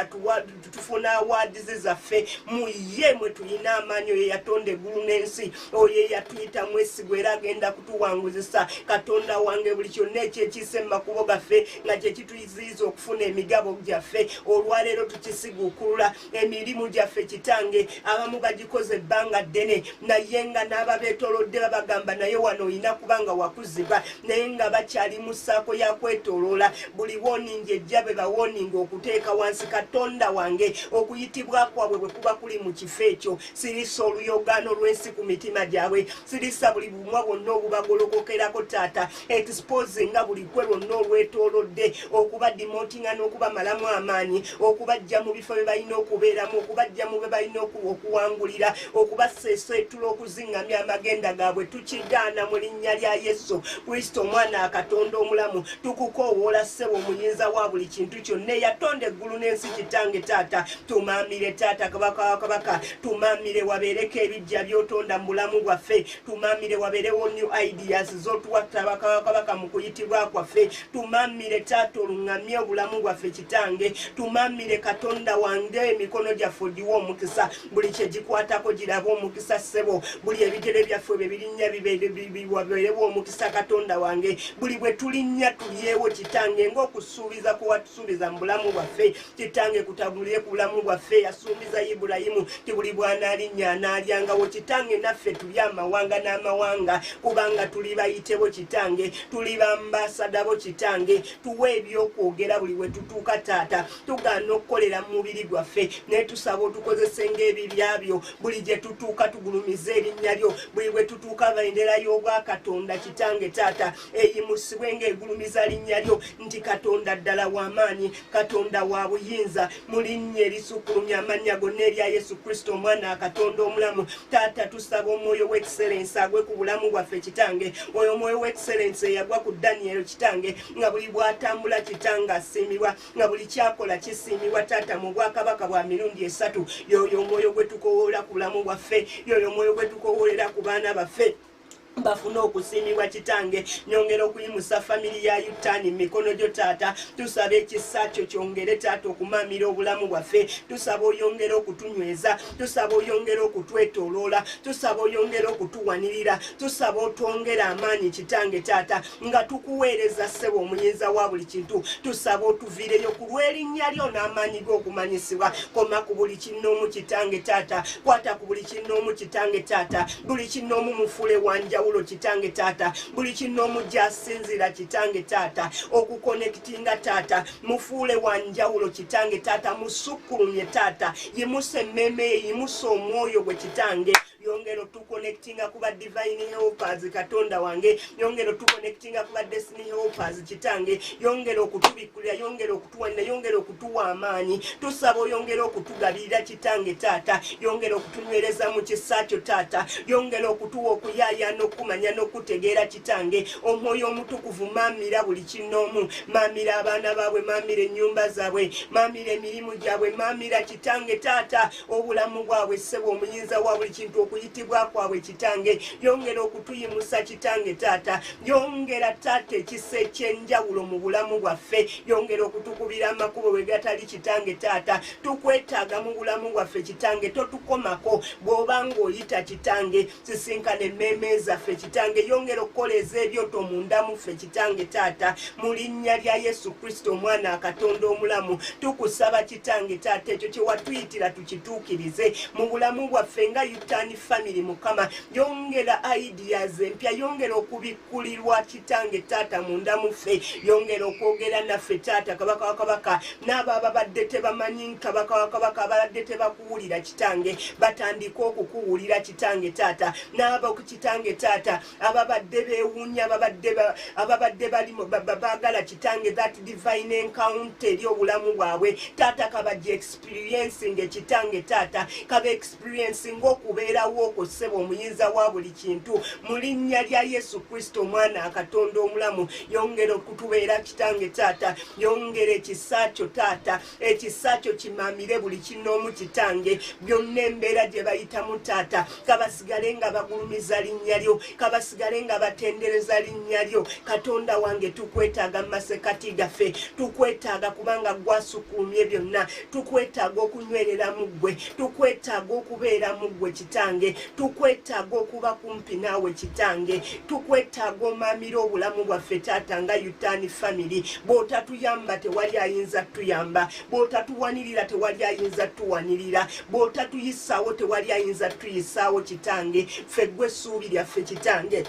tufuna awards zaffe. Mu ye mwe tulina amaanyi. Oyo yatonda eggulu n'ensi, oyo eyatuyita mwesigwa era agenda kutuwanguzisa. Katonda wange, buli kyonna ekyekiise mu makubo gaffe nga kyekituziyiza okufuna emigabo gyaffe, olwaleero tukisiguukulula. Emirimu gyaffe kitange, abamu bagikoze ebbanga ddene, naye nga n'ababeetoolodde babagamba, naye wano olina kubanga wakuzibwa, naye nga bakyali mu ssaako ya kwetooloola. Buli warning ejja be bawarninga okuteeka wansi. Katonda wange, okuyitibwa kwabwe bwe kuba kuli mu kifo ekyo, sirisa oluyogaano lw'ensi ku mitima gyabwe, sirisa buli bumwa bwonna obubagolokokerako taata, expose nga buli kwe lwonna olwetoolodde okuba demotinga n'okubamalamu amaanyi, okubajja mu bifo bye balina okubeeramu, okubajja mu bye balina okuwangulira, okubaseeseetula, okuziŋŋamya amagenda gaabwe. Tukigaana mu linnya lya Yesu Kristo omwana wa Katonda omulamu. Tukukoowoola ssebo omuyinza wa buli kintu kyonna, eyatonda eggulu n'ensi kitange taata. Tumaamire taata, kabaka wa kabaka, tumaamire wabeereko ebijja by'otonda mu bulamu bwaffe, tumaamire wabeerewo new ideas z'otuwa kabaka wa kabaka mu kuyitibwa kwaffe. Tumaamire taata, oluŋŋamye obulamu bwaffe kitange. Tumaamire Katonda wange, emikono gyaffe ogiwe omukisa, buli kyegikwatako girabe omukisa ssebo, buli ebigere byaffe bwe birinnya wabeerewo omukisa. Katonda wange, buli bwe tulinnya tulyewo kitange, ng'okusuubiza kwe watusuubiza mu bulamu bwaffe kitange kutabulire ku bulamu bwaffe. Yasuubiza Ibulayimu ti buli bw'anaalinnya anaalyangawo. Kitange, naffe tuli amawanga n'amawanga, kubanga tuli bayitebo kitange, tuli bambasada bo kitange. Tuwe ebyokwogera buli we tutuuka taata. Tugaana okukolera mu mubiri gwaffe, naye tusaba otukozese ng'ebibya byo. Buli gye tutuuka tugulumize erinnya lyo, buli bwe tutuuka bendera y'obwakatonda kitange taata eyimusibwe ng'egulumiza linnya lyo nti Katonda ddala w'amaanyi, Katonda wa buyinza. Mu linnya erisukkulumya amannya gonna erya Yesu Kristo omwana wa Katonda omulamu, taata tusaba omwoyo w'excellence agwe ku bulamu bwaffe kitange, oyo omwoyo w'excellence eyagwa ku Daniel kitange, nga buli bw'atambula kitange asiimibwa, nga buli kyakola kisiimibwa taata mu bwakabaka bwa mirundi esatu. Yoyo omwoyo gwe tukowoola ku bulamu bwaffe, yoyo omwoyo gwe tukowoolera ku baana baffe. Bafune okusiimibwa kitange. Nyongera okuyimusa family ya Yutani mu mikono gyo taata. Tusaba ekisa kyo kyongere taata okumaamira obulamu bwaffe. Tusaba oyongere okutunyweza, tusaba oyongere okutwetooloola, tusaba oyongere okutuwanirira, tusaba otwongere amaanyi kitange taata nga tukuweereza ssebo omuyinza wa buli kintu. Tusaba otuviireyo ku lw'erinnya lyo n'amaanyi g'okumanyisibwa. Koma ku buli kinnoomu kitange taata, kwata ku buli kinnoomu kitange taata, buli kinnoomu mufuule wanjawulo kitange taata, buli kinnoomu gy'asinziira kitange taata okukonekitinga taata, mufuule wanjawulo kitange taata, musukkulumye taata, yimusa emmeeme ye, yimusa omwoyo gwe kitange. Yongera otuconnectinga ku ba divine helpers katonda wange, yongera otuconnectinga ku ba destiny helpers kitange, yongera okutubikkulira, yongera okutuwanira, yongera okutuwa amaanyi. Tusaba oyongera okutugabirira kitange taata, yongera okutunywereza mu kisa kyo taata, yongera okutuwa okuyaayaana okumanya n'okutegeera kitange. Omwoyo omutukuvu maamira buli kinnoomu, maamira abaana baabwe, maamira ennyumba zaabwe, maamira emirimu gyabwe, maamira kitange taata obulamu bwabwe ssebo omuyinza wa buli kintu, okuyitibwa kwabwe kitange. Yongera okutuyimusa kitange taata, yongera taata ekisa ekyenjawulo mu bulamu bwaffe, yongera okutukubira amakubo we gatali kitange taata. Tukwetaaga mu bulamu bwaffe kitange, totukomako bw'oba ng'oyita kitange, sisinkana emmeeme zaffe kitange, yongera okukoleeza ebyoto munda mu ffe kitange taata, mu linnya lya Yesu Kristo omwana Katonda omulamu. Tukusaba kitange taata ekyo kye watuyitira tukituukirize mu bulamu bwaffe nga Yutani family. Mukama yongera ideas empya, yongera okubikkulirwa kitange taata munda mu ffe, yongera okwogera naffe taata kabaka wa kabaka, n'abo ababadde tebamanyi kabaka wa kabaka, ababadde tebakuwulira kitange batandike okukuwulira kitange taata, n'abo kitange taata ababadde beewuunya, ababadde bali baagala kitange that divine encounter eri obulamu bwabwe taata, kabajja experiencing kitange taata, kaba experiencing okubeerawo okwo ssebo omuyinza wa buli kintu, mu linnya lya Yesu Kristo omwana Katonda omulamu. Yongera okutubeera kitange taata, yongera ekisa kyo taata, ekisa kyo kimaamire buli kinnoomu kitange, byonna embeera gye bayitamu taata, kabasigale nga bagulumiza linnya lyo, kabasigale nga batendereza linnya lyo. Katonda wange tukwetaaga mu masekati gaffe, tukwetaaga kubanga gwasukulumye byonna, tukwetaaga okunywerera mu ggwe, tukwetaaga okubeera mu ggwe kitange, tukwetaaga okuba kumpi naawe kitange, tukwetaaga omaamire obulamu bwaffe taata nga Yutani family. Bw'otatuyamba tewali ayinza tuyamba, bw'otatuwanirira tewali ayinza tuwanirira, bw'otatuyisaawo tewali ayinza tuyisaawo kitange. Ffe ggwe essuubi lyaffe kitange,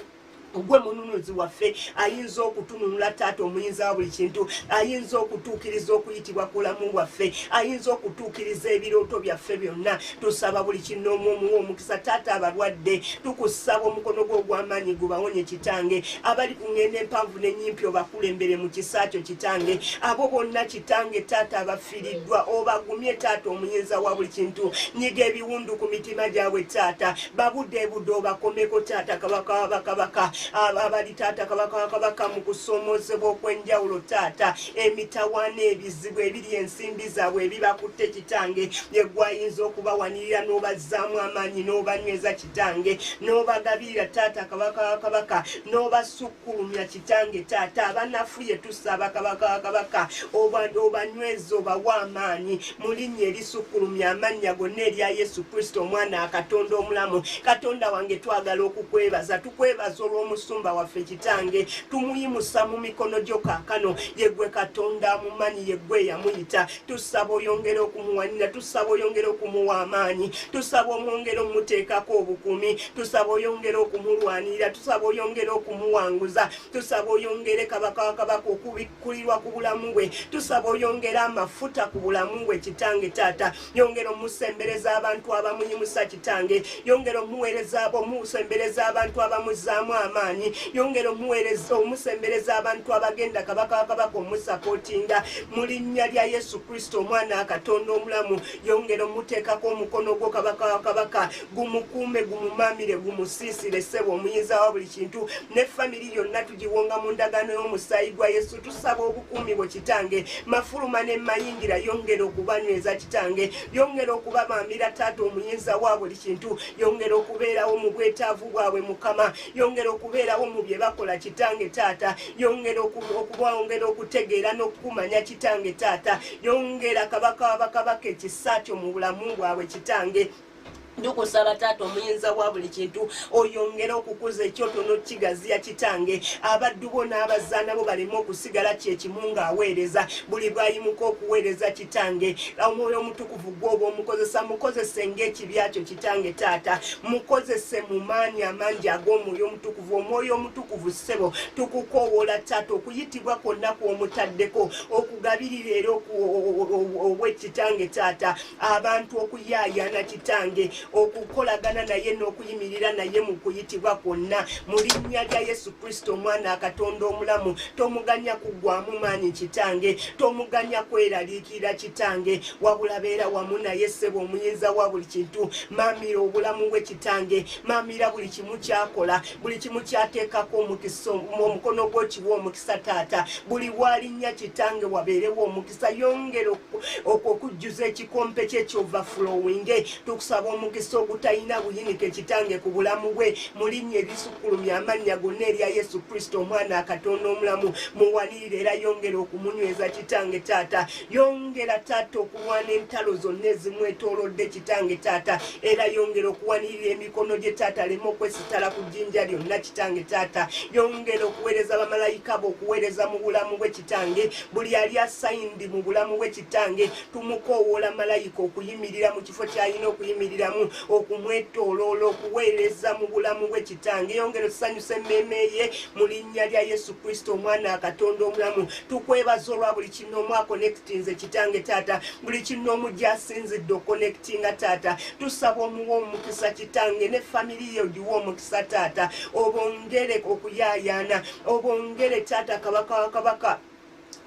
gwe mununuzi waffe ayinza okutununula taata omuyinza wa buli kintu, ayinza okutuukiriza okuyitibwa kulamu bwaffe, ayinza okutuukiriza ebirooto byaffe byonna. Tusaba buli kinnoomu omuwa omukisa taata, abalwadde tukusaba omukono gwo ogw'amaanyi gubawonye kitange, abali ku ŋŋendo empanvu n'ennyimpi obakulembere mu kisa kyo kitange, abo bonna kitange taata abafiiriddwa obagumye taata omuyinza wa buli kintu, nyiga ebiwundu ku mitima gyabwe taata, babuddeebudde obakomeko taata kabaka wabakabaka, abali taata kabaka kabaka mu kusoomozebwa okw'enjawulo taata, emitawaana ebizibu ebiri ensimbi zaabwe ebibakutte kitange, yeggwe ayinza okubawanirira n'obazzaamu amaanyi n'obanyweza kitange, n'obagabirira taata kabaka kabaka, n'obasukkulumya kitange taata, abanafuye tusaba kabaka kabaka obanyweza obawa amaanyi mu linnya erisukkulumya amannya gonna erya Yesu Kristo omwana Katonda omulamu. Katonda wange twagala okukwebaza, tukwebaza olw'omusumba waffe kitange, tumuyimusa mu mikono gyo kaakano, yeggwe Katonda amumanyi, yeggwe yamuyita. Tusaba oyongere okumuwanira, tusaba oyongere okumuwa amaanyi, tusaba omwongere omuteekako obukuumi, tusaba oyongere okumulwanirira, tusaba oyongere okumuwanguza, tusaba oyongere kabaka kabaka okubikkulirwa ku bulamu bwe, tusaba oyongere amafuta ku bulamu bwe kitange taata, yongera omusembereza abantu abamuyimusa kitange, yongera omuweereza omusembereza abantu abamuzzaamu amaanyi. amaanyi, yongera omuweereza omusembereza abantu abagenda kabaka kabaka omusapootinga mu linnya lya Yesu Kristo omwana wa Katonda omulamu. Yongera omuteekako omukono gwo kabaka kabaka, gumukuume, gumumamire, gumusiisire ssebo omuyinza wa buli kintu. Ne famiri yonna tugiwonga mu ndagaano y'omusaayi gwa Yesu. Tusaba obukuumi bwe kitange, mafuluma ne mayingira, yongera okubanyweza kitange, yongera okubamamira taata omuyinza wa buli kintu, yongera okubeerawo mu bwetaavu bwabwe Mukama, yongera okubeerawo mu bye bakola kitange taata, yongera okubongera okutegeera n'okukumanya kitange taata, yongera kabaka w'abakabaka ekisa kyo mu bulamu bwabwe kitange. Ndukusaba taata omuyinza wa buli kintu oyongere okukuza ekyoto n'okigaziya kitange, abaddu bo n'abazaana bo baleme okusigala kyekimu ng'aweereza buli bw'ayimuka okuweereza kitange. Omwoyo omutukuvu gw'oba omukozesa, mukozese ng'ekibya kyo kitange taata, mukozese mu maanyi amangi ag'omwoyo omutukuvu. Omwoyo omutukuvu ssebo tukukoowoola taata okuyitibwa kwonna kw'omutaddeko okugabirira era ow'ekitange taata abantu okuyaayaana kitange, okukolagana naye n'okuyimirira naye mu kuyitibwa kwonna mu linnya lya Yesu Kristo omwana wa Katonda omulamu. Tomuganya kuggwamu maanyi kitange, tomuganya kweraliikirira kitange, wabula beera wamu naye ssebo omuyinza wa buli kintu. Maamira obulamu bwe kitange, maamira buli kimu kyakola, buli kimu kyateekako omukisa, omukono gwo kiwa omukisa taata, buli bwalinnya kitange wabeerewo omukisa. Yongera okujjuza ekikompe kye ky'overflowing. Tukusaba omukisa ogutalina buyinike kitange ku bulamu bwe mu linnya erisukkulumya amannya gonna erya Yesu Kristo omwana wa Katonda omulamu. Muwanirire era yongera okumunyweza kitange taata, yongera taata okulwana entalo zonna ezimwetoolodde kitange taata, era yongera okuwanirira emikono gye taata aleme okwesitala ku jjinja lyonna kitange taata. Yongera okuweereza bamalayika bo okuweereza mu bulamu bwe kitange, buli ali assigned mu bulamu bwe kitange tumukoowoola malayika okuyimirira mu kifo ky'alina okuyimiriramu, okumwetooloola, okuweereza mu bulamu bwe kitange. Yongera osanyusa emmeeme ye mu linnya lya Yesu Kristo omwana wa Katonda omulamu. Tukwebaza olwa buli kinoomu aconnectinze kitange taata, buli kinoomu gy'asinzidde oconnectinga taata. Tusaba omuwa omukisa kitange, ne famiri ye ogiwa omukisa taata, obongere okuyaayaana, obongere taata kabaka wa kabaka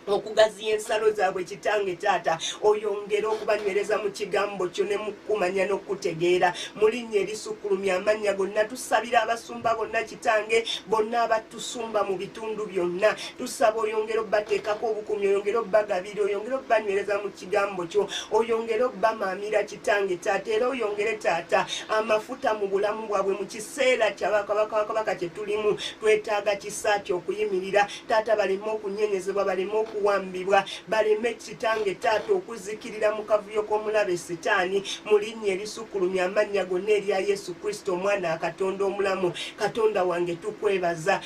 okugaziya ensalo zaabwe kitange taata, oyongere okubanywereza mu kigambo kyo ne mu kumanya n'okutegeera mu linnya erisukkulumya amannya gonna. Tusabira abasumba bonna kitange, bonna abatusumba mu bitundu byonna, tusaba oyongere obbateekako obukuumi, oyongere obbagabira, oyongere obbanywereza mu kigambo kyo, oyongere obbamaamira kitange taata, era oyongere taata amafuta mu bulamu bwabwe. Mu kiseera kyabakabaka kye tulimu twetaaga kisa kyo okuyimirira taata, baleme okunyenyezebwa, baleme okuwambibwa, baleme kitange taata okuzikirira mu kavuyo k'omulabe sitaani mu linnya erisukkulumya amannya gonna erya Yesu Kristo omwana wa Katonda omulamu. Katonda wange, tukwebaza,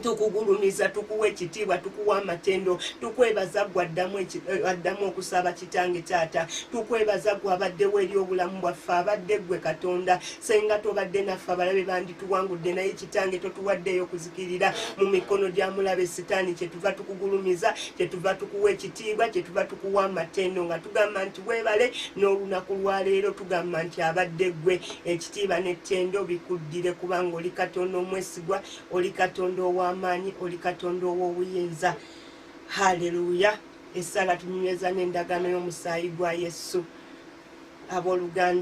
tukugulumiza, tukuwa ekitiibwa, tukuwa amatendo. Tukwebaza gwe addamu okusaba kitange taata, tukwebaza gwe abaddewo eri obulamu bwaffe, abadde ggwe Katonda. Senga tobadde naffe abalabe bandituwangudde, naye kitange totuwaddeeyo kuzikirira mu mikono gya mulabe sitaani. Kyetuva tukugulumiza, kyetuva tukuwa ekitiibwa, kyetuva tukuwa amatendo nga tugamba nti weebale. N'olunaku lwaleero tugamba nti abadde ggwe, ekitiibwa n'ettendo bikuddire, kubanga oli Katonda omwesigwa, oli Katonda ow'amaanyi, oli Katonda ow'obuyinza. Haleluya. Essala tunyweza n'endagaano y'omusaayi gwa Yesu. Abooluganda.